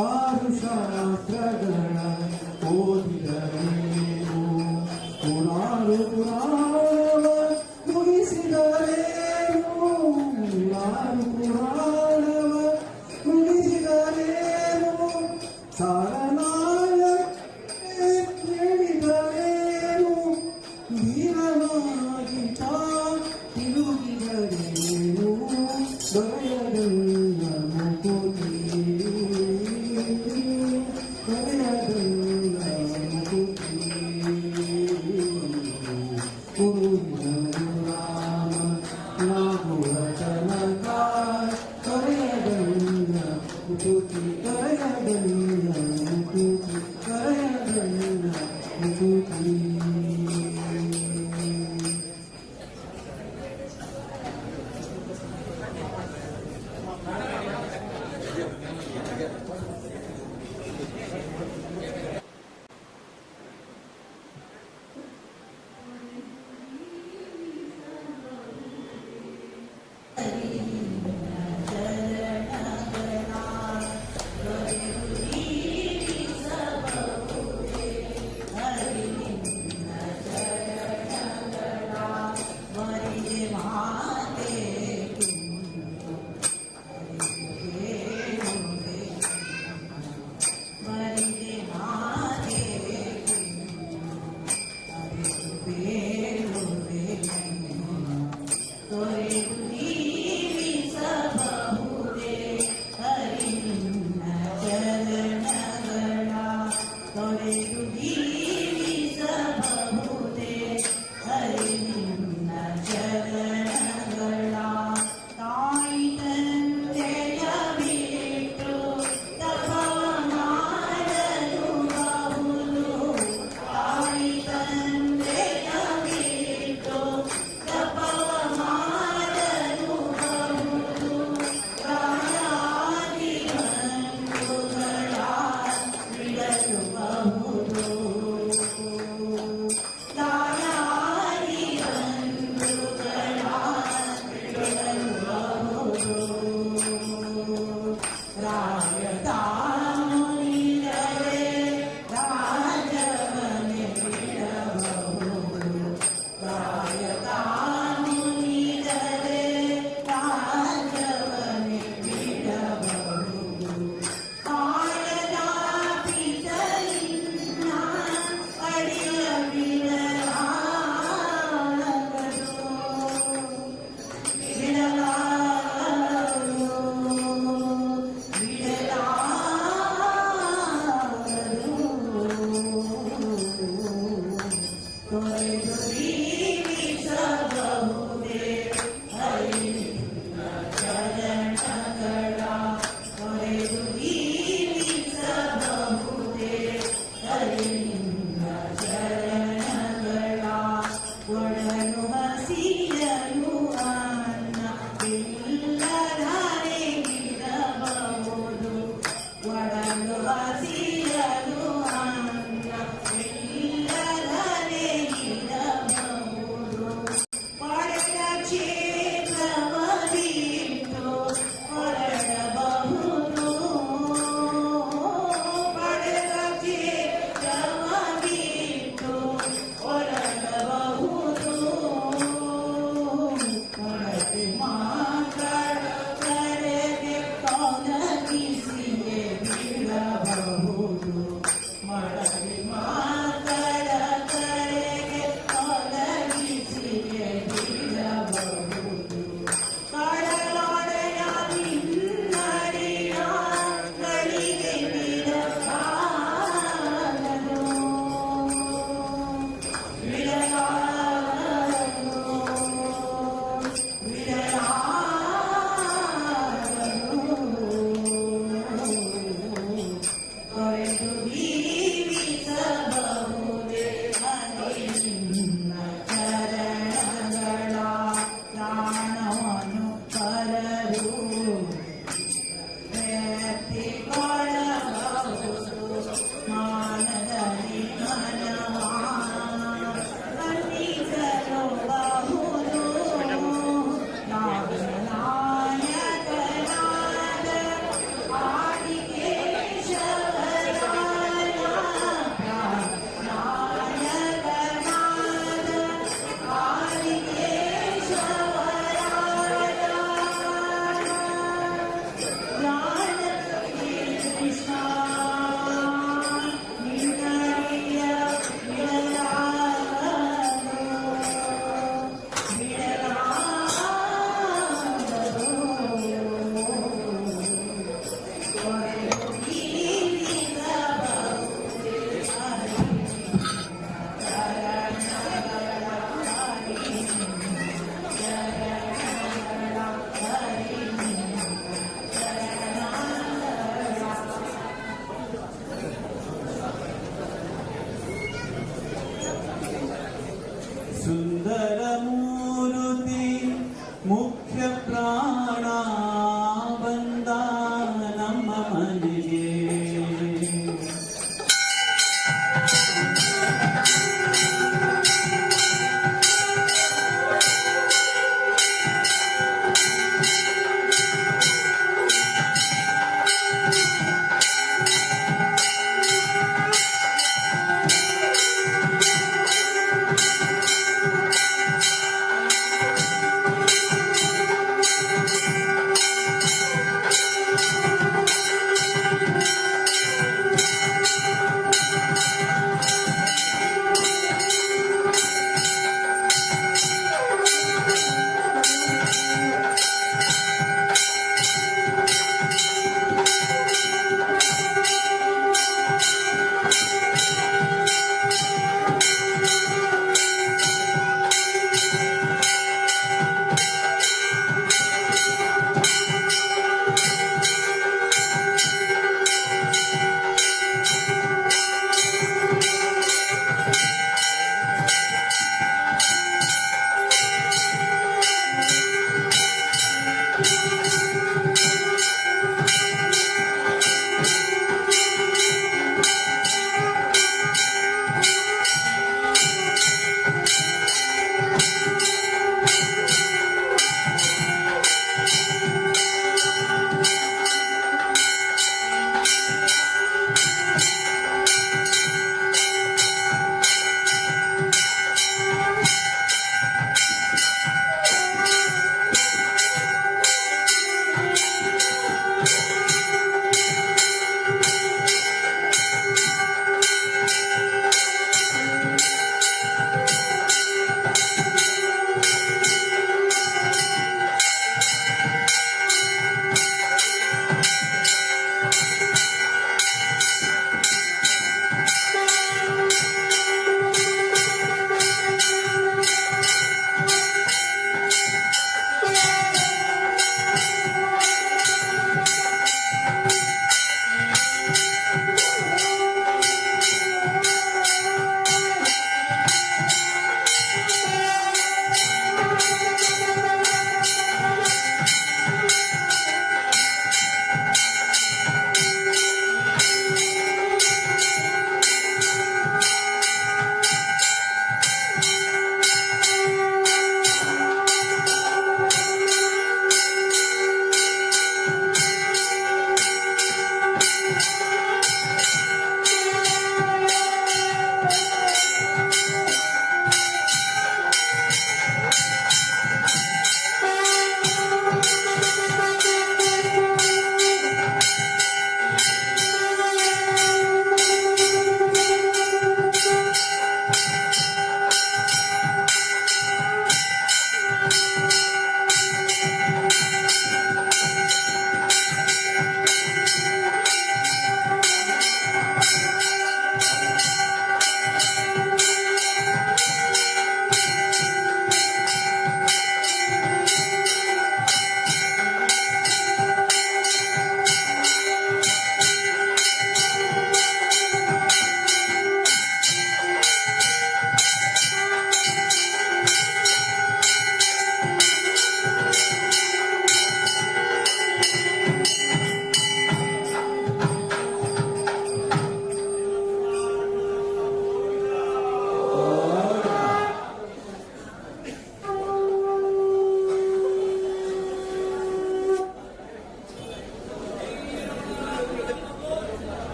[SPEAKER 8] ಆರು ಶಾಸ್ತ್ರಗಳ ಓದಿದರೇನು, ನೂರಾರು ಪುರಾಣವ ಮುಗಿಸಿದರೇನು, ನೂರಾರು ಪುರಾಣವ ಮುಗಿಸಿದರೇನು, ಸಾರನಾಯ ಹೇಳಿದರೇನು, ಧೀರನಾಗಿ ತಾ ತಿರುಗಿದರೇನು, ದೊರೆಯದನ್ನ ಮುಕುತಿ, ದೊರೆಯದನ್ನ ಮುಕುತಿ. ಗುರುವಿನ ಗುಲಾಮನಾಗುವ ತನಕ ದೊರೆಯದನ್ನ ಮುಕುತಿ, ದೊರೆಯದನ್ನ ಮುಕುತಿ, ದೊರೆಯದನ್ನ ಮುಕುತಿ.
[SPEAKER 14] चरण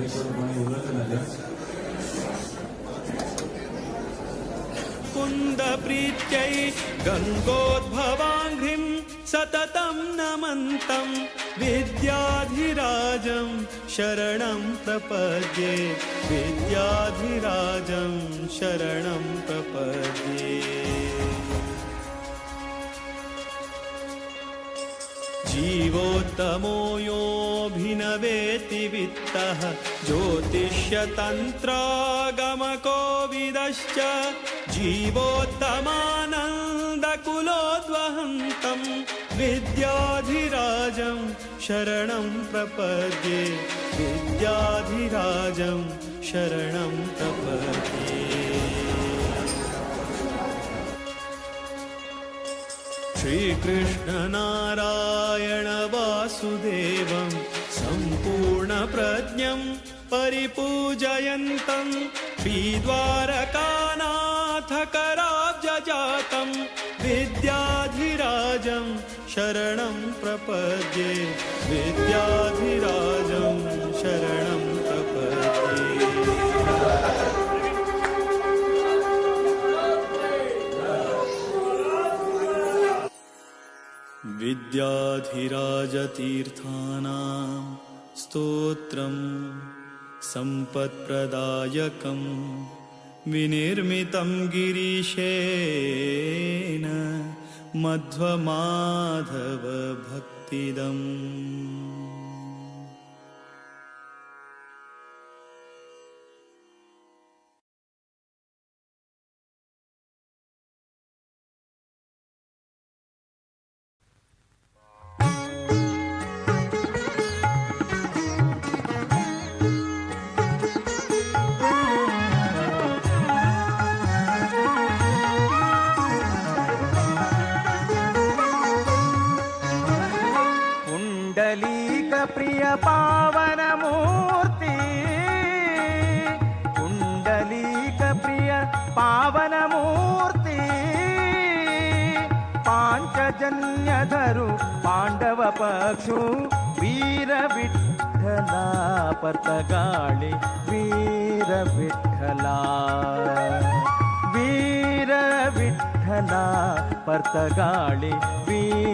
[SPEAKER 4] करून कोणी उलयतले.
[SPEAKER 13] कुन्दप्रीत्यै गङ्गोद्भवाङ्घ्रिं सततं नमन्तं विद्याधिराजं शरणं प्रपद्ये, विद्याधिराजं शरणं प्रपद्ये. जीवोत्तमो योऽभिनवेति वित्तः ज्योतिष्यतन्त्रागमकोविदश्च जीवोत्तमानन्दकुलोद्वहन्तं विद्याधिराजं शरणं प्रपद्ये, विद्याधिराजं शरणं प्रपद्ये. श्रीकृष्णनारायण वासुदेवं सम्पूर्णप्रज्ञं परिपूजयन्तं श्रीद्वारकानाथकराब्जजातं विद्याधिराजं शरणं प्रपद्ये, विद्याधिराजं शरणं प्रपद्ये. विद्याधिराजतीर्थानां स्तोत्रं सम्पत्प्रदायकं विनिर्मितं गिरीशेन मध्वमाधवभक्तिदम्.
[SPEAKER 9] ಪುಂಡಲೀಕ ಪ್ರಿಯ ಪಾವನ ಮೂರ್ತಿ, ಪುಂಡಲೀಕ ಪ್ರಿಯ ಪಾವನ ಮೂರ್ತಿ, ಪಾಂಚಜನ್ಯಧರು ಪಾಂಡವ ಪಕ್ಷು ವೀರ ವಿಠಲ ಪರ್ತಗಾಳಿ, ವೀರ ವಿಠಲ ವೀರ ವಿಠಲ ಪರ್ತಗಾಳಿ ವೀರ.